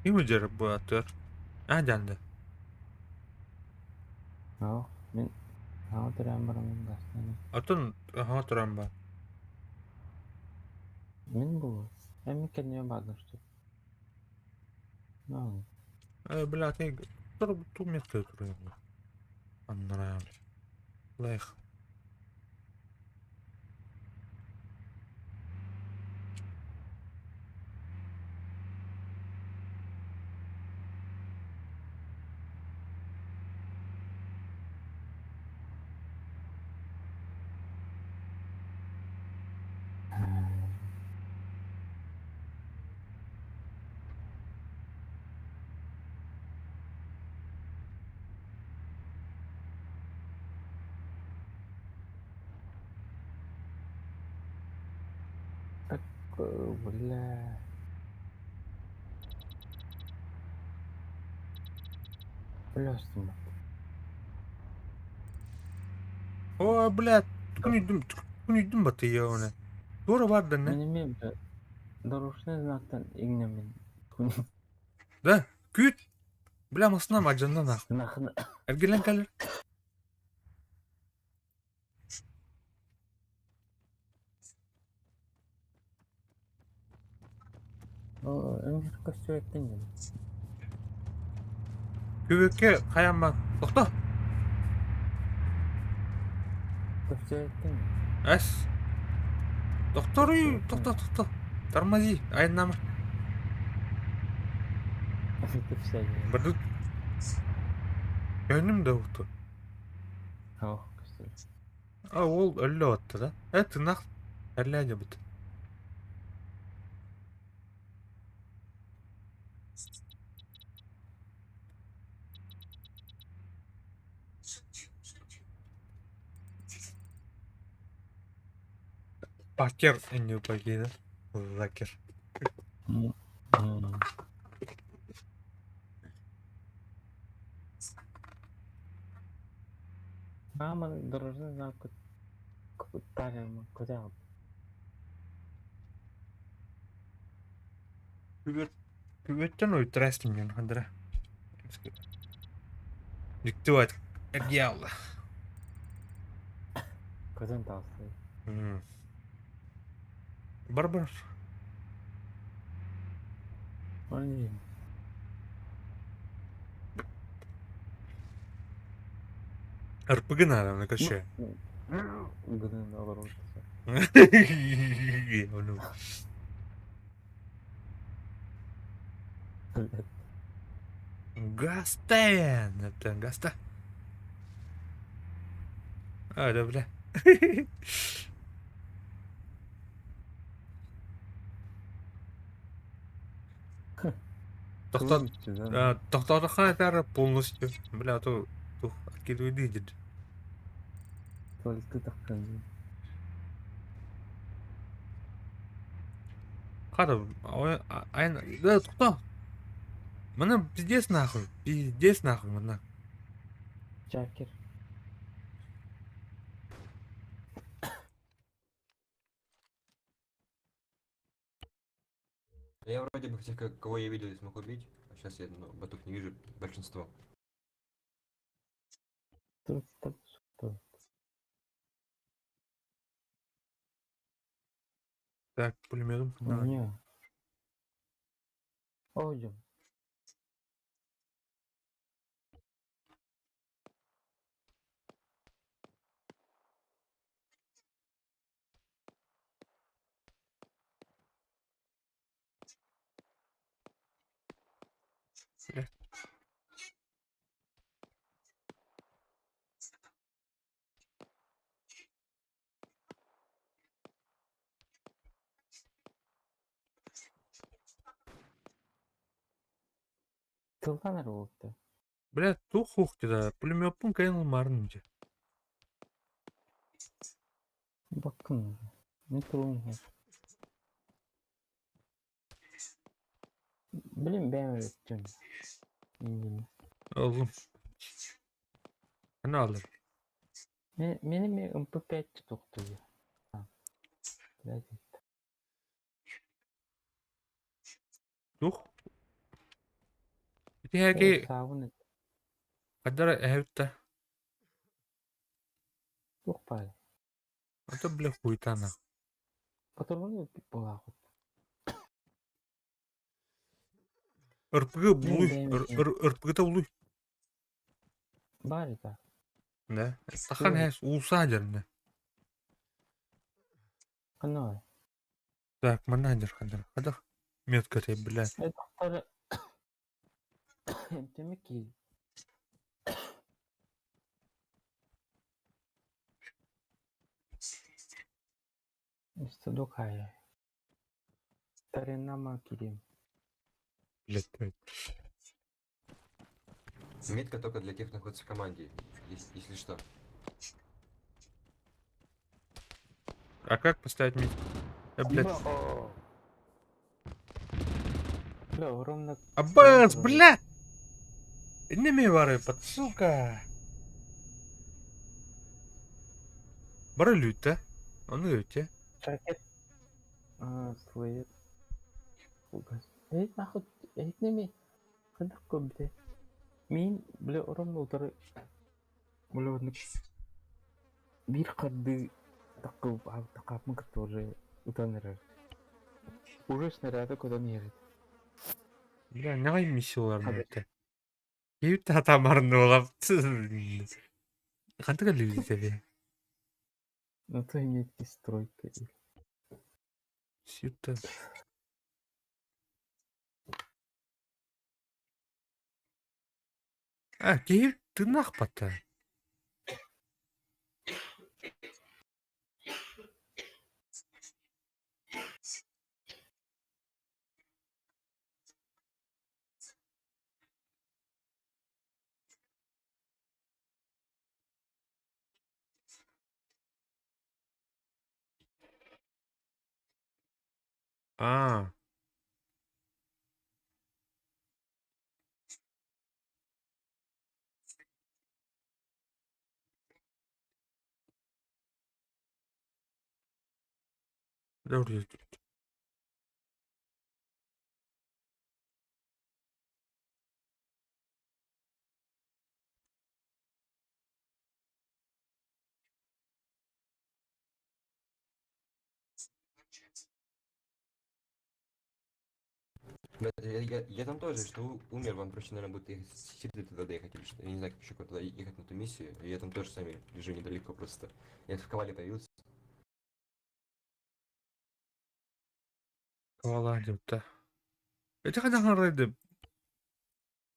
Ким үдьэр бу аттыгар? Аа дьаанда. Аа, мин аа төрөөн бараммын гастаны. Оттон аһаҥа туран ба. Мин бу эми кэннибэ бааллар что. Аа, Э, бля, ты тур ту место турар. Аннараа. Лайх. Бля. Бля, О, блядь, күнүйдүм, күнүйдүм батыйа оны. Туора бар да не? Мин эмиэ бля дорожный знактан иҥнэммин. Да, күүт. Бля, массыынам алдьанна нах. Нахна. Эргиллэн кэлэр. Оо, эмиэ көстүбэттэн дьон. Күбүккэ хайаан Тохто. Көстүбэттэн. Эс. Тохторуй, тохто, тохто. Тормози, айаннаама. Кэпсээҥҥэ. Бардыт. Көннүм да уту. Оо, көстүбэт. А ол өллө отта да. Э, тынах. Эллээ дьабыт. Пакер, не пакер, Лакер. Мама дорожный знак куда? Күбөттөн уйтрастын дьон хандара. Диктовать одеяло. Көтөн таҕыста. Бар-бар. Ой. РПГ надо, на каше. Гынан олорор. Ну. Гастен! Это Гаста. А, да, бля. Тохтоотоххо этээр полностью. Бля, а то тух откидывай дед. Только таххан. Хата, айн, да, тохтоо. Мана пиздец нахуй. Пиздец нахуй, мана. Чакер. Я вроде бы всех, кого я видел, смог убить. А сейчас я, ну, ботов не вижу, большинство. Тут тут. Так, пулеметом. Не. Ой. Бля. Тылдан эрэ. Бля, тух хух да. Пулемеппун кайныл марын же. Бакын. Не турун. Блин, бэм өттүн. Oğlum. Ne alır? Менин МП5 тохтуйу. Тух. Ити хэки Саабын кадара эһэбитта. туох баар. Это бля хуйтана. Патронун буолаахут. РПГ булуй. бэйэм РПГ та булуй. Баар это. Да. Тахан хэс улса дерне. Ханна. Так, менеджер хандар. Хадах. Метка ты, бля. Это Темеки. Садокая. Таренама кирим. Блядь, блядь. Метка только для тех, кто находится в команде, если что. А как поставить метку? Блядь. Бля, огромно. Аббас, бля! Не вары, под сука. Бары люта. Он люте. Ракет. А, слоет. Эй, нахуй, эй, неме. Хадах бля. Мин, бля, огромно утары. Бля, вот бир карды такып такапмын который утаныр. Уже снаряды куда не едет. Бля, не миссиялар Хадах. мөтө. Кийүт татамарын олап. Хантыга люте бе. Ну то метки стройка. Сюта. А, кийүт тынах бата. Аа. Да, я там тоже, что умер, вам проще, наверное, будет ехать с Сирии туда доехать или что. Я не знаю, как еще куда ехать на ту миссию. Я там тоже сами лежу недалеко просто. Я в Ковале появился. Ковала диэбитэ. Ити хайдах арайды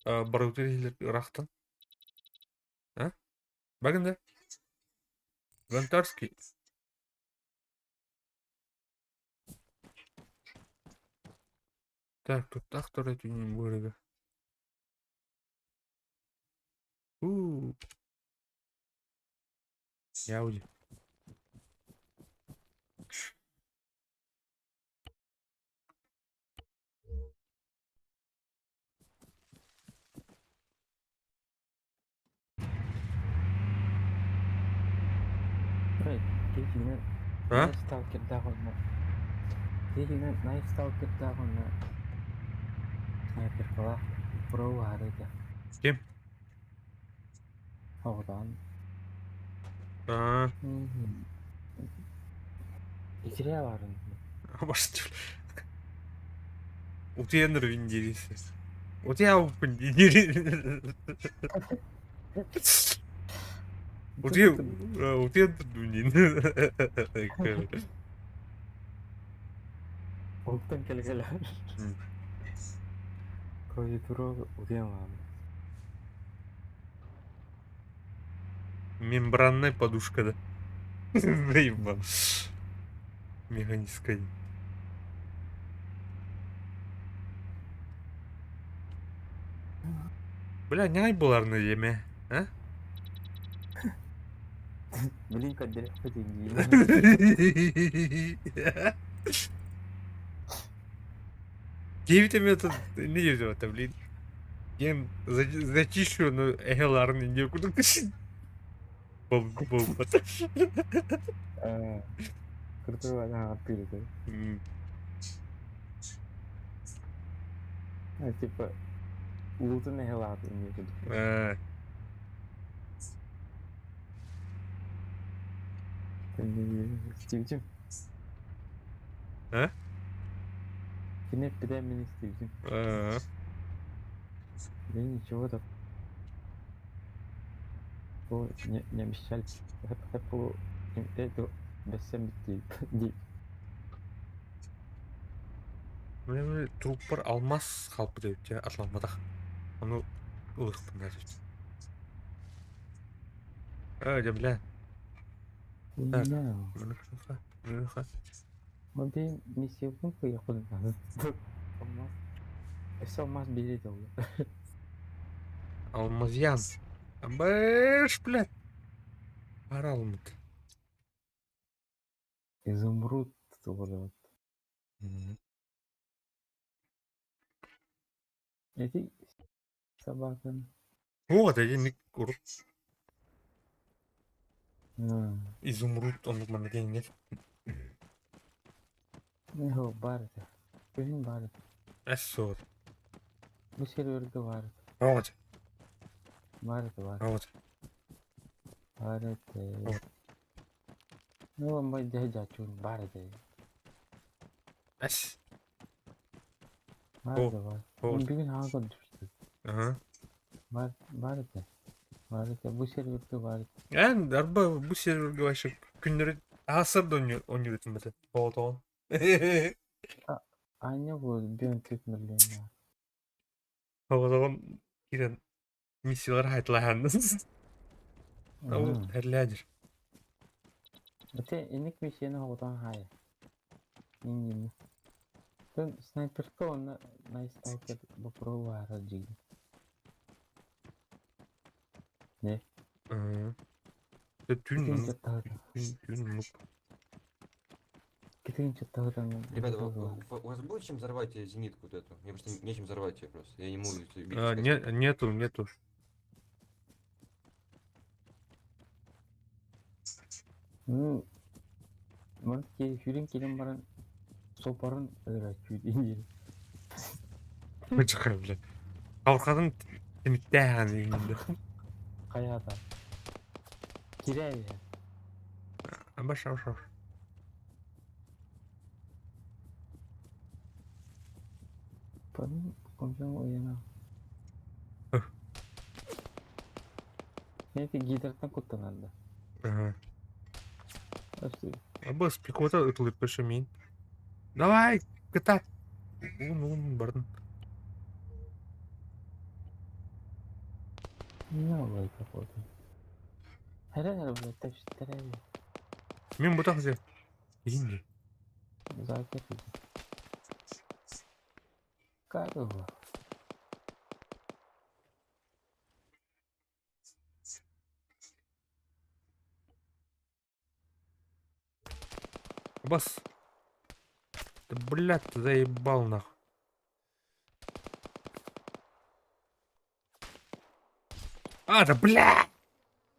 барыбытын иһиллэр ыраахтан? А? Багында? Гонтарский. Так, туттах тура түүнүн быарыга. Уу. Яуди. Эй, киһини А? Night Stalker'даах уонна киһини Night Stalker'даах уонна снайперкалаах про уһаары этэ. Ким? Оҕотоон. А, Итирээ баарын. Может, утуйан дириси. Утуйа дири. Утуйа утуйан дунин. Уһуктан кэлэ-кэлэ. Клавиатура утуйан ылаҕын. Мембранная подушка, да. Заебал. Механическая. Бля, не буларны еме, а? Блин, көрдөрүөхпүт дии. Девять метод не это, блин. Я зачищу, но эгеларны некуда. Бом бом. Крутой ааттыыр Типа уутун эһэлаатын диye курдук. Истибитим. А? Кини эппитэ мин истибитим. А. Да ничего так. Не, не обещали. Бэссэм дии. Мен труппар алмаз халпы деп атламадах. Ону ылыхпын даже. А, да бля. Так. Мобил миссиябын кыйахын. Алмаз. Өссө алмаз биэрэ дьолло. Алмазьян. Бэш, блядь. Аралмыт. Изумруд вот. Эти собака. Вот, один кур. Изумруд, он манна нет. Не бар это. Күһүн бар это. Эссор. Бу серверге бар это. Вот. Бар это бар. Вот. Бар это. Ну, мой дядя бар это. Эс. Бар это бар. Бүгүн хаҥа көрдүбүт. Ага. Бар бар это. Бар это. Бу серверге бар это. Эн, арба бу серверге вообще күннери асыр да ойнорутун бete. Оотоон. Аня бу бион төрт миллион. Оотоон кирен миссиялар хайтылахан. Ол херлядер. Это иник миссияны оҕотон хаайа. Ингини. Тон снайперка онно Night Stalker боппуруоһу баара дьиҥ. Не? Түн Итин кыттаһыта. түн түн мук. Тыһынча Ребята, у вас будет чем взорвать зенитку вот эту? Мне просто нечем взорвать ее просто. Я не могу её бить, А, искать. не, нету, нету. Ну, ман сүүрэн кэлэн баран сопарын өлөрөөччү диир. Мычыкай, блядь. Халқатын тимиттээһэн үйүндө. Хайаата. Кирээ. Баш, баш, баш. Пан компьютер уйана. Өh. Нете гидраттан куттанарда. Ага. Өстү. Абас пехота ытылып мин. Давай, кытат. Ун, ун, бардын. Не олай какой-то. Хәрә хәрә блядь, тәпшиттерә. Мин бутах зе. Инди. Закер. Как его? Абас. Да блядь, ты заебал нахуй. А, да блядь!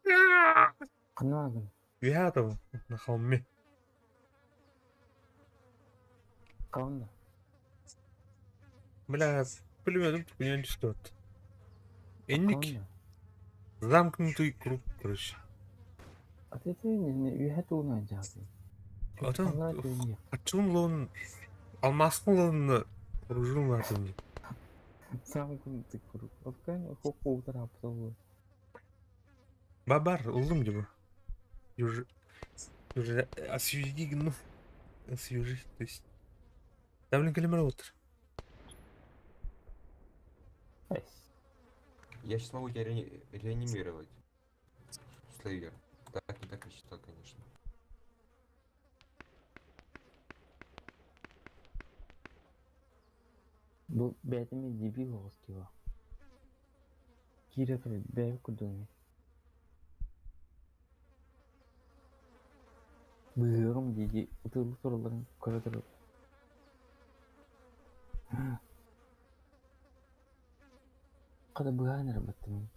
А! Кынагын. Я там на холме. Кавында. Бля, пулемет хуйня что-то. Энник замкнутый круг, короче. А ты не үйәт уна жады. Атын ачын лон алмастын лонны оружун латын. Замкнутый круг. Опкан хокку тарапты. Бабар, улым диба. Юже уже освежи, ну, освежи, то есть. Да, блин, калимар отыр. Я сейчас могу тебя реанимировать. Слейер. Так, не так рассчитал, конечно. Бу бәтеме дебил оскива. Кире бәй кудуми. Быгым диди утылы тураларын көрө туруп. Када быгаан баттым.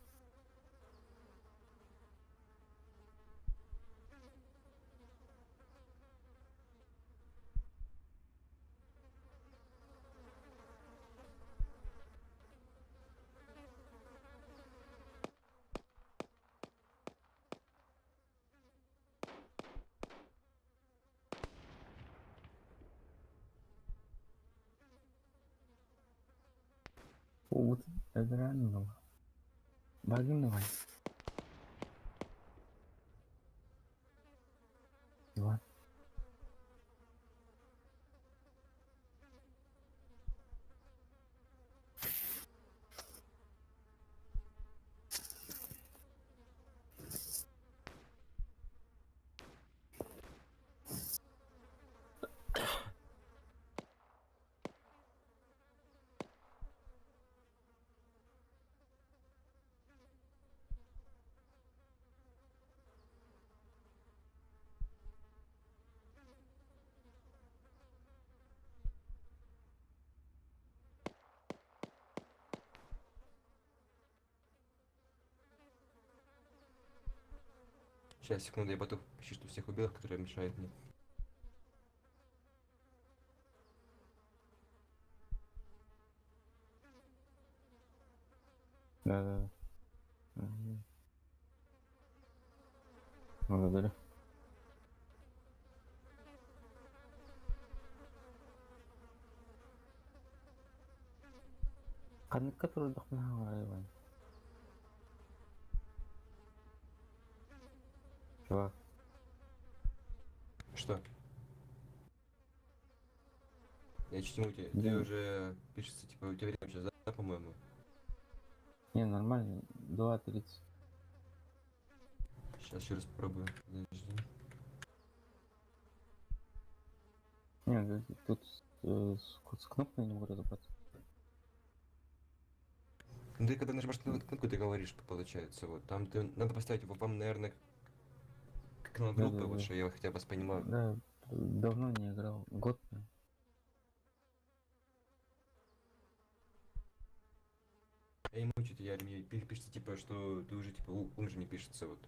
Уут эдранного. Багын давай. Иван. Сейчас, секунду, я потом почти что всех убил, которые мешают мне. Да-да. Мгм. Благодарю. Каныкка турдuk Иван. Чувак, Что? Я чуть не ты Да. уже пишется, типа, у тебя время сейчас, да, по-моему? Не, нормально, 2.30. Сейчас еще раз попробую. Подожди. Не, тут с кнопкой не могу разобраться. Ну ты когда нажимаешь на кнопку, ты говоришь, получается, вот. Там ты надо поставить вам, наверное, канал группы, вот Да-да-да. что я хотя бы вас понимаю. Да, Давно не играл. Год, наверное. Я ему что-то, я мне пишется, типа, что ты уже, типа, умер не пишется, вот.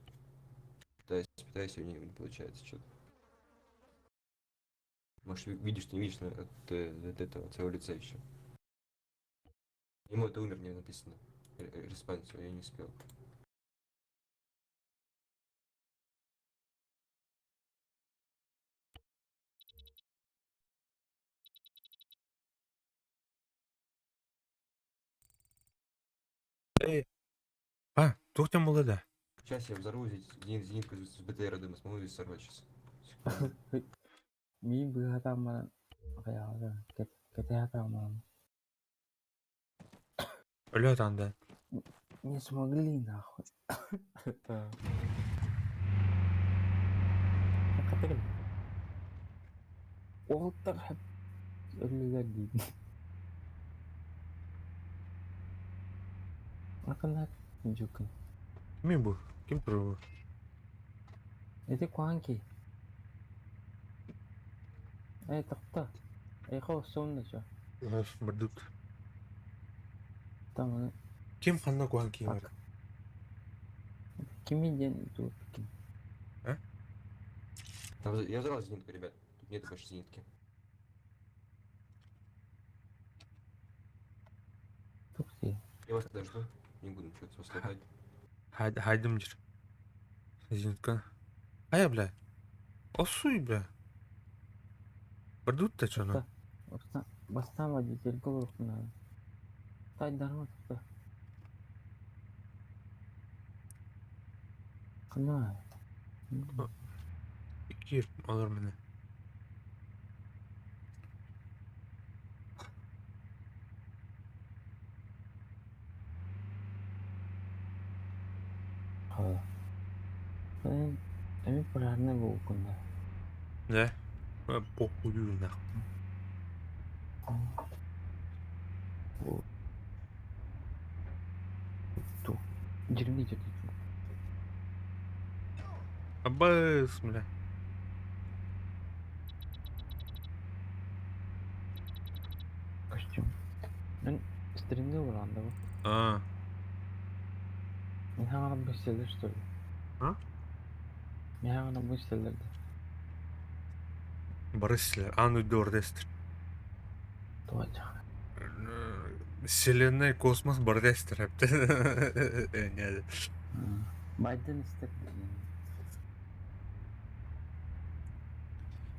Пытаюсь, пытаюсь, у меня не получается что-то. Может, видишь, не видишь, но от этого, от своего лица еще. Ему это умер не написано. Response, я не успел. Эй. А, туох диэн буолла да? Сейчас я взорву здесь зенитку с БТРа, думаю, смогу здесь сорвать сейчас. Миин быыһатаан баран хайаҕа кэтэһэ баран Өлө да. Не смогли нахуй. Уолаттар өллүлэр диибин. Акынат дьукун. Кимий бу? Ким турар бу? Ити куһаҕан киһи. Эй, тохто. Эйхо сонно чё? Бардут. Там аны Ким ханна куһаҕан киһи бар? Кими диэн тууппуккун? А? Там, я взорвал зенитку, ребят. Тут нет больше зенитки. Тух дии. Я вас подожду. Не буду ничего с вас лутать. Хайдым дир. Зенитка. Хайа, бля. Осуй, бля. Бардут да чоно. Бастаан водительга олоруохпун наада. Таайдарыма тохто. Ханна Киир, олор мene. Эми пожарнай буолбуккун да. Да. Похую нахуй. Дьиримни Абыс, бля. Костюм. Мен стримде буолан да бу. А. Мин хаҥана бу истэллэр что ли? А? Мин хаҥана бу истэллэр да. Барыс Аан дойду ордестр. Тоҕо Вселенная, космос, бордестр. Нет. Байден истэр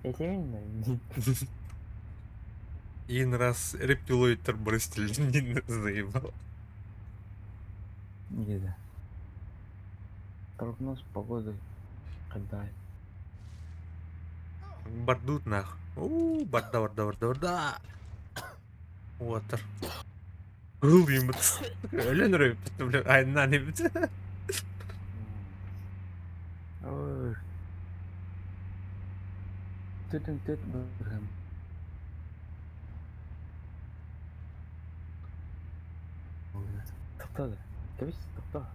Этебин да. Иин раз рептилоидтар барыс заебал. Где Прогноз погоды когда Бардут нах. У, барда, барда, барда, барда. Уотар. Гул юмут. Өлөн рөйбүт, бля, айнан эбит. Ой. Түтүн түт быргам. Тохтоо. Кэбис тохтоо.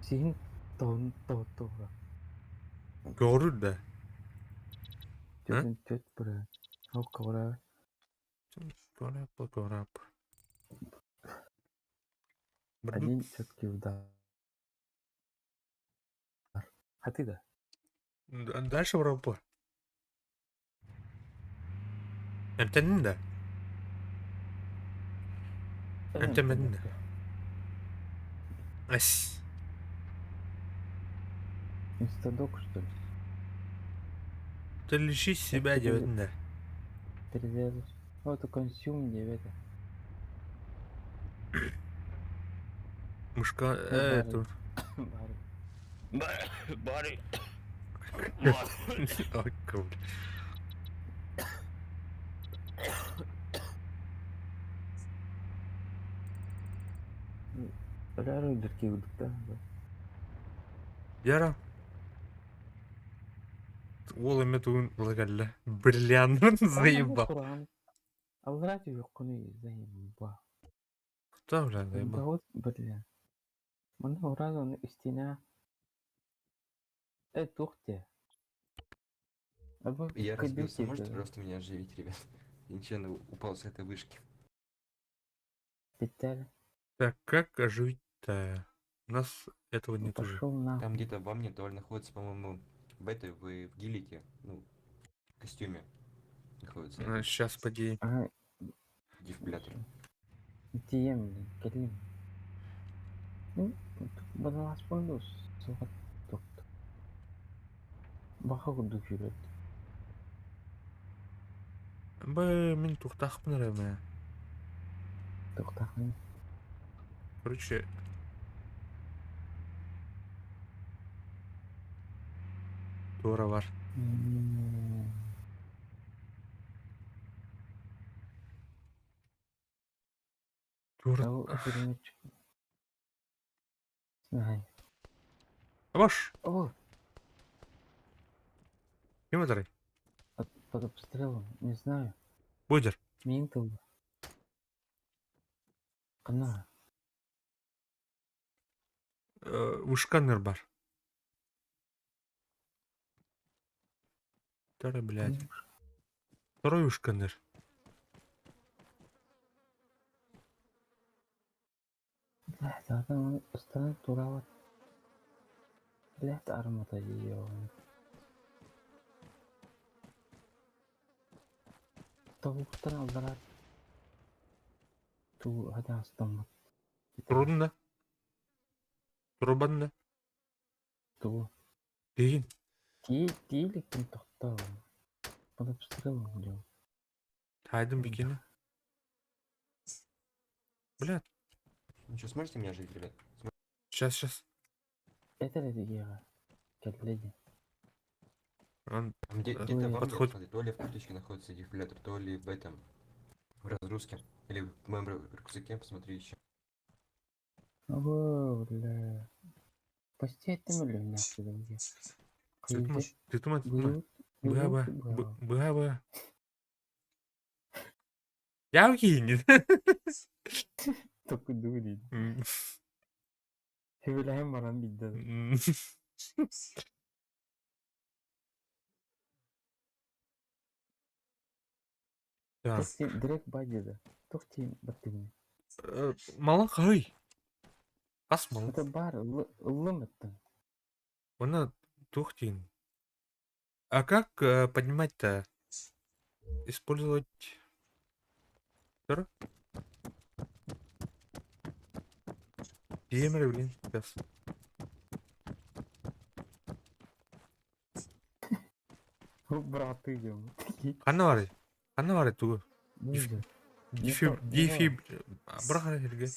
Сиһин тоһун тоһуттуга. Көҕүрүр да. Түтүн түт быргам. Ол көҕүрэ. Көрап, көрап. Бардут. Один четкий удар. А ты да? Дальше бараппа. Эмтэннин да? Эмтэммэтин да? Ась. Инстадок, что ли? Ты лишись себя, диэбэтин да? Перезаряд. О, это consume диэбэтэ. Мышка, эту. Бары. Барри. Ой, круто. Өлөөрү дэрки да. Яра. Уол эмэ тугун ыла Бриллианын заебал. Аллара түһүөххүнүй заебал. Кто, бля, заебал? Вот, бля. Манна ураан истина. Э, туох диэ? Абы Я разбился, кайдык можете, ете. пожалуйста, меня оживить, ребят? Я нечаянно упал с этой вышки. Питали. Так, как оживить-то? У нас этого нет уже. Пошел нахуй. Там где-то во мне довольно находится, по-моему, в этой, в гелике, ну, в костюме находится Сейчас, поди. Ага, дефибриллятор. тием, блин, кэлим. Ну, бадаласпын дуу, суох тохто. Баха курдук сүүрэр. Бэ, мин туохтаахпын эрэ мэ. Туохтааххын. Короче, туора бар. Туора. Ол пулеметчик. Знаю. Абаш! О, Ким этэрий? под обстрелом, не знаю. Бодер. Мин тылба. Кана. Вышканнер бар. Второй, блядь. Второй ушканнер. Блядь, адам ыстана туралат. Блядь, армата её. Тобуктан алдырар. Ту хата астаммат. Турдун да? Турбан да? Ту. Деген. Тии тииликтин тохтоо. Под обстрелом делал. Тайдым бикини. Блядь. Ну что, сможете меня оживить, ребят? Сейчас, сейчас. Это ли дигиэҕэ? Кэллэ дии. Он Там где-то во мне, подходит. смотри, то ли в курточке находится дефибриллятор, то ли в этом, в разгрузке, или в моем рюкзаке, посмотри еще. Оо, бля. Почти это миллион нахуй. Тытыма, тытыма, тытыма. Быют, Быа, быа, быют, быа, быа. Я укинет. Только дури. Хэвлэһэн баран билдэ. Так. Тух direkt бадьяда. Тух тиим баттыгын. Малын кай. Кас малын. Это бар, ыллым эттен. Она тухтин. А как поднимать-то? Использовать... Что? Темер, блин, сейчас. Браты дем. Ханна бар. Ханна бар тугу. Нельзя. Дефиб, дефиб. Браха херге.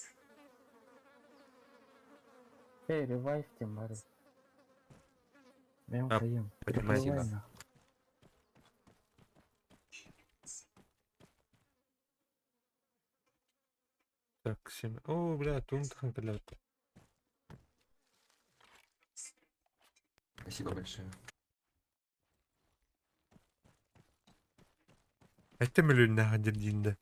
Эй, ревайв тем бар. Мен А, хайым. поднимай. Спасибо. Так, семь. О, бля, тун тахан калят. Спасибо большое. Это миллион на дердинда.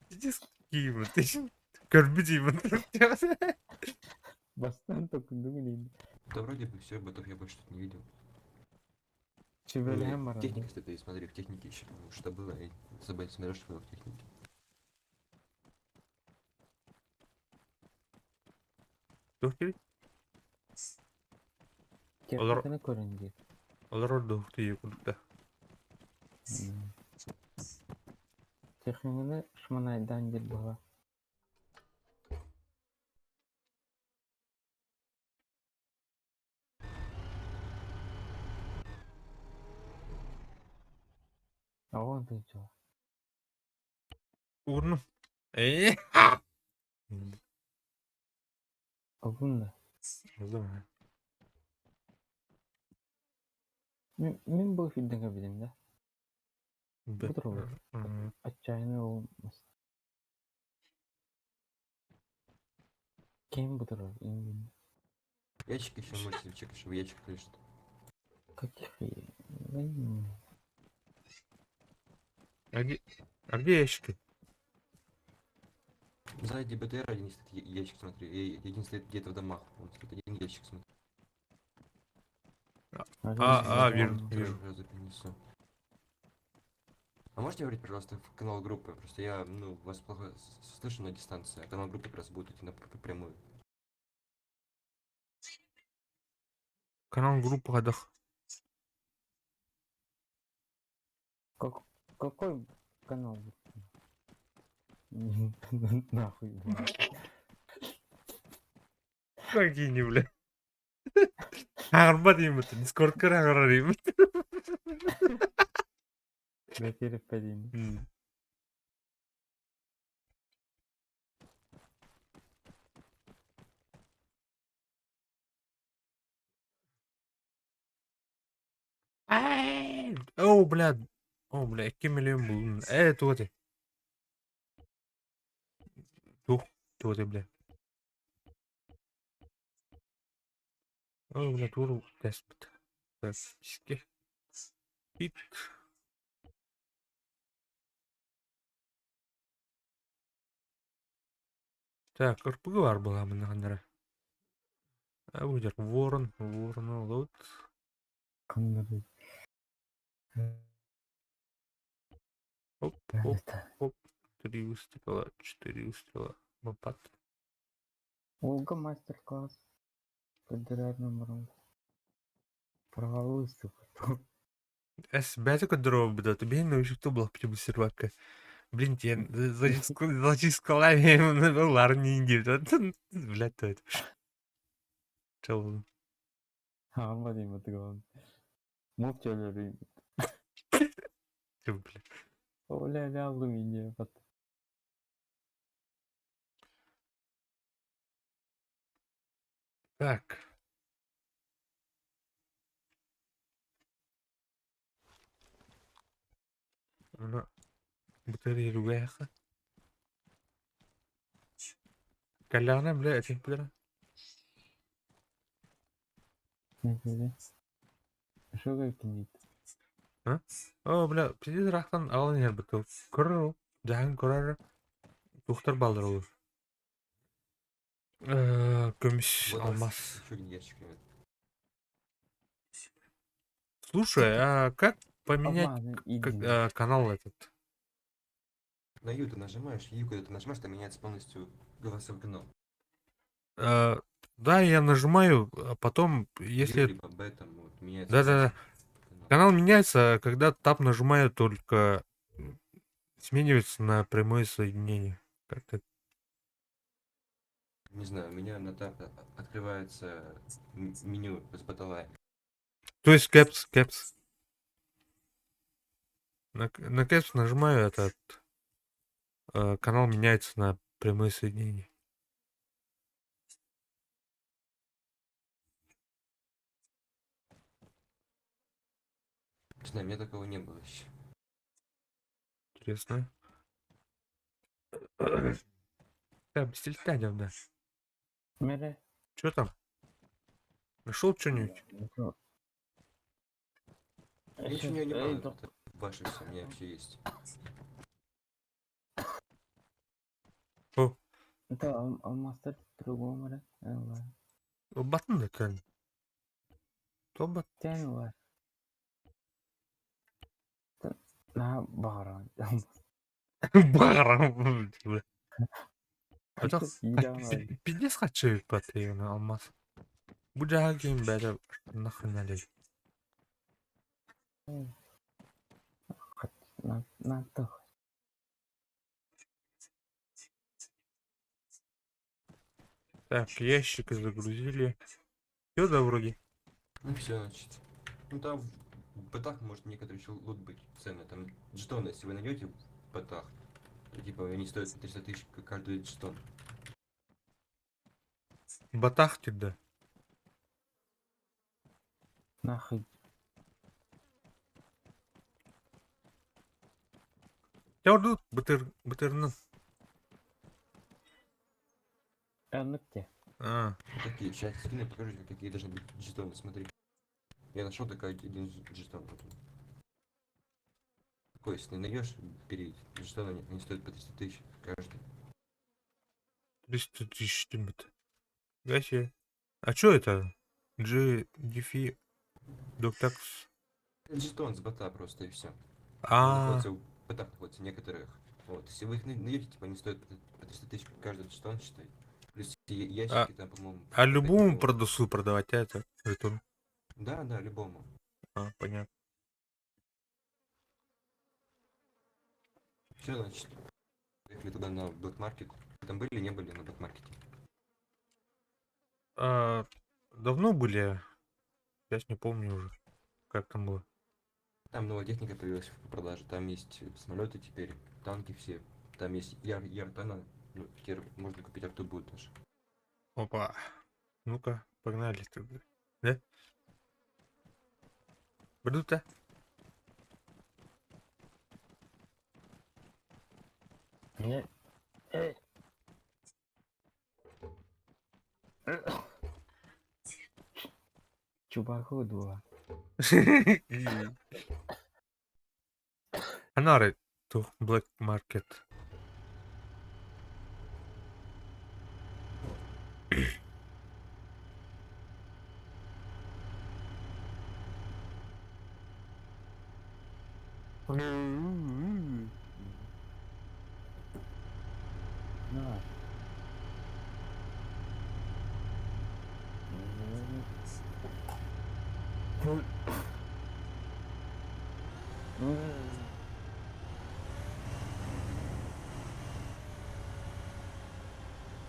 Иди с кем, ты Көрбүт имин. Бастан только думали. Да вроде бы все, ботов я больше тут не видел. Ну, Чебелэһэн и баран. Техника, кстати, смотри, в технике еще, по-моему, что было, я забыл, смотрел, что было в технике. Тухти? Олар- Техниканы көрөн диир. Олар орду тухти курдукта. Техниканы шманайдан диир буола. Оҕон тыынча. Урну. Э. Ылгын да. Oldu Мин мин бу филден билим да. Б. Бутру. Отчаянный ол Кем бутру? Ящик еще можете чекать, чтобы ящик лежит. Каких? Да не. А где, а где ящики? Сзади БТР один стоит ящик, смотри. Один стоит где-то в домах. Вон стоит один ящик, смотри. А, вижу, вижу. Сразу принесу. А можете говорить, пожалуйста, в канал группы? Просто я, ну, вас плохо слышу на дистанции, а канал группы как раз будет идти на прямую. Канал группа ходах. Какой канал? Нахуй, блядь. Какие не, бля. Ағырма деймін, Дискордқа ағырар деймін. Бэтереп деймін. О, бля. О, бля, 2 миллион булдум. Туох этэй? Туох, туох этэй, бля. О, бля, туох тэспит. Так, иске. Ит. Так, РПГ бар была мына. А будет ворон, ворон, лот. Қандай? Оп, оп, оп. Три выстрела, четыре выстрела. Лопат. Ольга мастер-класс. Подбирать номером. Провалился потом. Эс, бәті көдірі буда, ты бейін өшікті бұл птибу сервакка. Блин, те, зачискалами ларни индив. Блядь, то это. Чел. Ағырма деймін тыгын. Муп төлөр. Бля. Оля, алдым ине. Так. Мына бутыр елуге. Калляна, бля, этих бля. Что как дейді? А? О, бля, пиздец рахтан алын ер бітті. Көрір ол. Жағын көрір. Тухтар балдыр ол. Көміш, Вот алмаз. еще один ящик, ребят. Слушай, а как поменять Алмазы, как, иди. канал этот? На Ю ты нажимаешь, Ю, когда ты нажимаешь, там меняется полностью голосовой канал. Да, я нажимаю, а потом, если... Ю либо Б там вот меняется Да-да-да. канал. Канал меняется, а когда таб нажимаю, только сменивается на прямое соединение. Как-то. Не знаю, у меня на таб открывается меню с баталай. То есть кэпс, кэпс. На кэпс нажимаю, этот канал меняется на прямое соединение. Не знаю, у меня такого не было еще. Интересно. Так, стильтанем, да. Мере. Что там? Нашел что-нибудь? Ничего не надо, это ваше все, у меня все есть. О. Это алмаздар другому ре. Батын да тен. То бат. Тен бар. На бағаран. Бағарам. Это пиздец хочу патреон алмаз. Бу жағы кейін бәрі нахрен әлі. На то. Так, ящик загрузили. Все, да, вроде. Ну все, значит. Ну там в ботах может некоторые еще лут быть цены. Там жетоны, если вы найдете в ботах, то типа они стоят 300 тысяч каждый жетон. Батах да. Нахуй. Я орду бытыр бытырнын. Әнікте. А, Вот такие, сейчас скину, я покажу, какие должны быть жетоны, смотри. Я нашел такой один жетон. Вот он. Такой, если найдешь, бери. Жетоны, они стоят по 300 тысяч каждый. 300 тысяч түммүт. Гаси. А чё это? G, DeFi, Doctax. Это жетон с бота просто и все. Он А, находится у ботах находится некоторых. Вот, если вы их найдете, типа, они стоят по 300 тысяч каждый жетон, считай. Плюс ящики там, по-моему, а по 5 любому миллионов. продавцу продавать, а это жетон? Да, любому. А, понятно. Все, значит, поехали туда на Black Market. Там были, не были на Black Market? А, давно были? Сейчас не помню уже, как там было. Там новая техника появилась в продаже, там есть самолеты теперь, танки все, там есть Яртана, ну, теперь можно купить арту будет даже. Опа. Ну-ка, погнали тогда. Да? Брута. Не. Эй. Чубаку два. Анары, ту Black Market. На.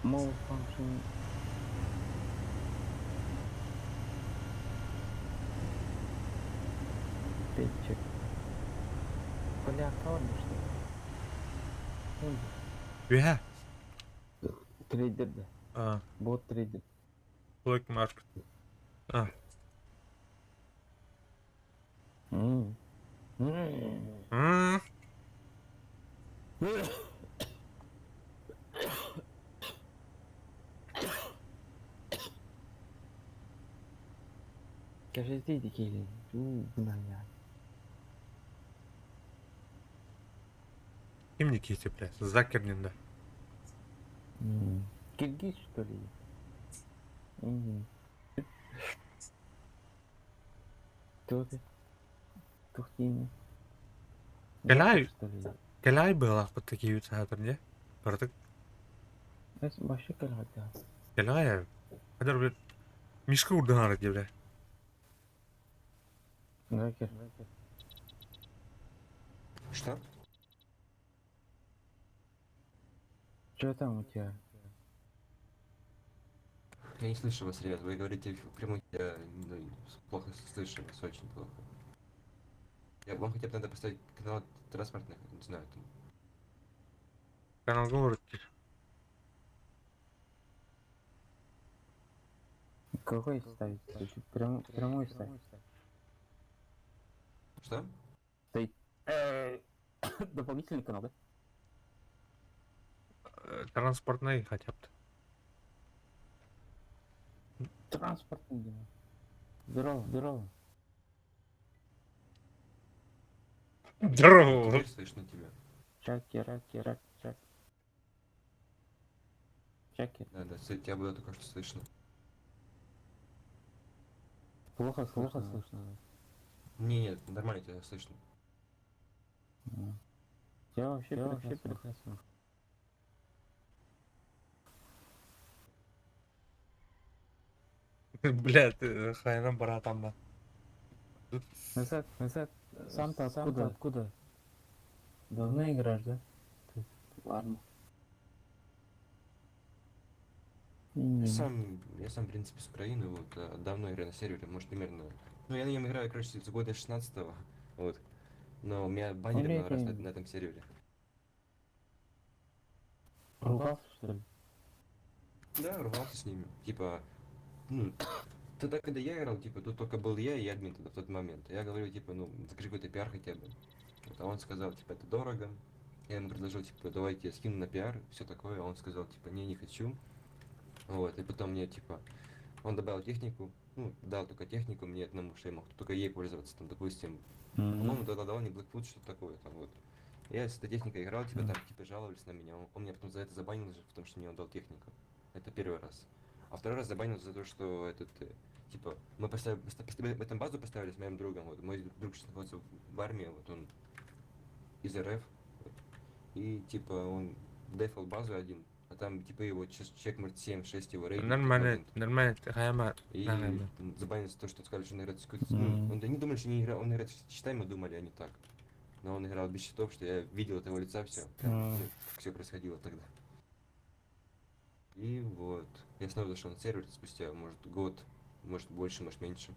Malfunction. Петчик. Бля, правда, что ли? Yeah. Трейдер, да. А, Бот трейдер. Black Market. А. М. М. М, Каждый келин. Гная. Ким Никите, бля? Закернин, да. Киргиз, что ли? М. Кто ты? Тухтини. Каляй. Что ли? Каляй была под такие театр, не? Браток, Вообще каляй, да. Каляй. Хадар, бля. Мишка урдана, бля. Закер. Что? Что там у тебя? Я не слышу вас, ребят, вы говорите в прямой, я ну, плохо слышу вас, очень плохо. Я, вам хотя бы надо поставить канал транспортных, не знаю, там. Канал говорит. Какой ставить? Прямой ставь. Что? Стоит. Дополнительный канал, да? Транспортный хотя бы. Транспортный дело. Здорово, здорово. Здорово. Теперь слышно тебя. Чаки, раки, рак, чак. Чаки. Да, тебя было только что слышно. Плохо слышно. Плохо слышно. Не, нет, нормально тебя слышно. Я вообще прекрасно. Бля, ты хайна братан, да. Назад, назад. Сам-то откуда? откуда? Давно играешь, да? Ты? Ладно. Я сам, я сам, в принципе, с Украины, вот, давно играю на сервере, может, примерно... Ну, я на нем играю, короче, с года 16-го, вот. Но меня банили много раз на этом сервере. Ругался, что ли? Да, ругался с ними. Типа, ну, тогда, когда я играл, типа, тут только был я и админ тогда в тот момент. Я говорю, типа, ну, закажи какой-то пиар хотя бы. Вот, а он сказал, типа, это дорого. Я ему предложил, типа, давайте я скину на пиар, все такое. А он сказал, типа, не, не хочу. Вот, и потом мне, типа, он добавил технику, ну, дал только технику мне одному, что я мог только ей пользоваться, там, допустим, по-моему, тогда дал не Blackwood, что-то такое, там, вот. Я с этой техникой играл, типа там, типа жаловались на меня. Он меня потом за это забанил же, потому что мне он дал технику. Это первый раз. А второй раз забанил за то, что этот, типа, мы поставили, мы там базу поставили с моим другом. Вот, мой друг сейчас находится в армии, вот он из РФ. Вот. И типа он дефал базу один, а там типа его человек, может, 7-6 его рейдит в тот Нормально, момент. нормально, хайма, И нормально. забанили за то, что сказали, что он играет с какой-то... Ну, он, они думали, что не игра, он играет с щитами, думали, а не так. Но он играл без щитов, что я видел от его лица все, как все происходило тогда. И вот. Я снова зашел на сервер спустя, может, год, может, больше, может, меньше.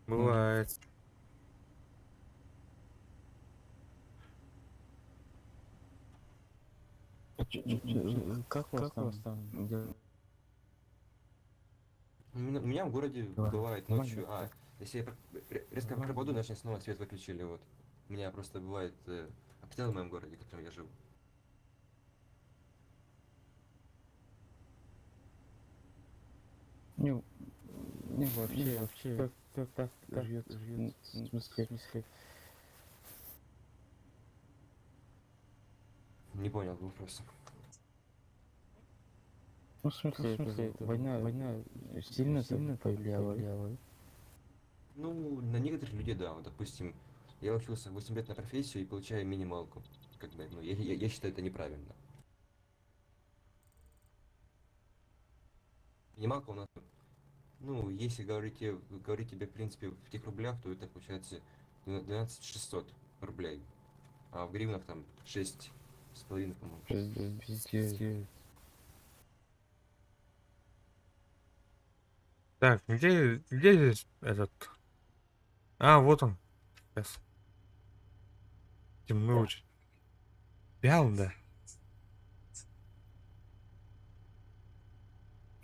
Бывает. Как у вас там дела? У меня в городе Да. бывает Нормально. ночью, если я резко Нормально. пропаду, значит, снова свет выключили, вот. У меня просто бывает обстрел в моем городе, в котором я живу. Не, не вообще, как живет, в смысле, Не понял вопроса. Ну, в смысле, это война сильно повлияла? Ну, на некоторых людей, да. Вот, допустим, я учился 8 лет на профессию и получаю минималку. Как бы, ну, я считаю, это неправильно. Минималка у нас, ну, если говорить тебе, в принципе, в тех рублях, то это получается 12 600 рублей. А в гривнах там 6,5, по-моему. Пиздец. Так, где здесь этот? А, вот он. Сейчас. Темно очень. Бял, да.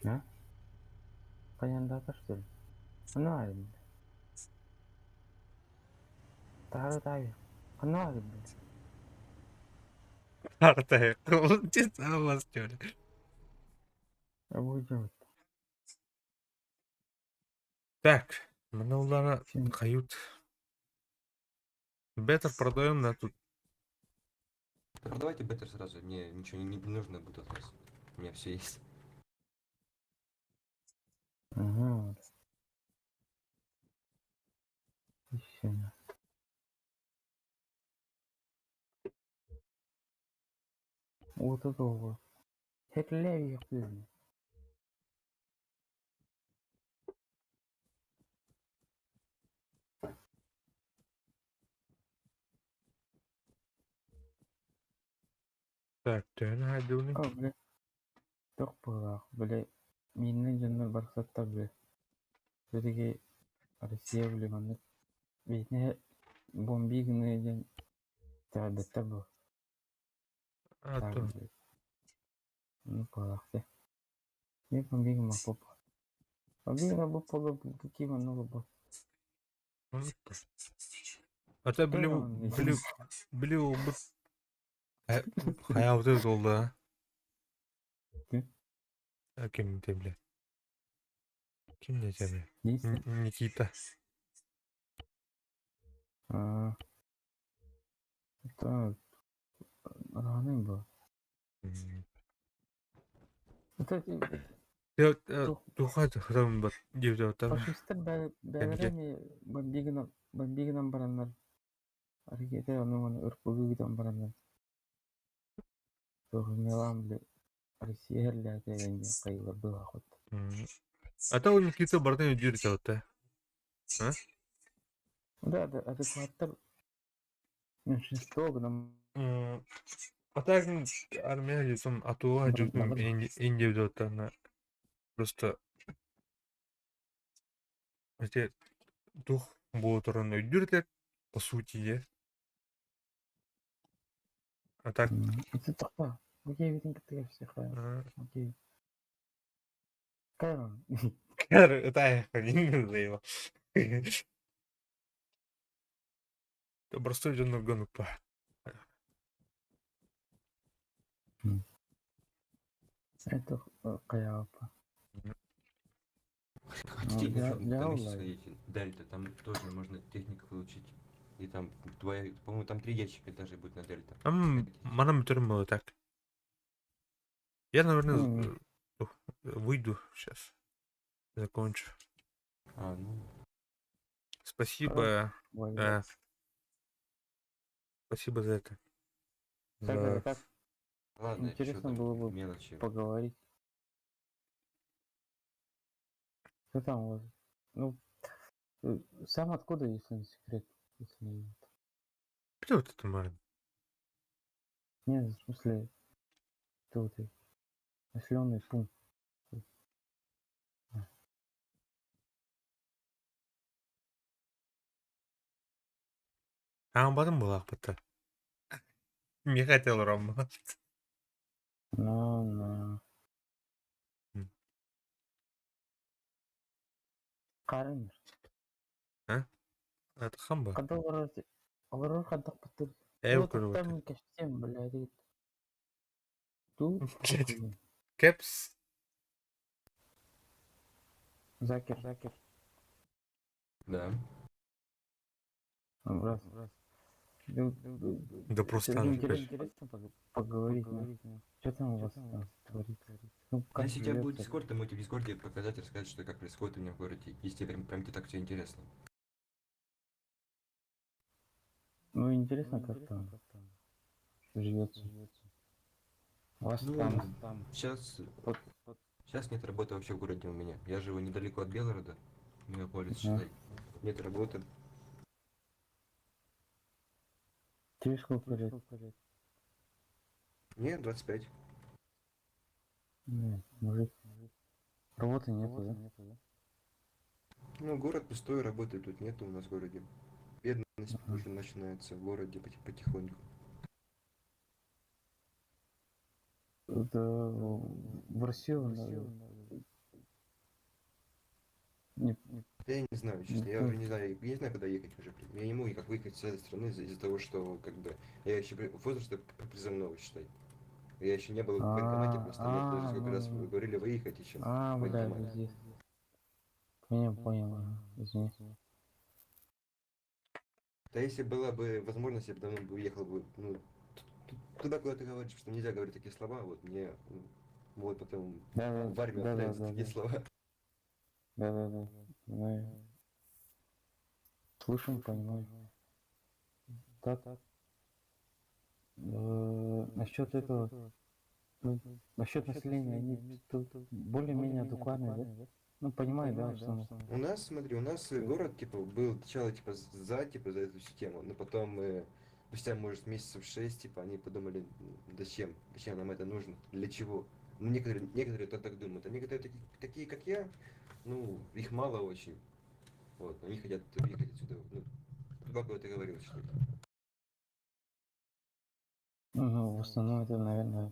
А? Хайаан что ли? Ну, Тары тай. Хана блядь. Артай, что ли? А будем. Так, Манулара кают. БТР продаем на тут. Да продавайте БТР сразу, мне ничего не нужно будет от вас. У меня все есть. Ага. Еще. Вот это вот. Хеклевик, блин. Так, төһөнү хайдыыбыный? О, бля. Туох буолаах, били, мииннэн дьоннор барахсаттар, бля. Все-таки Россия, бля, маннык биитинэ бомби гына диэн итэҕэйбэттэр буо. А Так, то. блядь. Ну, буолаах дии. Мин бомби гыммаппыт. Бомби гыммаппыт буоллар какие маннык буо. А то били били били бу хайабыт буолла. Ким? А ким диэ бля? Ким диэтэ бля? Дии Никита. А. Это рано было. Это Туха храм бар диэбит фашистар бэйэлэрэ бомбигынан бараннар. Ракета ону маны РПГ-гытан бараннар. Туох бля Россия эрэлээтэ хайылар быһаахыт. А то Никита бартын өйдүүр этэ. А? Да, да, адекваттар меньшинство гынан А так армия десем атууга жүрдүм индиэбит просто эти туох буоларын өйдүүр этэ по сути дии. А так Это тохтоо. Окей, бүтүн кытта кэпсиэххэ. Окей. Кайрон. Это Простой дьоннорго нуппа. Это хайаапа. Хотите, Ну, на я комиссию онлайн. сходите? Дельта, там тоже можно технику получить. И там, твоя, по-моему, там три ящика даже будет на Дельта. Ам, манан бүтэрим буолуо так. Я, наверное, выйду сейчас. Закончу. А, ну, Спасибо. Ой, Спасибо за это. Так, За... это так ладно, это чё интересно там, было бы мелочи. поговорить. Что там у вас? Ну, сам откуда, если не секрет? Если... Кто вот это, Марин? Нет, в смысле, ты вот и населенный пункт. А, бадым была бата. Не хотел Рома. Ну, на. Қарын. Это хамба. Қада олар олар қадақ бітір. Эй, көріп Там кештем, блядь. Ту. Блядь. Кэпс. Закер, Закер. Да. Брат. Да просто Интересно поговорить. Что там у вас там творится? Ну, как Если у тебя будет живется? Дискорд, ты можете в Дискорде показать, рассказать, что и как происходит у меня в городе. Если тебе прям, прям тебе так все интересно. Ну, интересно, как там живется. У вас Ну, там. Сейчас, Вот. сейчас нет работы вообще в городе у меня. Я живу недалеко от Белгорода, мегаполис, Мгм. считай. Нет работы. Тебе сколько лет? Мне 25. Нет, мужик. Работы нету, да? Ну, город пустой, работы тут нету у нас в городе. Бедность Мгм. уже начинается в городе потихоньку. Это в Россию надо. Не, Да я не знаю, честно, я Ну, уже не знаю, я не знаю, куда ехать уже. блин. Я не могу никак выехать с этой страны из-за того, что как бы я еще возраста призывного, считай. Я еще не был в военкомате, просто мне даже сколько раз А, говорили выехать еще. А, бля, военкомат. пиздец. Понял, понял, ага, извини. Да если была бы возможность, я бы давно бы уехал бы, ну, туда, куда ты говоришь, что нельзя говорить такие слова, вот мне, вот потом Да, да, в армию да, да, отправят за да, такие да. слова. Да, да, да. Мы слышим, понимаем. Так. Насчет этого, ну, насчет населения, они тут более-менее адекватные, да? Ну, понимаю, да, в основном. У нас, смотри, у нас город, типа, был сначала, типа, за, типа, за эту систему, но потом, спустя, может, месяцев 6, типа, они подумали, зачем, зачем нам это нужно, для чего? Ну, некоторые то так думают, а некоторые такие, как я, ну, их мало очень, вот, они хотят уехать отсюда, ну, туда, куда ты говорил, что ли. Ну, в основном это, наверное,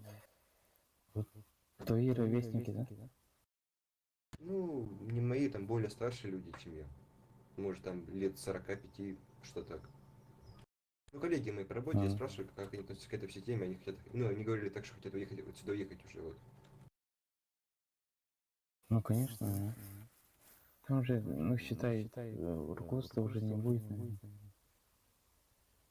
вот твои ровесники, да? Ну, не мои, там, более старшие люди, чем я. Может, там, лет 45, что так. Ну, коллеги мои по работе, я спрашиваю, как они относятся к этой всей теме, они хотят, ну, они говорили так, что хотят уехать, отсюда уехать уже, вот. Ну, конечно, да. Там же, ну, считай, руководства уже не будет, наверное.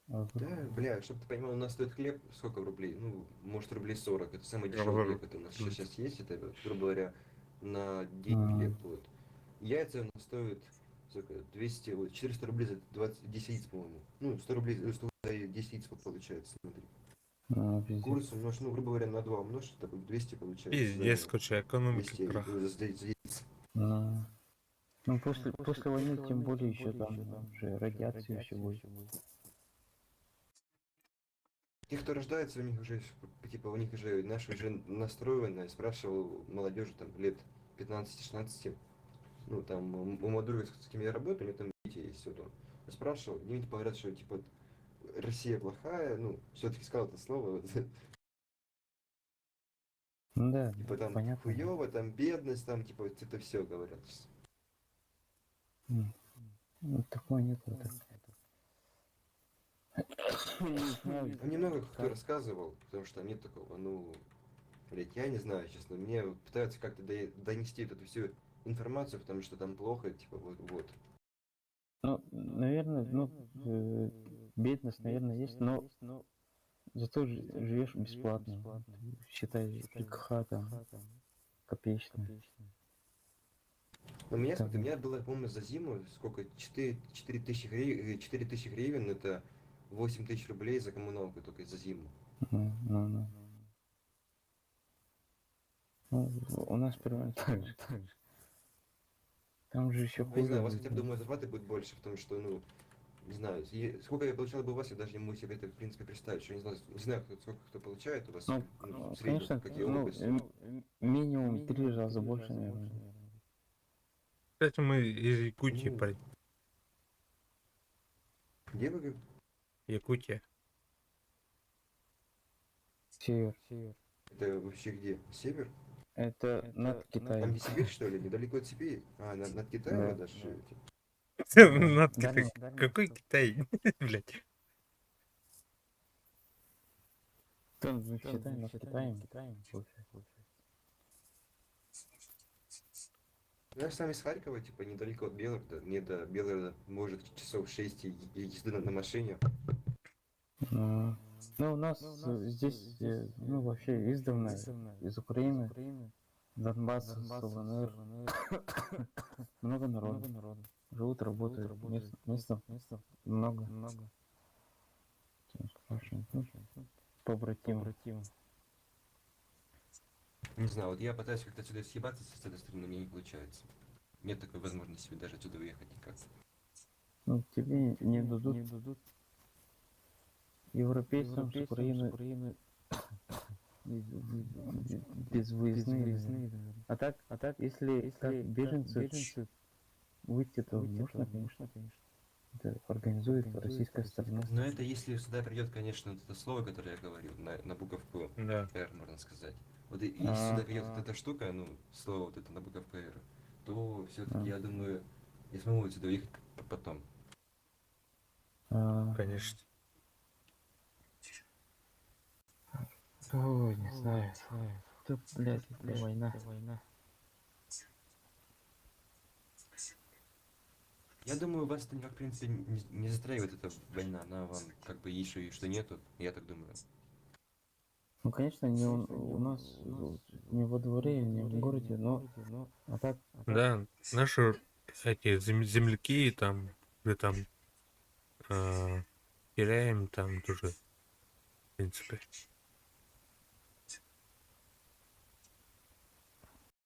А Да, бля, чтобы ты понимал, у нас стоит хлеб сколько рублей? Ну, может, рублей 40. Это самый дешевый хлеб, это у нас сейчас есть, это, грубо говоря, на день хлеб, вот. Яйца у нас стоят, сколько, 200, вот, 400 рублей за 20, 10 яиц, по-моему. Ну, 100 рублей, 100 за 10 яиц получается, смотри. Ну, пиздец. Курицу умножь, ну, грубо говоря, на 2 умножь, это будет 200 получается. Пиздец, За короче, экономика 200, крах. ну, за яиц. Ну, ну, после войны, тем более, еще там уже радиация еще будет. Те, кто рождается, у них уже, типа, у них уже, наши уже настроены. Я спрашивал молодежи, там, лет 15-16, ну, там, у моего друга, с кем я работаю, у него там дети есть, вот он. Я спрашивал, они типа говорят, что, типа, Россия плохая, ну, все-таки сказал это слово, вот. Ну да, Типа, там, понятно. хуёво, там, бедность, там, типа, вот это все говорят. Ну, такого нет. Вот. Не знаю, Там немного кто как. рассказывал, потому что там нет такого, ну, блядь, я не знаю, честно, мне пытаются как-то донести вот эту всю информацию, потому что там плохо, типа, вот, вот. Ну, наверное, ну, бедность, наверное, есть, но зато живешь бесплатно. Считай, ЖКХ там копеечная. У меня, Там. смотри, у меня было, по-моему, за зиму сколько? 4 тысячи гривен, это 8 тысяч рублей за коммуналку только за зиму. Ну, ну, ну. Ну, у нас примерно так же. Там же еще Ну, не хуже знаю, у вас будет. хотя бы, думаю, зарплаты будет больше, потому что, ну, не знаю, сколько я получал бы у вас, я даже не могу себе это, в принципе, представить. Что не знаю, не знаю, сколько кто получает у вас, Ну, ну, в среднем, конечно, какие ну, области. минимум 3 раза больше, наверное. Кстати, мы из Якутии, Ну. парень. Где вы? Якутия. Север. Это вообще где? Север? Это над Там Китаем. не Сибирь, что ли? Недалеко от Сибири? А, над Китаем Да. вы даже живете? Над Китай. Дальний- Какой Китай? Блять. Там, ну, считай, над Китаем. Получается. Ну, я сам из Харькова, типа, недалеко от Белгорода. Мне до Белгорода, может, часов 6 езды на машине. Ну, ну, у нас здесь, ну, вообще издавна, из Украины, Донбасс, ЛНР, много народу. Живут, работают, места много. Очень, ну, побратимы. Не знаю, вот я пытаюсь как-то отсюда съебаться с этой стороны, мне не получается. Нет такой возможности даже отсюда уехать никак. Ну, тебе не дадут. Европейцам с Украины безвыездные. А так, если как беженцы выйти, то можно, конечно. Это организует российская сторона. Но это если сюда придет, конечно, вот это слово, которое я говорил, на буковку Да. «Р», можно сказать. Вот и если сюда придет вот эта штука, ну, слово вот это на буковку «Р», то все-таки, я думаю, я смогу отсюда уехать потом. А, Конечно. Ой, не знаю. Тут, блядь, это война. Я думаю, вас это никак, в принципе, не затрагивает эта война, она вам как бы еще и что нету, я так думаю. Ну, конечно, не у нас, не во дворе, не в городе, но а так, Да, наши эти земляки там, мы там теряем там тоже, в принципе.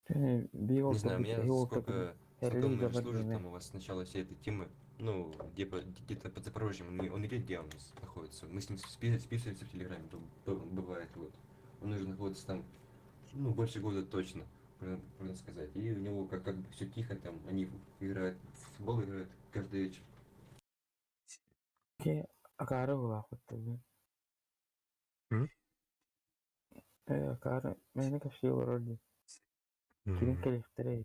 Не знаю, у меня сколько знакомых служит там у вас с начала всей этой темы, ну, где-то под Запорожьем, он или где он находится, мы с ним списываемся в Телеграме, бывает, вот. Он уже находится там, ну, больше года точно, можно сказать. И у него как бы все тихо там, они играют, в футбол играют каждый вечер. Акаары буолаахпыт. М? Акаары, мээнэ кэпсии олорор дии. Кирин кэлиэхтэрэ.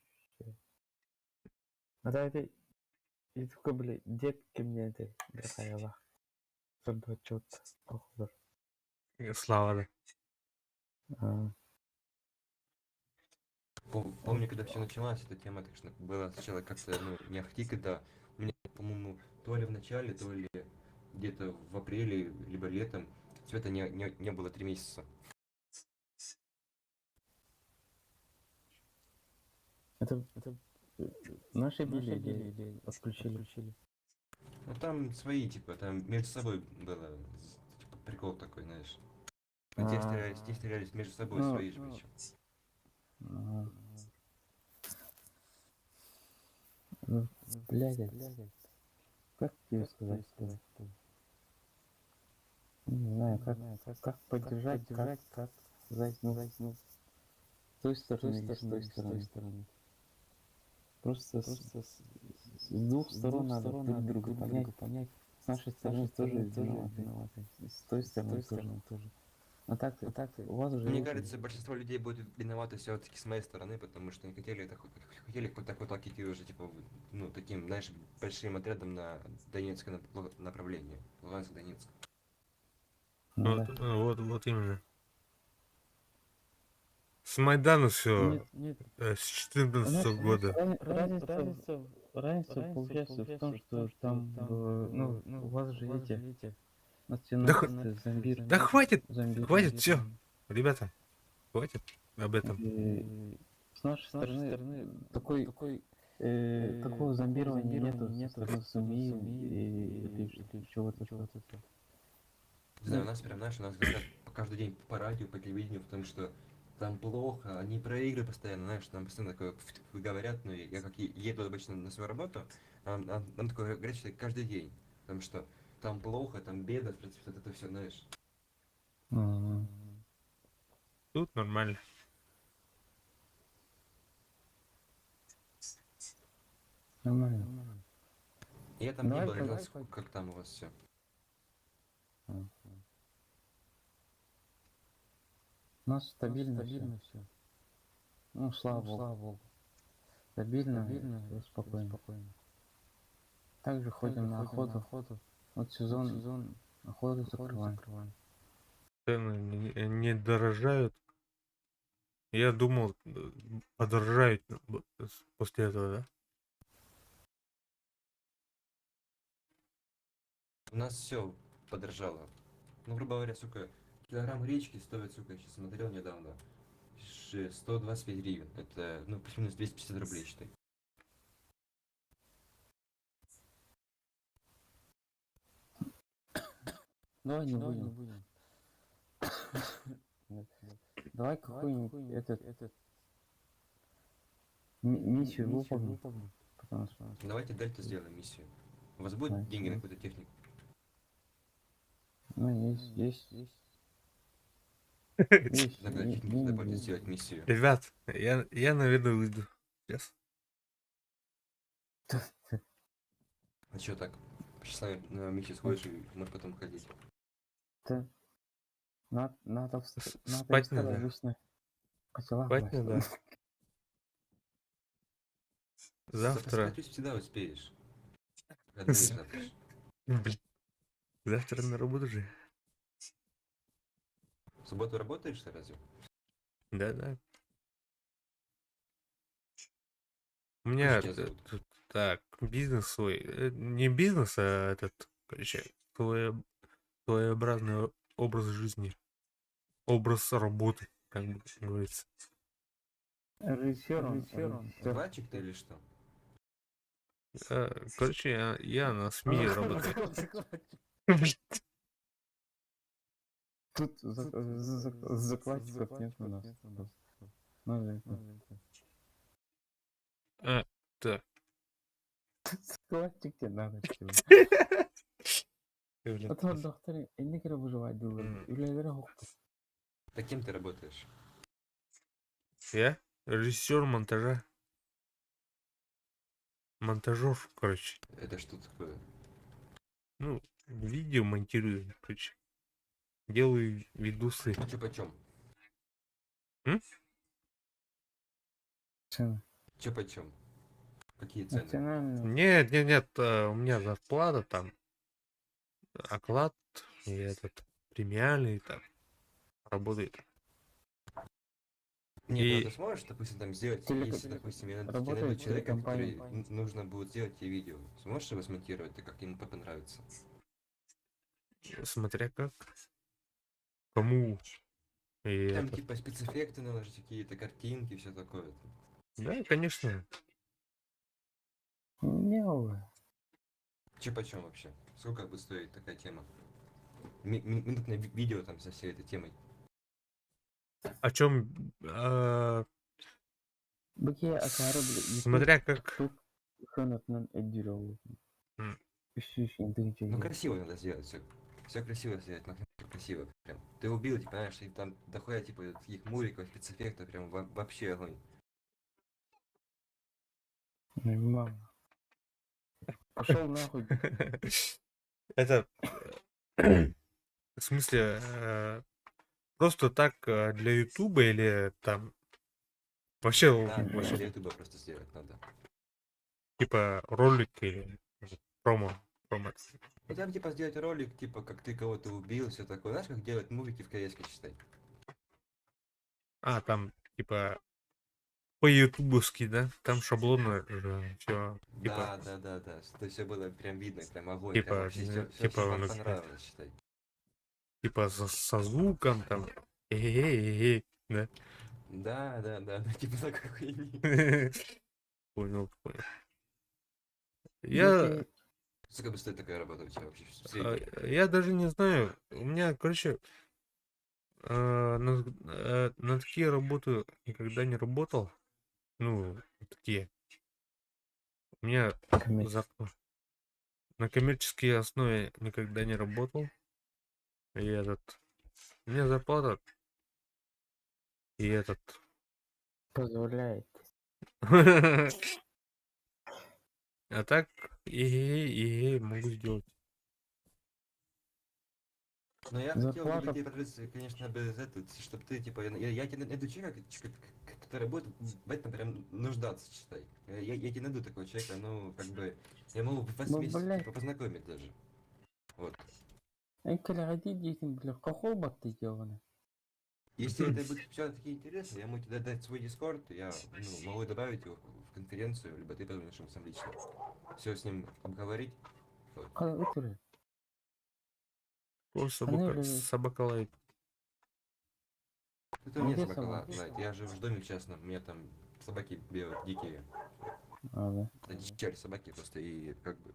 А так это ютубка били дед кимниэн этэй били хайалаах. Сордуоччут оҕолор. Слава, да. А, Помню, когда все началось, эта тема, конечно, была сначала как-то, ну, не ахти, когда у меня, по-моему, то ли в начале, то ли где-то в апреле, либо летом, света не было 3 месяца. Это наши били или отключили? Ну там свои, типа, там между собой было, типа, прикол такой, знаешь. А те А. стрелялись, те стрелялись между собой, Ну, свои же причем. Ага. Ну, блядь, как тебе сказать? Не знаю, как поддержать, как сказать, ну, с той стороны или с той стороны. Просто с двух сторон надо друг друга понять. С нашей стороны тоже виноваты. С той стороны тоже. А так, у вас же... Мне кажется, большинство людей будет виноваты все-таки с моей стороны, потому что не хотели, так, хотели вот так вот так идти уже, типа, ну, таким, знаешь, большим отрядом на Донецкое направление. Луганск-Донецк. Ну Вот, да. ну, вот, вот именно. С Майдана все, Нет, с 14 У нас года. разница Разница получается в том, что там, ну, у вас же эти Да, националисты, зомби, Да хватит, зомби. хватит, все, ребята, хватит об этом. И с нашей стороны такого зомбирования нету со стороны СМИ или чего-то. Не знаю, у нас прям, знаешь, у нас говорят каждый день по радио, по телевидению, потому что там плохо, они проигрывают постоянно, знаешь, нам постоянно такое говорят, ну, я как еду обычно на свою работу, нам такое говорят, что каждый день, потому что там плохо, там беда, в принципе, вот это все, знаешь. Тут нормально. Нормально. Я там не Давай был, я не давай знаю, как там у вас все. У нас стабильно всё. Ну, слава богу. Стабильно, и спокойно. Также ходим на охоту. Вот сезон охоты закрываем. Цены не дорожают. Я думал, подорожают после этого, да? У нас все подорожало. Ну, грубо говоря, сука, килограмм гречки стоит, сука, я сейчас смотрел недавно, 125 гривен. Это, ну, плюс-минус 250 рублей, считай. Давай не будем. Нет. Давай какую-нибудь этот миссию выполним. Потому что Давайте дельту сделаем миссию. У вас будут Давай. деньги на какую-то технику? Ну, есть, есть, есть. Есть, На какую-то технику деньги надо будет есть. сделать миссию. Ребят, я, наверное, выйду. Сейчас. А чё так? Сейчас с нами на миссию сходишь и можешь потом ходить. Да. Надо Спать вставать надо. обычно. Хотела Спать надо. Завтра. Спать всегда успеешь. Выходные завтра ж. Блин. Завтра на работу же. В субботу работаешь разве? Да-да. У меня тебя зовут? тут так, бизнес свой. Не бизнес, а этот, короче, своеобразный образ жизни. Образ работы, как бы говорится. Режиссер, он, режиссер. Закладчик ты или что? Короче, я на СМИ работаю. Тут закладчиков нет у нас. Ну, это. А, так. Закладчик тебе надо. Чего. Блин. А то доктор, не выживать было. Так кем ты работаешь? Я режиссер монтажа. Монтажер, короче. Это что такое? Ну, видео монтирую, короче. Делаю видосы. Чё почем? М? Цены. Чё почем? Какие цены? Национальный. Нет, нет, нет, у меня зарплата там, оклад и этот премиальный там работает. Нет, ну И- ты сможешь, допустим, там сделать, если, допустим, я найду, работает найду человека, который телекомпания. нужно будет сделать тебе видео. Сможешь его смонтировать, так как ему понравится? Смотря как, кому и Там это. типа спецэффекты наложить, какие-то картинки, все такое. Да, конечно. Не, ой. Че почем вообще? Сколько будет стоить такая тема? Минутное видео там со всей этой темой. О чем? Быке акары бile Смотря как. Тук ханатынан эддир М. Ну красиво надо сделать все. Все красиво сделать, нахрен красиво прям. Ты убил, типа, знаешь, и там дохуя типа таких муриков, спецэффектов, прям вообще огонь. Мама. Пошел нахуй. Это в смысле просто так для Ютуба или там вообще, Да, вообще для Ютуба просто сделать надо. типа ролик или промо, промо. Ну там типа сделать ролик, типа как ты кого-то убил, все такое. Знаешь, как делать мувики в КС, считай. А, там типа По-ютубовски, да? Там шаблоны же все типа Да, да, да, да, что все было прям видно, прям огонь, Типа, прям вообще все, типа он это- понравилось, считай. Типа со звуком там. Эй-эй-эй, да? Да, да, да, ну типа такой хуйни. Понял, понял. Я, Сколько бы стоит такая работа у тебя вообще в среднем? я даже не знаю. У меня, короче, на такие работы никогда не работал. Ну, такие. У меня на коммерческой основе никогда не работал. И этот... У меня зарплата... И этот... Позволяет. А так, и могу сделать. Но я хотел бы Зарплата- тебе предложить, конечно, без этого, чтобы ты, типа, я тебе найду человека, который будет в этом прям нуждаться, считай. Я тебе найду такого человека, ну, как бы, я могу вас Ну, вместе, блядь. типа, познакомить даже. Вот. Эн кэлэҕэ диэтим, бля, какого ты деланы? Если это будет все-таки интересно, я могу тебе дать свой дискорд, я, ну, могу добавить его в конференцию, либо ты позвонишь ему сам лично. Все с ним обговорить. Вот. Өтөрө. О, собака, или- собака лает. Это у меня Где собака собака? лает. Я живу в доме частном, у меня там собаки бегают дикие. А, да. Это черри собаки просто и как бы.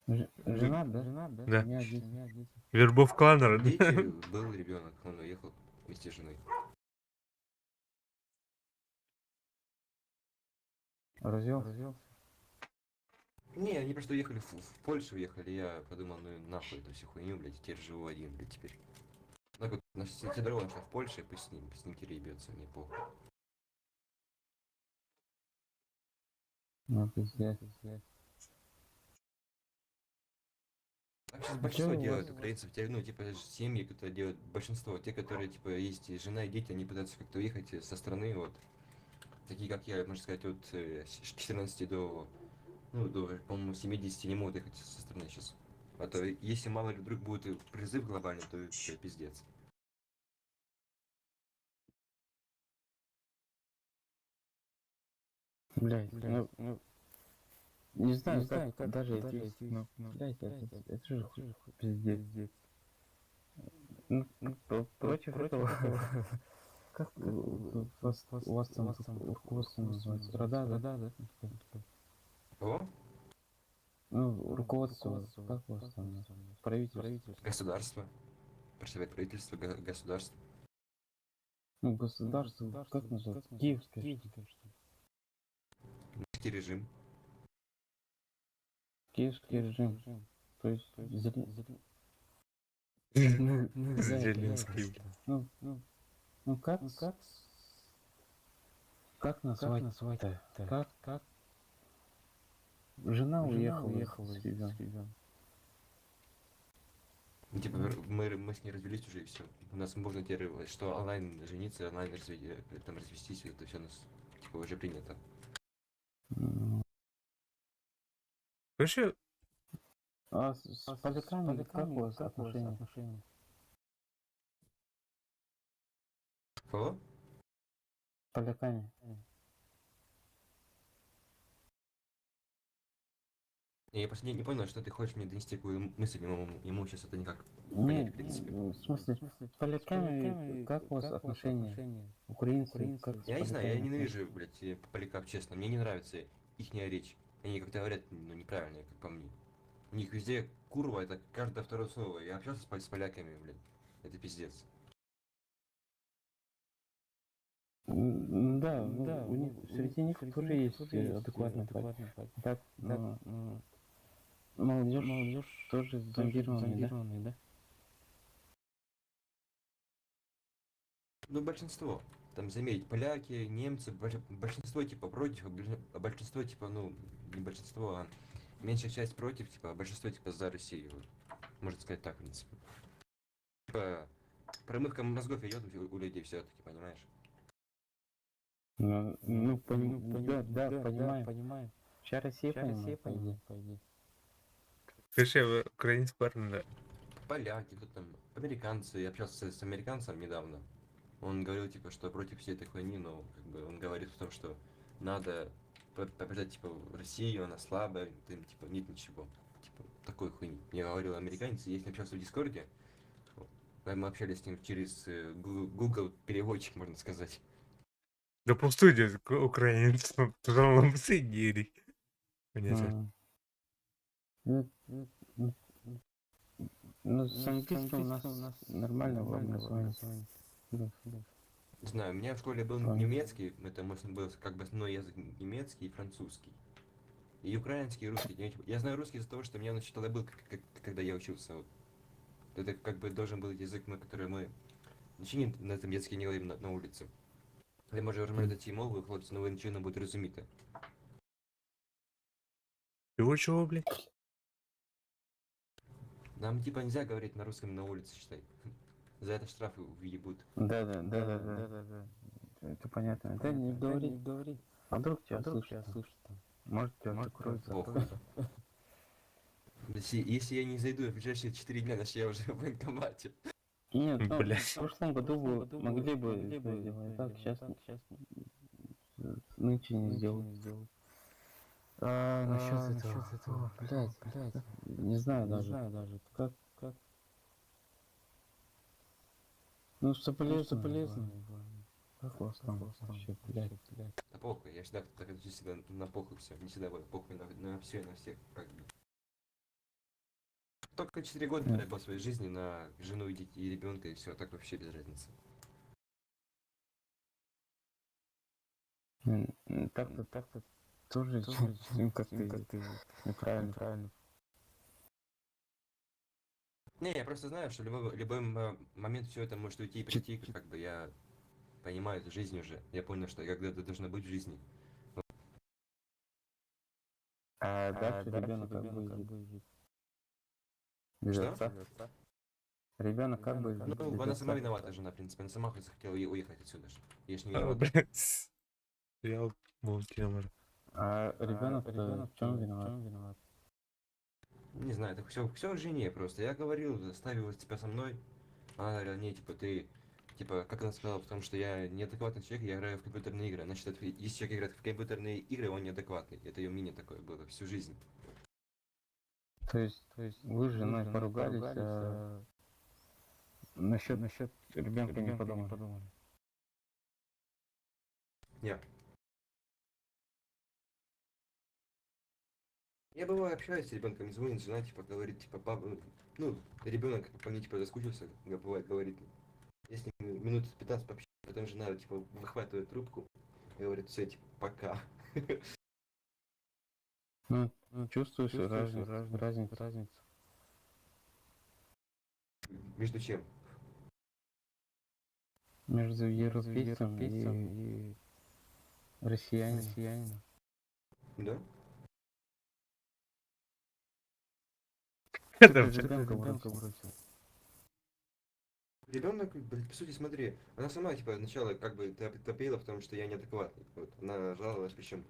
Жена, да? Жена, да? Да. У меня дети, у меня дети. Вербов кланер, да? Дети, был ребенок, он уехал вместе с женой. Развел? Развелся. Не, они просто уехали в Польшу уехали, я подумал, ну и нахуй эту всю хуйню, блядь, теперь живу один, блядь, теперь. Так вот, наша все дорога нашла в Польше, пусть с ним теперь ебется, мне похуй. Ну, пиздец, пиздец. Так сейчас большинство чё у делают вас- украинцев, те, ну, типа, семьи, которые делают большинство, те, которые, типа, есть и жена, и дети, они пытаются как-то уехать со страны, вот. Такие, как я, можно сказать, от с 14 до, ну, до, по-моему, 70 не могут ехать со страны сейчас. А то, если мало ли вдруг будет призыв глобальный, то всё, пиздец. Блядь, ну, не знаю, как, даже ответить, ну, блядь, это же пиздец. Ну, против этого, как у вас там руководство называется? Рада, да? Да, да. Кого? Ну, руководство, как у вас там? Правительство. Государство. Представляет правительство, государство. Ну, государство, как называется? Киевское, что ли? Киевский режим. Киевский режим. То есть, ну, ну, да, Зеленский. Ну, как назвать? Как? Жена уехала с ребенком. Ну, типа, мы с ней развелись уже и все. У нас можно теперь, что онлайн жениться, онлайн там развестись, это все у нас типа уже принято. Короче, А с поляками как у вас отношения? Кого? Поляками. Я просто не понял, что ты хочешь мне донести, какую мысль, ему сейчас это никак Не, понять, в принципе. в смысле, с поляками как у вас отношения? Украинцы, как с Я не знаю, я поляками ненавижу, блядь, поляков, честно. Мне не нравится ихняя речь. Они как-то говорят, ну, неправильно, как по мне. У них везде курва, это каждое второе слово. Я общался с поляками, блядь. Это пиздец. Да, ну, у них, среди них тоже есть адекватные поляки. Так, ну, молодежь тоже зомбированная, да? Ну, большинство. Там, заметь, поляки, немцы, большинство, типа, против, а большинство, типа, ну, не большинство, а меньшая часть против, типа, а большинство, типа, за Россию. Вот. Можно сказать так, в принципе. Типа, промывка мозгов идет у людей все-таки, понимаешь? Ну, да, понимаю. Вся Россия понимает, по идее. Короче, украинский парень, да. Поляки, кто там, американцы. Я общался с американцем недавно. Он говорил, типа, что против всей этой хуйни, но как бы он говорит в том, что надо побеждать, типа, Россию, она слабая, там, типа, нет ничего. Типа, такой хуйни. Мне говорил американец, я с ним общался в Дискорде. Вот. Мы общались с ним через Google переводчик, можно сказать. Да пустуй украинец, сидели. Понятно. Ну, с английским у нас нормально образование. Да. Не знаю, у меня в школе был Понял. немецкий, это можно было как бы основной язык немецкий и французский. И украинский, и русский. Я знаю русский из-за того, что у меня он еще тогда был, когда я учился. Вот. Это как бы должен был язык, мы, который мы нічого на этом языке не говорим на улице. Ви може розмовляти цією мовою, хлопці, але ви нічого не будете розуміти. Чего, чего, блядь? Нам типа нельзя говорить на русском на улице, считай. За это штрафы въебут. Да. Это понятно. Да не говори, не говори. А вдруг тебя слышат? там? Может, тебя закроют за Похуй. Если я не зайду в ближайшие 4 дня, значит я уже в военкомате. Нет, ну, Блядь. в прошлом году бы могли бы это сделать. Так, сейчас, нынче не сделают. А, насчет этого, блядь, блядь, не знаю даже. Не знаю даже. Как? Ну, соболезную. Как у вас там вообще, блядь, блядь. Да похуй, я всегда так отношусь всегда на похуй все. Не всегда бывает похуй на все и на всех, как бы. Только 4 года Мгм. потратил своей жизни на жену и детей, и ребенка, и все, так вообще без разницы. Так-то, тоже, как-то неправильно, правильно. Не, я просто знаю, что любой момент все это может уйти и прийти, как бы я понимаю эту жизнь уже. Я понял, что когда это должно быть в жизни. А дальше ребенок как будет жить? Без Что? отца? Ребенок как бы Ну, без она сама отца? виновата, жена, в принципе, она сама хоть захотела уехать отсюда же. Я ж не А, виноват. блядь. Я молчу. А ребенок в чем виноват? Не знаю, это все, все жене просто. Я говорил, заставил тебя со мной. Она говорила, не, типа, ты, типа, как она сказала, потому что я неадекватный человек, я играю в компьютерные игры. Она считает, если человек играет в компьютерные игры, он неадекватный. Это ее мнение такое было всю жизнь. То есть вы с женой поругались, а насчет ребенка не подумали. Не. Я бываю общаюсь с ребенком, звонит жена, типа, говорит, типа, папа, ну, ребенок по мне, типа, заскучился, бывает, говорит. Я с ним минут 15 пообщаюсь, потом жена, типа, выхватывает трубку и говорит, все, типа, пока. Ну, чувствуешь разницу, разницу. Между чем? Между европейцем и россиянином. Да? Это, Ты же ребенка бросил. Ребенок, блядь, по сути, смотри, она сама, типа, сначала как бы топила, потому что я неадекватный. Вот, она жаловалась, причем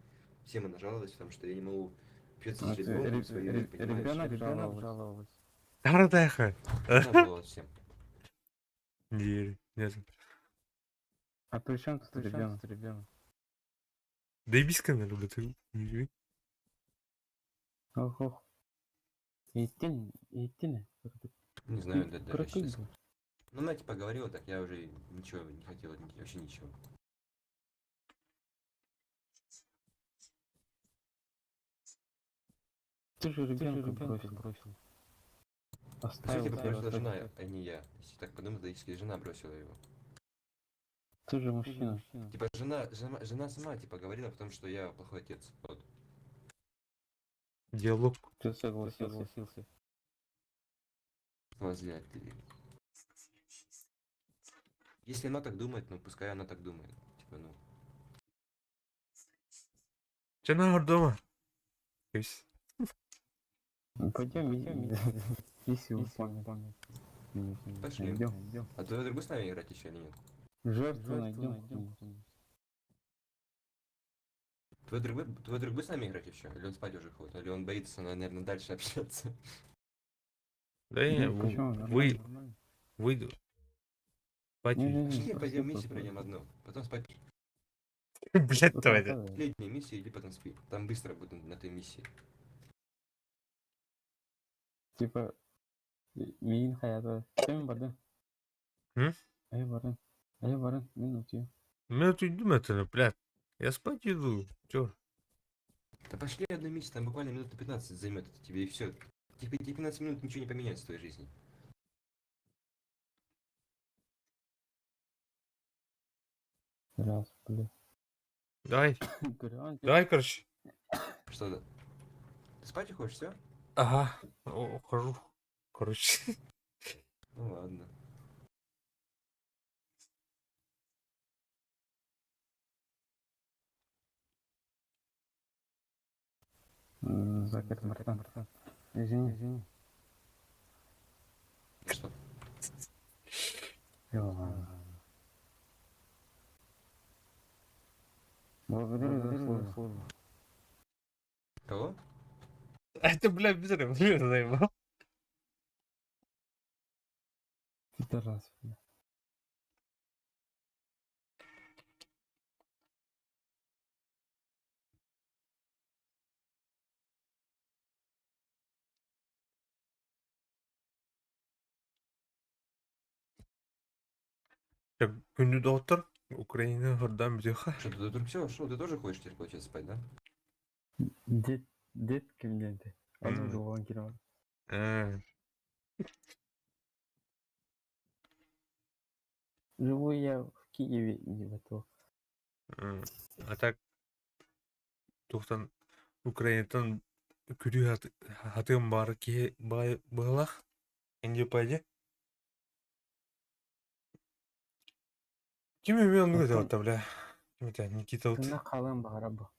всем она жаловалась, потому что я не могу общаться А с ты ребенком своим, понимаешь? Ребенок жаловался. Таратаха. Она жаловалась всем. Не, нет. А при чем тут ребенок? Да и бискана любит. Ох, ох. Иттин, иттин. Не знаю, да, даже сейчас. Ну, она, типа, говорила так, я уже ничего не хотел, вообще ничего. Ты же ребенка бросил. По сути, Оставил бросила тебя. жена, а не я. Если так подумать, логически жена бросила его. Ты же мужчина. Типа, жена сама, типа, говорила о том, что я плохой отец. Вот. Диалог. Ты согласился. Возле ты. Если она так думает, ну, пускай она так думает. Типа, ну, Че на дома? Есть. Пойдем, если выполним. Пошли. Найдем. А твой друг будет с нами играть еще или нет? Жертву найдем. Твой друг будет с нами играть еще? Или он спать уже ходит? Или он боится, наверное, дальше общаться? Да я Ну, почему? Нормально, вы, нормально. выйду. Спать Не-не-не, Пошли, пойдем просто миссию пройдем одну. Потом спать. Блядь, давай. Да. Последняя миссия, иди потом спи. Там быстро буду на той миссии. Типа, миин хаята. Кем бардын? М? Ай барын. Ай барын. Мин утуйум. Мен утуйдум это, блядь. Я спать иду. Чё? Да пошли одну миссию, там буквально минут на 15 займет это тебе и все. Тебе 15 минут ничего не поменяется в твоей жизни. Раз, бля. Давай. Көрөҕүн Давай, короче. Что да? Ты спать хочешь, все? Ага. Ухожу. Короче. Ну ладно. Закрыт, братан, братан. Извини, извини. Что? Благодарю за службу. Кого? А это, бля, бля, заебал. Пидорас, бля. Күндү доктор, Украина хордан бүтүөххэ. Что, ты вдруг все, что, ты тоже хочешь теперь, получается, спать, да? Дед, дед кимден те. Аны М. дуган кире. Э, Живу я в Киеве, не в то. А так туохтан Украинаттан күрүү хатыым баар киһи быһалаах Индипади. Ким эмиэ оннук Оттон этэ бля. Ким этэ Никита вот. тына хаалан баҕара бу.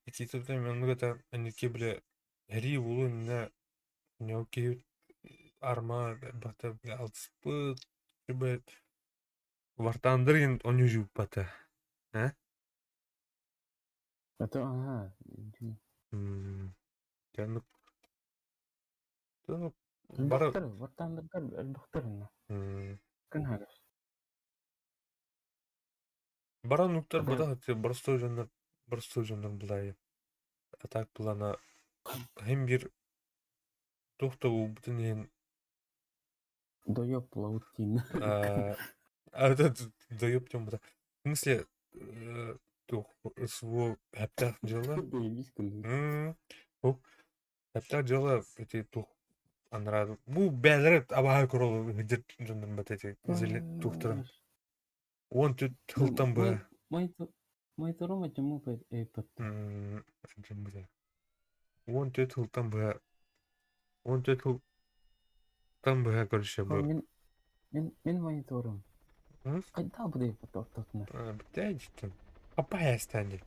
Никита эмиэ оннук этэ Ники бля эрии булуу иннэ киһи арма бата бля алтыспыт бля Вартаандыр онньуу жууппата. Э? А то ага. Дьэ оннук оннук бары Элбэхтэр, вартаандырдар элбэхтэр инна. Күн хагас. Бары оннуктар Ата бата боростуой дьоннор былай а так былана һин биир туох да буолбутун иһин доёб лаутин. А это доёб тем бата. В смысле туох СВО хэптээх дьыала Бэйбис күнү. Ол хэптээх дьыала ити туох анараа бу бээлэрэ абааһы көрө сылдьар дьоннор бата ити туохтарын 14 сылтан быһа Мой второму чему эйпат. 14 сылтан быһа 14 сылтан быһа короче бу Мин мин мин мониторум. Кайда бу эйпат ортотуна. Бүтэ життен. Апа ястан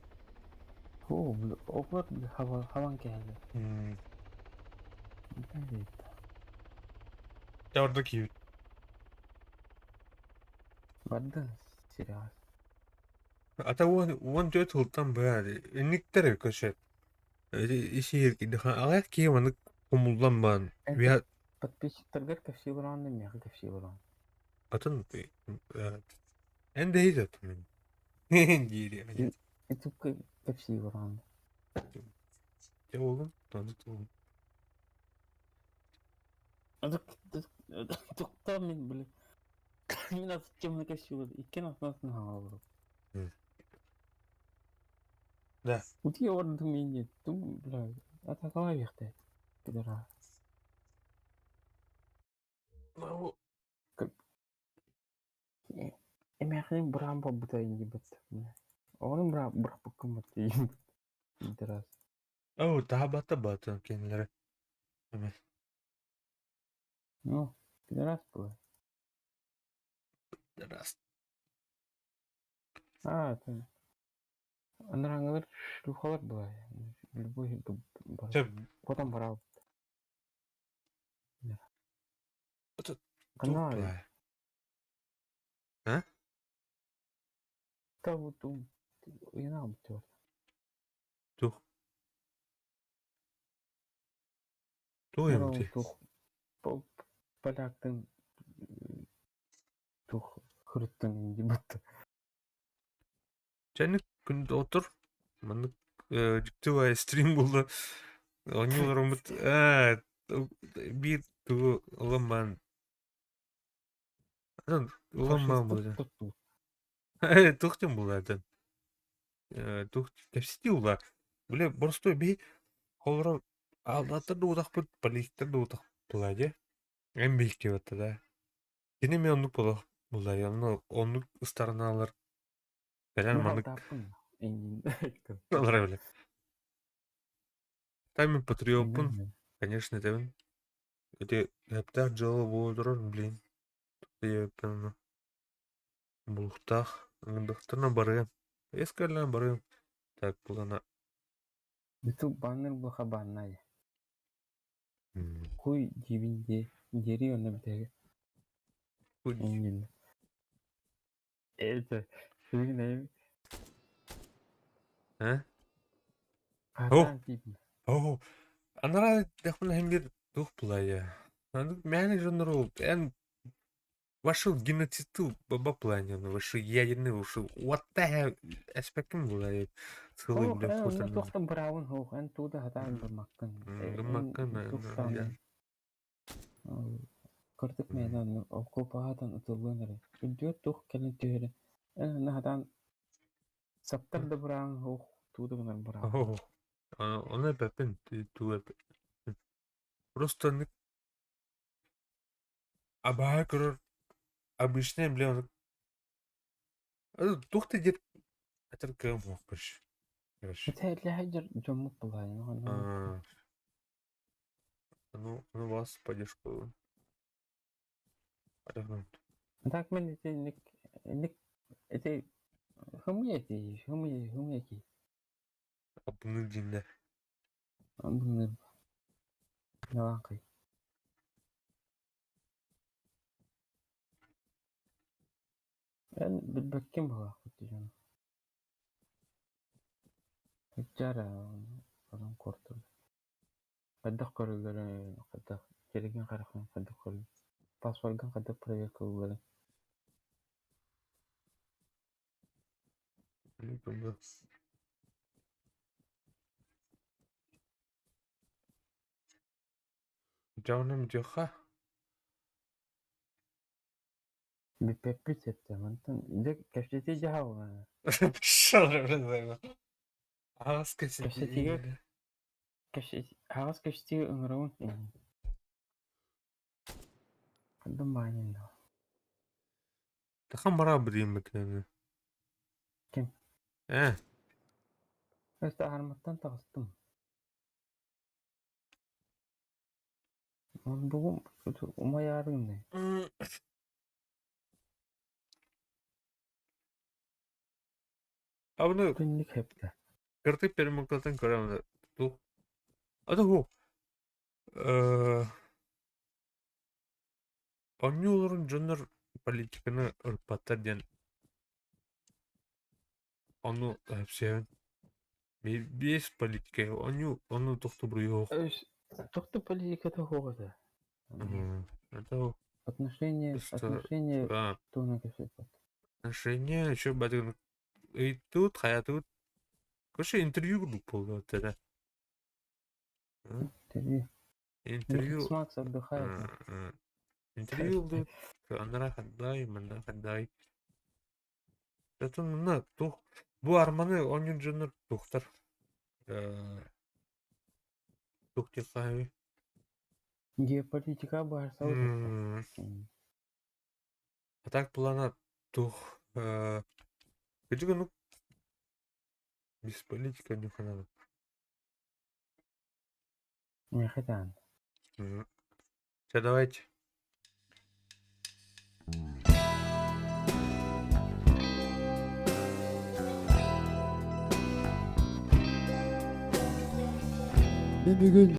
О, бля, оҕолор хава хаван кэллэ. Орда киһи Барды сериал. Ата 14 сылтан быһа инниктер короче ишиир аҕыйах киһи маннык хомуллан баан Это подписчиктаргар кэпсии бараанна миэхэ кэпсии бараан. Атын эн дэһи мен диири Ютубка кэпсии бараанна. Дьэ уолум тонут уолум Тоқтаа мин били. Мин атыччамны кэпсии бар. Иккен атнасын хаалар. Да. Утие ордум мин тум бля. Атакалай бихте. Пидора. Эмээхин быраан бабыта инди бат. Оҕону быра бырахпыккын бат Пидорас. Оо таһабата батын кинилэри эме Ну, пидорас была. Раз. А, это... Анараңылар шлюхалар была. Любой бар. Чэ Потом барал. Это Канал. туох А? Та вот уйна бутер. Туох. Туох эмти. Туох. Поляктын Куруттан инди бутта. Чэ, күн отур. Маннык дьикти стрим буолла. Оонньуу олороммут биир тугу ылан баран ылан баран буолла. Туох диэн буолла этэн туох кэпсэтии буолла. Бile боростуой биһи холоро аллаттар да утахпыт, политиктар да утах буолла дии. Эн биһикки да. Кини эмиэ оннук буолуох буолла онно оннук ыстаранаалар кэлэн Мин маннык алтааппын эйиин алара билэ. Та мин патриоппун, конечно, этэбин. Ити сөптөөх дьыала буола турар, блин. Диэбиппин булуктаах ыҥырдахтарына барыам. Эскэллээн барыам. Так булана. Ютуб баннер буха баннай. Хуй диибин дии диэри онно бүтэһигэ. Хуй. Иннин. Это билигин А? Хатаан тиийдим. Оо, анараа дэхпин иһин биир туох булайа. Мээнэ дьоннору эн Вошел геноцид баба плане, вошел ядерный, вошел what the hell эспеккин булайа. Сылы Ох, блин эн онно фото. туох да быраабын суох, эн тугу да сатаан гыммаккын. Гыммаккын, Туохтаан кырдык мээнэ онно окуопаһатан ытыллыан эрэ. Үрдүгэр туох кэлэн түһэрэ. Эн онно сатаан саптар да быраабын суох, тугу да гынар быраабын. Ону эппэппин, тугу эппэппин. Просто абааһы көрөр обычный блин туох да диэт этэр кыам суох короче. Короче. Этээллэһэ дьоммут былаайын. Ну, ну вас поддержку. Так мен ити ник ник ити хымый эти хымый хымый ки. Абыны динне. Абыны. Яланкай. Эн билбэккин баҕаахпыт дьону. Иччара онон куортур. Хайдах көрөллөрүн, хайдах сиригин харахын хайдах көрөллөрүн, паспоргын хайдах проверкалыылларын. Дьоном дьыха. Бүппэппит сөптө мантан дьэ кэпсэтии дьаһаллана. Аҕас Кэпсэтиигэ кэпсэтии. Аҕас кэпсэтиигэ ыҥырабын. Хандан баанньын доо. Тахан бараа билиэммитинэ. Ким? Э. Өстө арматтан таҕыстым. Оннугум умайаарыҥный. Абыны Түннүк хэптэ. кыртык перемыккатын көрөм ту. Ата ху. Э Онньууларын дьоннор политиканы ырпаттар диэн ону сөпсөйөбүн. Биэс политика онньуу ону тохтобуруйуох. Тохто политиката суох этэ. Это Отношения, отношения туһунан кэпсэппэт. Отношения еще бадыгын ыйытыут хайатыут короче интервью курдук буолла это. Интервью. Интервью. Макс отдыхает. Интервью ылдыбыт анара хандай, манна хандай. Зато мына тух бу арманы оонньуур дьоннор туохтар туох диэххэ Геополитика быһаарсабыт. А так плана туох кырдьык оннук без политика не надо. Миэхэ даҕаны. Все, давайте. Мин бүгүн